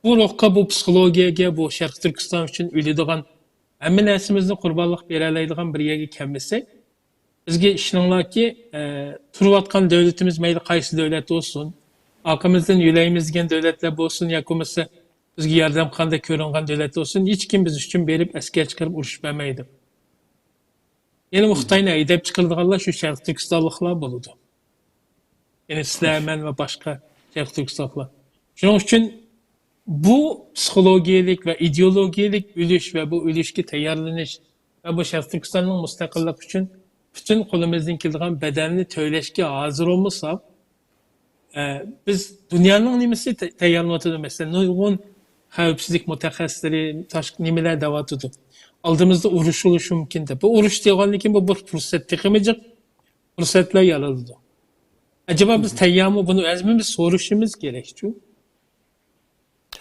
بۇ روھقا، بۇ پسىخولوگىيەگە، بۇ شەرقىي تۈركىستان ئۈچۈن ئۆلىدىغان، ھەممە نەرسىمىزنى قۇربانلىق بېرەلەيدىغان بىر يەرگە كەلمىسەك، بىزگە ئىشىنىڭلاركى، ئە، تۇرۇۋاتقان دۆلىتىمىز مەيلى قايسى دۆلەت بولسۇن، ئارقىمىزدىن يۆلەيمىز دېگەن دۆلەتلەر بولسۇن ياكى بولمىسا بىزگە ياردەم قىلغاندەك كۆرۈنگەن دۆلەت بولسۇن، ھېچكىم بىز ئۈچۈن بېرىپ ئەسكەر چىقىرىپ ئۇرۇشۇپ بەرمەيدۇ. يەنى بۇ خىتاينى ھەيدەپ چىقىرىدىغانلار شۇ شەرقىي تۈركىستانلىقلار بولىدۇ. يەنى سىلەر، مەن ۋە باشقا شەرقىي تۈركىستانلىقلار. شۇنىڭ ئۈچۈن بۇ پسىخولوگىيەلىك ۋە ئىدېئولوگىيەلىك ئۆلۈش ۋە بۇ ئۆلۈشكە تەييارلىنىش ۋە بۇ شەرقىي تۈركىستاننىڭ مۇستەقىللىقى ئۈچۈن پۈتۈن قولىمىزدىن كېلىدىغان بەدەلنى تۆلەشكە ھازىر بولمىساق، ئە، بىز دۇنيانىڭ نېمىسى تە-، تەييارلىنىۋاتىدۇ؟ مەسىلەن، نۇرغۇن خەۋپسىزلىك مۇتەخەسسىسلىرى، تاشقى نېمىلەر دەۋاتىدۇ. ئالدىمىزدا ئۇرۇش بولۇشى مۇمكىن دەپ. بۇ ئۇرۇش دېگەندىن كېيىن بۇ بىر پۇرسەت، تېخىمۇ جىق پۇرسەتلەر يارىلىدۇ. ئەجەبا بىز تەييارمۇ؟ بۇنى ئۆزىمىز سورىشىمىز كېرەكچۇ.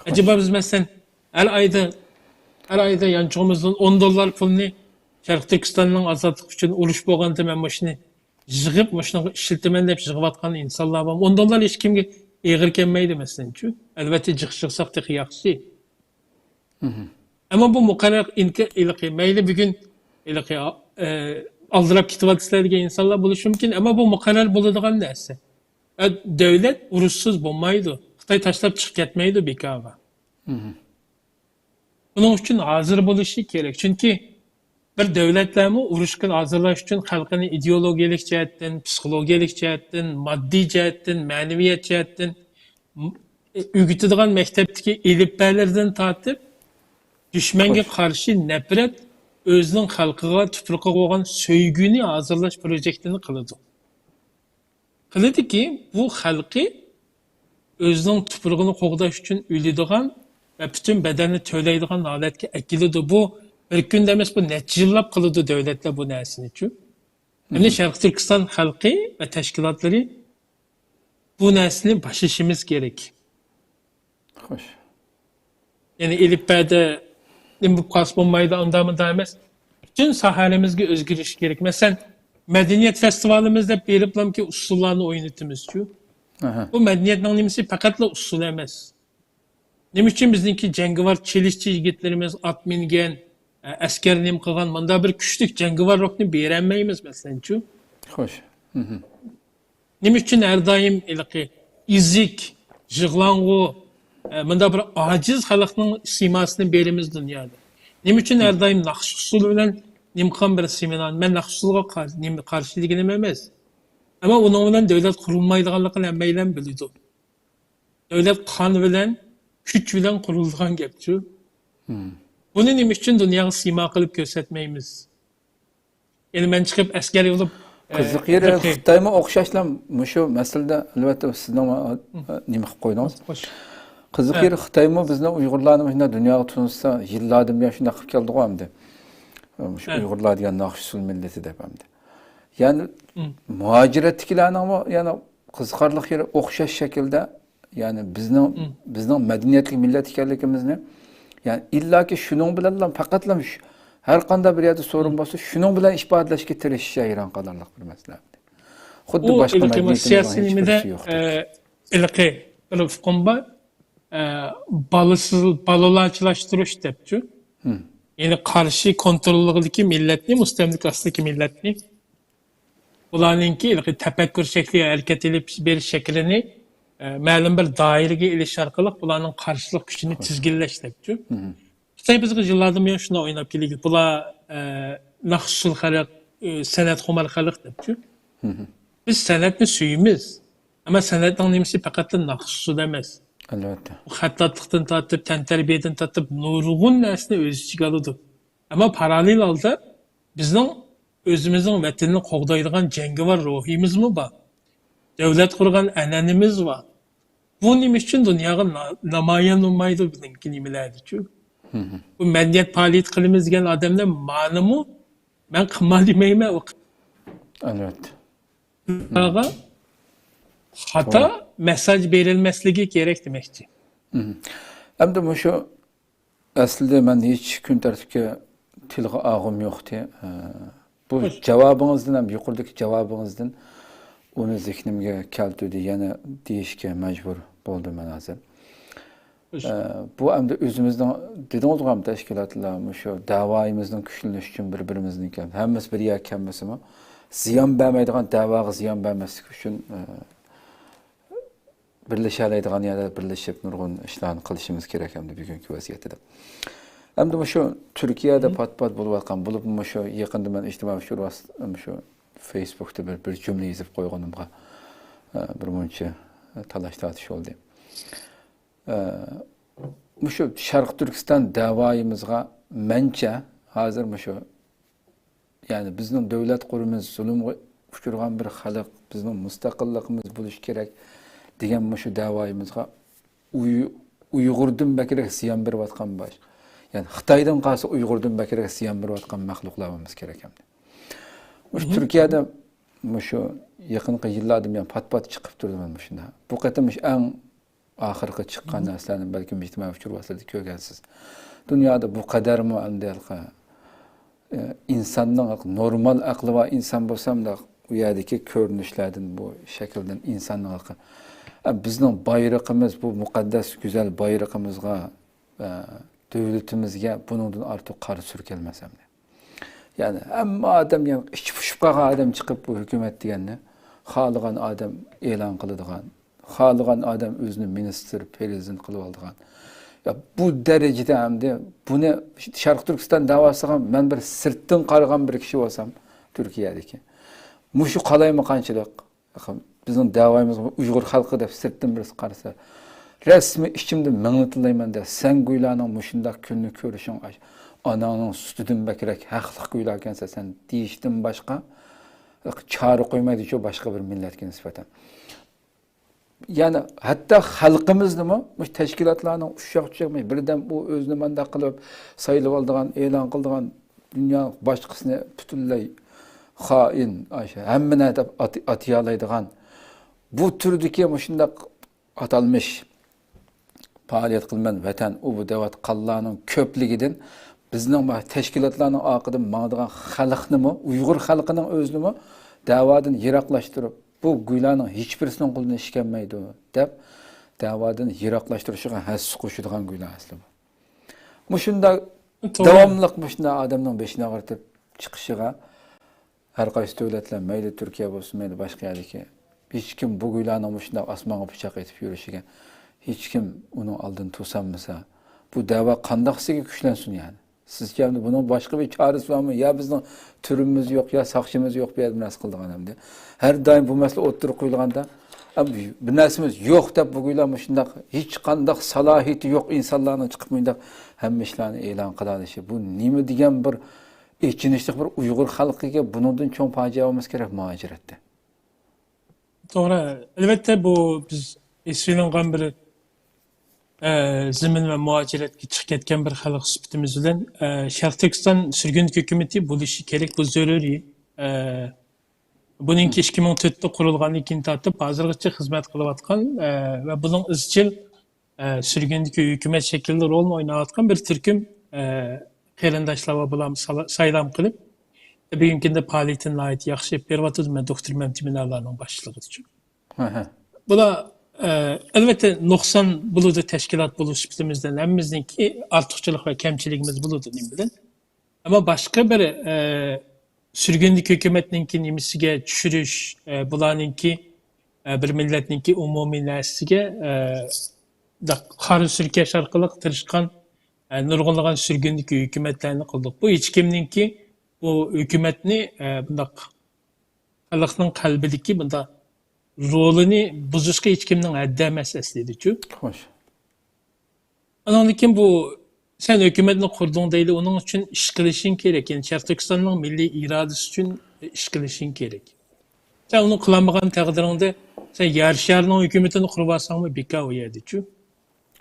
ئەجەبا بىز، مەسىلەن، ھەر ئايدا، ھەر ئايدا يانچۇقىمىزدىن ئون دوللار پۇلنى شەرقىي تۈركىستاننىڭ ئازادلىقى ئۈچۈن ئۇرۇش بولغاندا مەن مۇشۇنى يىغىپ، مۇشۇنىڭغا ئىشلىتىمەن دەپ يىغىۋاتقان ئىنسانلار بار. ئون دوللار ھېچكىمگە ئېغىر كەلمەيدۇ، مەسىلەنچۇ. ئەلۋەتتە، جىق يىغساق تېخى ياخشى. ئەمما بۇ مۇقەررەر ئىنك-، ھېلىقى، مەيلى بۈگۈن ھېلىقى، ئە، ئالدىراپ كېتىۋاتىسىلەر دېگەن ئىنسانلار بولۇشى مۇمكىن، ئەمما بۇ مۇقەررەر بولىدىغان نەرسە. ئە، دۆلەت ئۇرۇشسىز بولمايدۇ. خىتاي تاشلاپ چىقىپ كەتمەيدۇ بىكارغا. بۇنىڭ ئۈچۈن ھازىر بولۇشى كېرەك. چۈنكى بىر دۆلەتلەرمۇ ئۇرۇشقا ھازىرلاش ئۈچۈن خەلقىنى ئىدېئولوگىيەلىك جەھەتتىن، پسىخولوگىيەلىك جەھەتتىن، ماددىي جەھەتتىن، مەنىۋىيەت جەھەتتىن م-، ئۆگىتىدىغان مەكتەپتىكى ئېلىپبەلىرىدىن تارتىپ، دۈشمەنگە قارشى نەپرەت، ئۆزىنىڭ خەلقىگە، تۇپرىقىغا بولغان سۆيگۈنى ھازىرلاش پروجېكتىنى قىلىدۇ. قىلىدۇكى، بۇ خەلقى ئۆزىنىڭ تۇپرىقىنى قوغداش ئۈچۈن ئۆلىدىغان ۋە پۈتۈن بەدەلنى تۆلەيدىغان ھالەتكە ئەكېلىدۇ. بۇ بىر كۈندە ئەمەس، بۇ نەچچە يىللاپ قىلىدۇ دۆلەتلەر بۇ نەرسىنىچۇ. ئەمدى شەرقىي تۈركىستان خەلقى ۋە تەشكىلاتلىرى بۇ نەرسىنى باشلىشىمىز كېرەك. خوش. يەنى ئېلىپبەدە نېمە بولۇپ قالسا بولمايدۇ، ئاندا مۇندا ئەمەس. پۈتۈن ساھەلىرىمىزگە ئۆزگىرىش كېرەك. مەسىلەن، مەدەنىيەت فېستىۋالىمىز دەپ بېرىپلامكى ئۇسسۇللارنى ئوينىتىمىزچۇ. ئەھە. بۇ مەدەنىيەتنىڭ نېمىسى؟ پەقەتلا ئۇسسۇل ئەمەس. نېمە ئۈچۈن بىزنىڭكى جەڭگىۋار چېلىشچى يىگىتلىرىمىز، ئات مىنگەن، ئە، ئەسكەر نېمە قىلغان، مۇنداق بىر كۈچلۈك جەڭگىۋار روھنى بېرەلمەيمىز، مەسىلەنچۇ؟ خوش. نېمە ئۈچۈن ھەر دائىم ھېلىقى ئېزىك، يىغلاڭغۇ، ئە، مۇنداق بىر ئاجىز خەلقنىڭ سىيماسىنى بېرىمىز دۇنيادا؟ نېمە ئۈچۈن ھەر دائىم ناخشا ئۇسسۇلى بىلەن نېمە قىلغان بىر سېمىنار؟ مەن ناخشا ئۇسسۇلىغا قار-، نېمە، قارشى دېگىنىم ئەمەس. ئەمما ئۇنىڭ بىلەن دۆلەت قۇرۇلمايدىغانلىقىنى ھەممەيلەن بىلىدۇ. دۆلەت قان بىلەن، كۈچ بىلەن قۇرۇلىدىغان گەپچۇ. بۇنى نېمە ئۈچۈن دۇنياغا سىيما قىلىپ كۆرسەتمەيمىز؟ يەنى مەن چىقىپ ئەسكەر بولۇپ، ئە، قىزىق يېرى، بىر خىتايمۇ ئوخشاشلا مۇشۇ مەسىلىدە، ئەلۋەتتە، سىزنىڭ، ئە، نېمە قىلىپ قويدىڭىز؟ خوش. قىزىق يېرى، خىتايمۇ بىزنى ئۇيغۇرلارنى مۇشۇنداق دۇنياغا تونۇتسا، يىللاردىن بۇيان شۇنداق قىلىپ كەلدىغۇ ئەمدى. مۇشۇ ئۇيغۇرلار دېگەن ناخشا ئۇسسۇل مىللىتى دەپ ئەمدى. يەنى مۇھاجىرەتتىكىلەرنىڭمۇ يەنە قىزىقارلىق يېرى ئوخشاش شەكىلدە، يەنى بىزنىڭ، بىزنىڭ مەدەنىيەتلىك مىللەت ئىكەنلىكىمىزنى، يەنى ئىللاكى شۇنىڭ بىلەنلا، پەقەتلا شۇ، ھەر قانداق بىر يەردە سورۇن بولسا، شۇنىڭ بىلەن ئىپادىلەشكە تىرىشىش ھەيران قالارلىق بىر مەسىلە. خۇددى ئۇ باشقا مەدەنىيەتلەرنىڭ سىياسىي نېمىدە، ھېچبىرسى يوقتەك. ئە، ھېلىقى بىر ئۇقۇم بار، ئە، بالىسىز، بالىلارچىلاشتۇرۇش دەپچۇ. يەنى قارشى كونتروللۇقىدىكى مىللەتنى، مۇستەملىكە ئاستىدىكى مىللەتنى، بۇلارنىڭكى ھېلىقى تەپەككۇر شەكلى، ھەرىكەت ئېلىپ بېرىش شەكلىنى، ئە، مەلۇم بىر دائىرىگە ئېلىش ئارقىلىق بۇلارنىڭ قارشىلىق كۈچىنى تىزگىنلەش دەپچۇ. خىتاي بىزگە يىللاردىن بۇيان شۇنداق ئويناپ كېلىدۇ. بۇلار، ئە، ناخشىچىل خەلق، ئە، سەنئەت خۇمار خەلق دەپچۇ. بىز سەنئەتنى سۆيىمىز. ئەمما سەنئەتنىڭ نېمىسى؟ پەقەتلا ناخشا ئۇسسۇلى ئەمەس. ئەلۋەتتە. خەتتاتلىقتىن تارتىپ، تەنتەربىيەدىن تارتىپ نۇرغۇن نەرسىنى ئۆز ئىچىگە ئالىدۇ. ئەمما پاراللېل ھالدا بىزنىڭ ئۆزىمىزنىڭ ۋەتىنىنى قوغدايدىغان جەڭگىۋار روھىمىزمۇ بار. دۆلەت قۇرغان ئەنئەنىمىز بار. بۇ نېمە ئۈچۈن دۇنياغا نا-، نامايان بولمايدۇ بۇنىڭكى نېمىلەردىچۇ؟ بۇ مەدەنىيەت پائالىيىتى قىلىمىز دېگەن ئادەملەر مانىمۇ مەن قىلما دېمەيمەن. ئەلۋەتتە. خاتا مەساج بېرىلمەسلىكى كېرەك دېمەكچى. ئەمدى مۇشۇ ئەسلىدە مەن ھېچ كۈن تەرتىپكە تىلغا ئالغۇم يوقتى. ئە، بۇ جاۋابىڭىزدىن ھەم يۇقىرىدىكى جاۋابىڭىزدىن ئۇنى زېھنىمگە كەلتۈردى، يەنە دېيىشكە مەجبۇر بولدۇم مەن ھازىر. ئە، بۇ ئەمدى ئۆزىمىزنىڭ، دېدىڭىزغۇ ھەم تەشكىلاتلار مۇشۇ دەۋايىمىزنىڭ كۈچلىنىشى ئۈچۈن بىر-بىرىمىزنىڭكى ھەممىسى بىر يەرگە كەلمىسىمۇ، زىيان بەرمەيدىغان، دەۋاغا زىيان بەرمەسلىك ئۈچۈن، ئە، بىرلىشەلەيدىغان يەردە بىرلىشىپ نۇرغۇن ئىشلارنى قىلىشىمىز كېرەك ئەمدى بۈگۈنكى ۋەزىيەتتە. ئەمدى مۇشۇ تۈركىيەدە پات-پات بولۇۋاتقان، بولۇپمۇ مۇشۇ يېقىندا مەن ئىجتىمائىي ئۇچۇر ۋاسىتە-، مۇشۇ فېيسبۇكتا بىر، بىر جۈملە يېزىپ قويغىنىمغا، ئە، بىر مۇنچە تالاش-تارتىش بولدى. ئە، مۇشۇ شەرقىي تۈركىستان دەۋايىمىزغا مەنچە ھازىر مۇشۇ يەنى بىزنىڭ دۆلەت قۇرىمىز زۇلۇمغا ئۇچرىغان بىر خەلق، بىزنىڭ مۇستەقىللىقىمىز بولۇشى كېرەك دېگەن مۇشۇ دەۋايىمىزغا ئۇي-، ئۇيغۇردىن بەكرەك زىيان بېرىۋاتقان باش-، يەنى خىتايدىن قالسا ئۇيغۇردىن بەكرەك زىيان بېرىۋاتقان مەخلۇقلار بولمىسا كېرەك ئەمدى. مۇشۇ تۈركىيەدە مۇشۇ يېقىنقى يىللاردىن بۇيان پات-پات چىقىپ تۇردى مانا مۇشۇنداق. بۇ قېتىم مۇشۇ ئەڭ ئاخىرقى چىققان نەرسىلەرنى بەلكىم ئىجتىمائىي ئۇچۇر ۋاسىتىلىرىدە كۆرگەنسىز. دۇنيادا بۇ قەدەرمۇ ئەمدى ھېلىقى، ئە، ئىنساننىڭ ھېلىقى نورمال ئەقلى بار ئىنسان بولسا ئۇنداق ئۇ يەردىكى كۆرۈنۈشلەردىن، بۇ شەكىلدىن ئىنساننىڭ ھېلىقى، ئە، بىزنىڭ بايرىقىمىز، بۇ مۇقەددەس گۈزەل بايرىقىمىزغا، ئە، دۆلىتىمىزگە بۇنىڭدىن ئارتۇق قارا سۈركەلمەس ئەمدى. يەنى ھەممە ئادەم، يەنى ئىچى پۇشۇپ قالغان ئادەم چىقىپ بۇ ھۆكۈمەت دېگەننى خالىغان ئادەم ئېلان قىلىدىغان، خالىغان ئادەم ئۆزىنى مىنىستىر، پرېزىدېنت قىلىۋالىدىغان. يا، بۇ دەرىجىدە ئەمدى بۇنى شەرقىي تۈركىستان دەۋاسىغا مەن بىر سىرتتىن قارىغان بىر كىشى بولسام، تۈركىيەدىكى مۇشۇ قالايمىقانچىلىق، بىزنىڭ دەۋايىمىزغا ئۇيغۇر خەلقى دەپ سىرتتىن بىرسى قارىسا، رەسمىي ئىچىمدە مىڭنى تىللايمەن دە، سەن گويلانىڭ مۇشۇنداق كۈننى كۆرۈشۈڭ ئاش-، ئاناڭنىڭ سۈتىدىن بەكرەك ھەقلىق گويلاكەنسەن سەن دېيىشتىن باشقا چارە قويمايدۇ شۇ باشقا بىر مىللەتكە نىسبەتەن. يەنى ھەتتا خەلقىمىزنىمۇ مۇشۇ تەشكىلاتلارنىڭ ئۇششاق چۈشەكمەي بىردەم ئۇ ئۆزىنى مانداق قىلىپ سايلىۋالىدىغان، ئېلان قىلىدىغان، دۇنيا باشقىسىنى پۈتۈنلەي خائىن، ئاشۇ ھەممىنى دەپ ئات-، ئاتىيالايدىغان بۇ تۈردىكى مۇشۇنداق ئاتالمىش پائالىيەت قىلىمەن ۋەتەن ئۇ بۇ دەۋاتقانلارنىڭ كۆپلۈكىدىن بىزنىڭ بۇ تەشكىلاتلارنىڭ ئارقىدىن ماڭىدىغان خەلقنىمۇ، ئۇيغۇر خەلقىنىڭ ئۆزىنىمۇ دەۋادىن يىراقلاشتۇرۇپ، بۇ گۇيلارنىڭ ھېچبىرسىنىڭ قولىدىن ئىش كەلمەيدۇ دەپ، دەۋادىن يىراقلاشتۇرۇشىغا ھەسسە قوشىدىغان گۇيلار ئەسلى بۇ. مۇشۇنداق توغرا. داۋاملىق مۇشۇنداق ئادەمنىڭ بېشىنى ئاغرىتىپ چىقىشىغا ھەر قايسى دۆلەتلەر، مەيلى تۈركىيە بولسۇن، مەيلى باشقا يەردىكى، ھېچكىم بۇ گۇيلارنىڭ مۇشۇنداق ئاسمانغا پىچاق ئېتىپ يۈرۈشىگە ھېچكىم ئۇنىڭ ئالدىنى توسالمىسا، بۇ دەۋا قانداقسىگە كۈچلەنسۇن يەنى؟ سىزچە ئەمدى بۇنىڭ باشقا بىر چارىسى بارمۇ؟ يا بىزنىڭ تۈرمىمىز يوق، يا ساقچىمىز يوق بۇ يەردە بىر نەرسە قىلىدىغان ئەمدى. ھەر دائىم بۇ مەسىلە ئوتتۇرىغا قويۇلغاندا، ئەم، بىر نەرسىمىز يوق دەپ بۇ گۇيلار مۇشۇنداق ھېچقانداق سالاھىيىتى يوق ئىنسانلارنىڭ چىقىپ مۇنداق ھەممە ئىشلارنى ئېلان قىلالىشى، بۇ نېمە دېگەن بىر ئېچىنىشلىق بىر ئۇيغۇر خەلقىگە بۇنىڭدىن چوڭ پاجىئە بولمىسا كېرەك مۇھاجىرەتتە. توغرا. ئەلۋەتتە، بۇ بىز ئېسىۋېلىنغان بىر، ئە، زېمىن ۋە مۇھاجىرەتكە چىقىپ كەتكەن بىر خەلق سۈپىتىمىز بىلەن، ئە، شەرقىي تۈركىستان سۈرگۈندىكى ھۆكۈمىتى بولۇشى كېرەك، بۇ زۆرۈرىي. ئە، بۇنىڭكى ئىككى مىڭ تۆتتە قۇرۇلغاندىن كېيىن تارتىپ ھازىرغىچە خىزمەت قىلىۋاتقان، ئە، ۋە بۇنىڭ ئىزچىل، ئە، سۈرگۈندىكى ھۆكۈمەت شەكلىدە رولىنى ئويناۋاتقان بىر تۈركۈم، ئە، قېرىنداشلار بار، بۇلارمۇ سالا-، سايلام قىلىپ، بۈگۈنكى كۈندە پائالىيىتىنى ناھايىتى ياخشى ئېلىپ بېرىۋاتىدۇ. مەن دوختۇر مەمتىمىن ئەلانىڭ باشچىلىقىدىچۇ. ھە، ھە. بۇلار، ئە، ئەلۋەتتە، نۇقسان بولىدۇ، تەشكىلات بولۇش سۈپىتىمىزدىن ھەممىمىزنىڭكى ئارتۇقچىلىق ۋە كەمچىلىكىمىز بولىدۇ، نېمە بىلەن. ئەمما باشقا بىر، ئە، سۈرگۈندىكى ھۆكۈمەتنىڭكى نېمىسىگە چۈشۈرۈش، ئە، بۇلارنىڭكى، ئە، بىر مىللەتنىڭكى ئومۇمىي نەرسىسىگە، ئە، قارا سۈركەش ئارقىلىق تىرىشقان، ئە، نۇرغۇنلىغان سۈرگۈندىكى ھۆكۈمەتلەرنى قىلدۇق. بۇ ھېچكىمنىڭكى بۇ ھۆكۈمەتنى، ئە، بۇنداق خەلقنىڭ قەلبىدىكى بۇنداق رولىنى بۇزۇشقا ھېچكىمنىڭ ھەددى ئەمەس ئەسلىدىچۇ. خوش. ئانىڭدىن كېيىن بۇ سەن ھۆكۈمەتنى قۇردۇڭ دەيلى، ئۇنىڭ ئۈچۈن ئىش قىلىشىڭ كېرەك. يەنى شەرقىي تۈركىستاننىڭ مىللىي ئىرادىسى ئۈچۈن ئىش قىلىشىڭ كېرەك. سەن ئۇنى قىلالمىغان تەقدىرىڭدە، سەن يەر شارىنىڭ ھۆكۈمىتىنى قۇرۇۋالساڭمۇ بىكار ئۇ يەردىچۇ.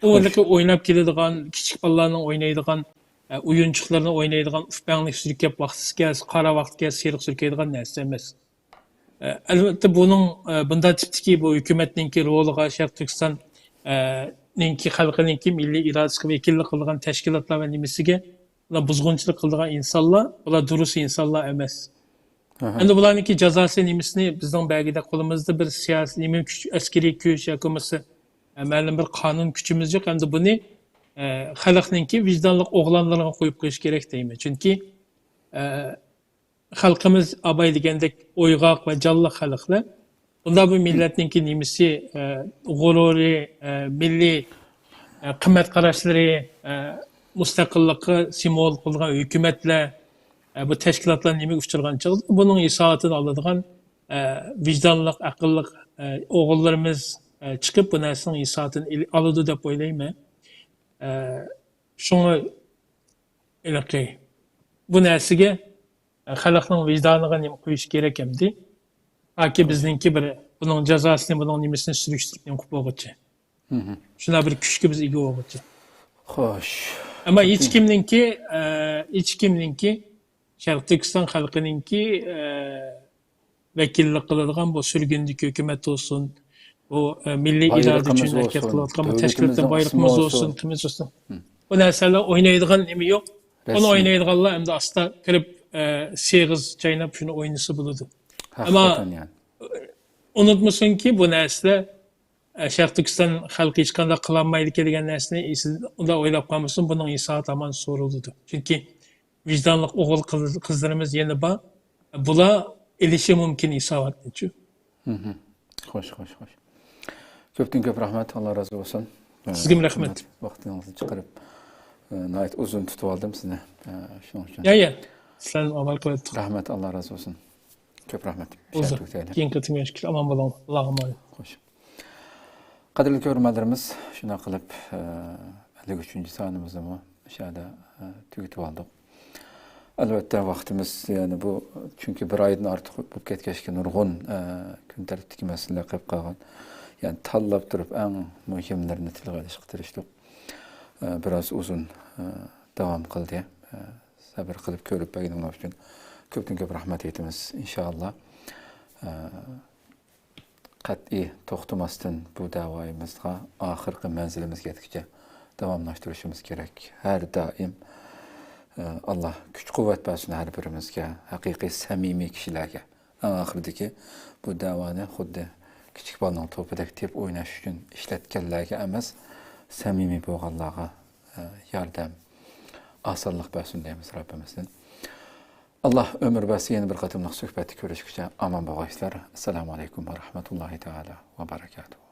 ئۇ ھېلىقى ئويناپ كېلىدىغان، كىچىك بالىلارنىڭ ئوينايدىغان، ئە، ئويۇنچۇقلىرىنى ئوينايدىغان، ئۇپاڭلىك سۈركەپ ۋاقتىسى كەلسە، قارا ۋاقتى كەلسە سېرىق سۈركەيدىغان نەرسە ئەمەس. ئە، ئەلۋەتتە، بۇنىڭ، ئە، بۇنداق تىپتىكى بۇ ھۆكۈمەتنىڭكى رولىغا، شەرقىي تۈركىستان، ئە، نىڭكى خەلقىنىڭكى مىللىي ئىرادىسىگە ۋەكىللىك قىلىدىغان تەشكىلاتلار ۋە نېمىسىگە بۇلار بۇزغۇنچىلىق قىلىدىغان ئىنسانلار، بۇلار دۇرۇس ئىنسانلار ئەمەس. ئەمدى بۇلارنىڭكى جازاسى نېمىسىنى بىزنىڭ بەرگىدە قولىمىزدا بىر سىياسىي، نېمە كۈچ، ئەسكىرىي كۈچ ياكى بولمىسا، ئە، مەلۇم بىر قانۇن كۈچىمىز يوق. ئەمدى بۇنى، ئە، خەلقنىڭكى ۋىجدانلىق ئوغلانلىرىغا قويۇپ قويۇش كېرەك دەيمەن. چۈنكى، ئە، خەلقىمىز ئاباي دېگەندەك ئويغاق ۋە جانلىق خەلقلەر. بۇنداق بىر مىللەتنىڭكى نېمىسى، ئە، غۇرۇرى، ئە، مىللىي، ئە، قىممەت قاراشلىرى، ئە، مۇستەقىللىققا سىمۋول قىلىدىغان ھۆكۈمەتلەر، ئە، بۇ تەشكىلاتلار نېمىگە ئۇچرىغان چاغدا بۇنىڭ ئىساھاتىنى ئالىدىغان، ئە، ۋىجدانلىق، ئەقىللىق، ئە، ئوغۇللىرىمىز، ئە، چىقىپ بۇ نەرسىنىڭ ئىساھاتىنى ئېلى-، ئالىدۇ دەپ ئويلايمەن. ئە، شۇڭا ھېلىقى بۇ نەرسىگە، ئە، خەلقنىڭ ۋىجدانىغا نېمە قويۇش كېرەك ئەمدى؟ تاكى بىزنىڭكى بىر بۇنىڭ جازاسىنى، بۇنىڭ نېمىسىنى سۈرۈشتۈرۈپ نېمە قىلىپ بولغۇچە. شۇنداق بىر كۈچكە بىز ئىگە بولغۇچە. خوش. ئەمما ھېچكىمنىڭكى، ئە، ھېچكىمنىڭكى، شەرقىي تۈركىستان خەلقىنىڭكى، ئە، ۋەكىللىك قىلىدىغان بۇ سۈرگۈندىكى ھۆكۈمەت بولسۇن، بۇ، ئە، مىللىي ئىرادە ئۈچۈن ھەرىكەت قىلىۋاتقان بۇ تەشكىلاتلار، بايرىقىمىز بولسۇن، قىمىز بولسۇن. بۇ نەرسىلەر ئوينايدىغان نېمە يوق. ئۇنى ئوينايدىغانلار ئەمدى ئاستا كىرىپ، ئە، سېغىز چايناپ شۇنى ئوينىسا بولىدۇ. ئەمما ئۇنتۇمىسۇنكى، بۇ نەرسىلەر، ئە، شەرقىي تۈركىستان خەلقى ھېچقانداق قىلالمايدىكەن دېگەن نەرسىنى ئېسىدە ئۇنداق ئويلاپ قالمىسۇن، بۇنىڭ ھېسابى ھامان سورىلىدۇ. چۈنكى ۋىجدانلىق ئوغۇل قىز-، قىزلىرىمىز يەنە بار. بۇلار ئېلىشى مۇمكىن ھېساباتنىچۇ. خوش، خوش، خوش. كۆپتىن كۆپ رەھمەت، ئاللا رازى بولسۇن. سىزگىمۇ رەھمەت. ۋاقتىڭىزنى چىقىرىپ، ئە، ناھايىتى ئۇزۇن تۇتۇۋالدىم سىزنى. ئە، شۇنىڭ ئۈچۈن. يا، يا. سىلەرنى ئامال قىلىۋەتتۇق. رەھمەت، ئاللا رازى بولسۇن. كۆپ رەھمەت. بولدى. كېيىنكى قېتىم كۆرۈشكىچە ئامان بولۇڭ. ئاللاغا ئامانەت. خوش. قەدىرلىك كۆرۈرمەنلىرىمىز، شۇنداق قىلىپ، ئە، ئەللىك ئۈچىنچى سانىمىزنىمۇ شۇ يەردە، ئە، تۈگىتىۋالدۇق. ئەلۋەتتە، ۋاقتىمىز، يەنى بۇ، چۈنكى بىر ئايدىن ئارتۇق بولۇپ كەتكەچكە نۇرغۇن، ئە، كۈن تەرتىپتىكى مەسىلىلەر قېلىپ قالغان. يەنى تاللاپ تۇرۇپ ئەڭ مۇھىملىرىنى تىلغا ئېلىشقا تىرىشتۇق. ئە، بىراز ئۇزۇن، ئە، داۋام قىلدى. ئە، سەبرى قىلىپ كۆرۈپ بەرگىنىڭلار ئۈچۈن كۆپتىن كۆپ رەھمەت ئېيتىمىز، ئىنشائاللا. ئە، قەتئىي توختىماستىن بۇ دەۋايىمىزغا ئاخىرقى مەنزىلىمىزگە يەتكۈچە داۋاملاشتۇرۇشىمىز كېرەك. ھەر دائىم، ئە، ئاللا كۈچ-قۇۋۋەت بەرسۇن ھەر بىرىمىزگە، ھەقىقىي سەمىمىي كىشىلەرگە. ئەڭ ئاخىرىدىكى بۇ دەۋانى خۇددى كىچىك بالىنىڭ توپىدەك تېپىپ ئويناش ئۈچۈن ئىشلەتكەنلەرگە ئەمەس، سەمىمىي بولغانلارغا، ئە، ياردەم، ئاسانلىق بەرسۇن دەيمىز رەببىمىزدىن. ئاللا ئۆمۈر بەرسە، يەنە بىر قېتىملىق سۆھبەتتە كۆرۈشكۈچە ئامان بولغايسىلەر. ئەسسالامۇ ئەلەيكۇم ۋە رەھمەتۇللاھى تائالا ۋە بەرەكاتۇھۇ.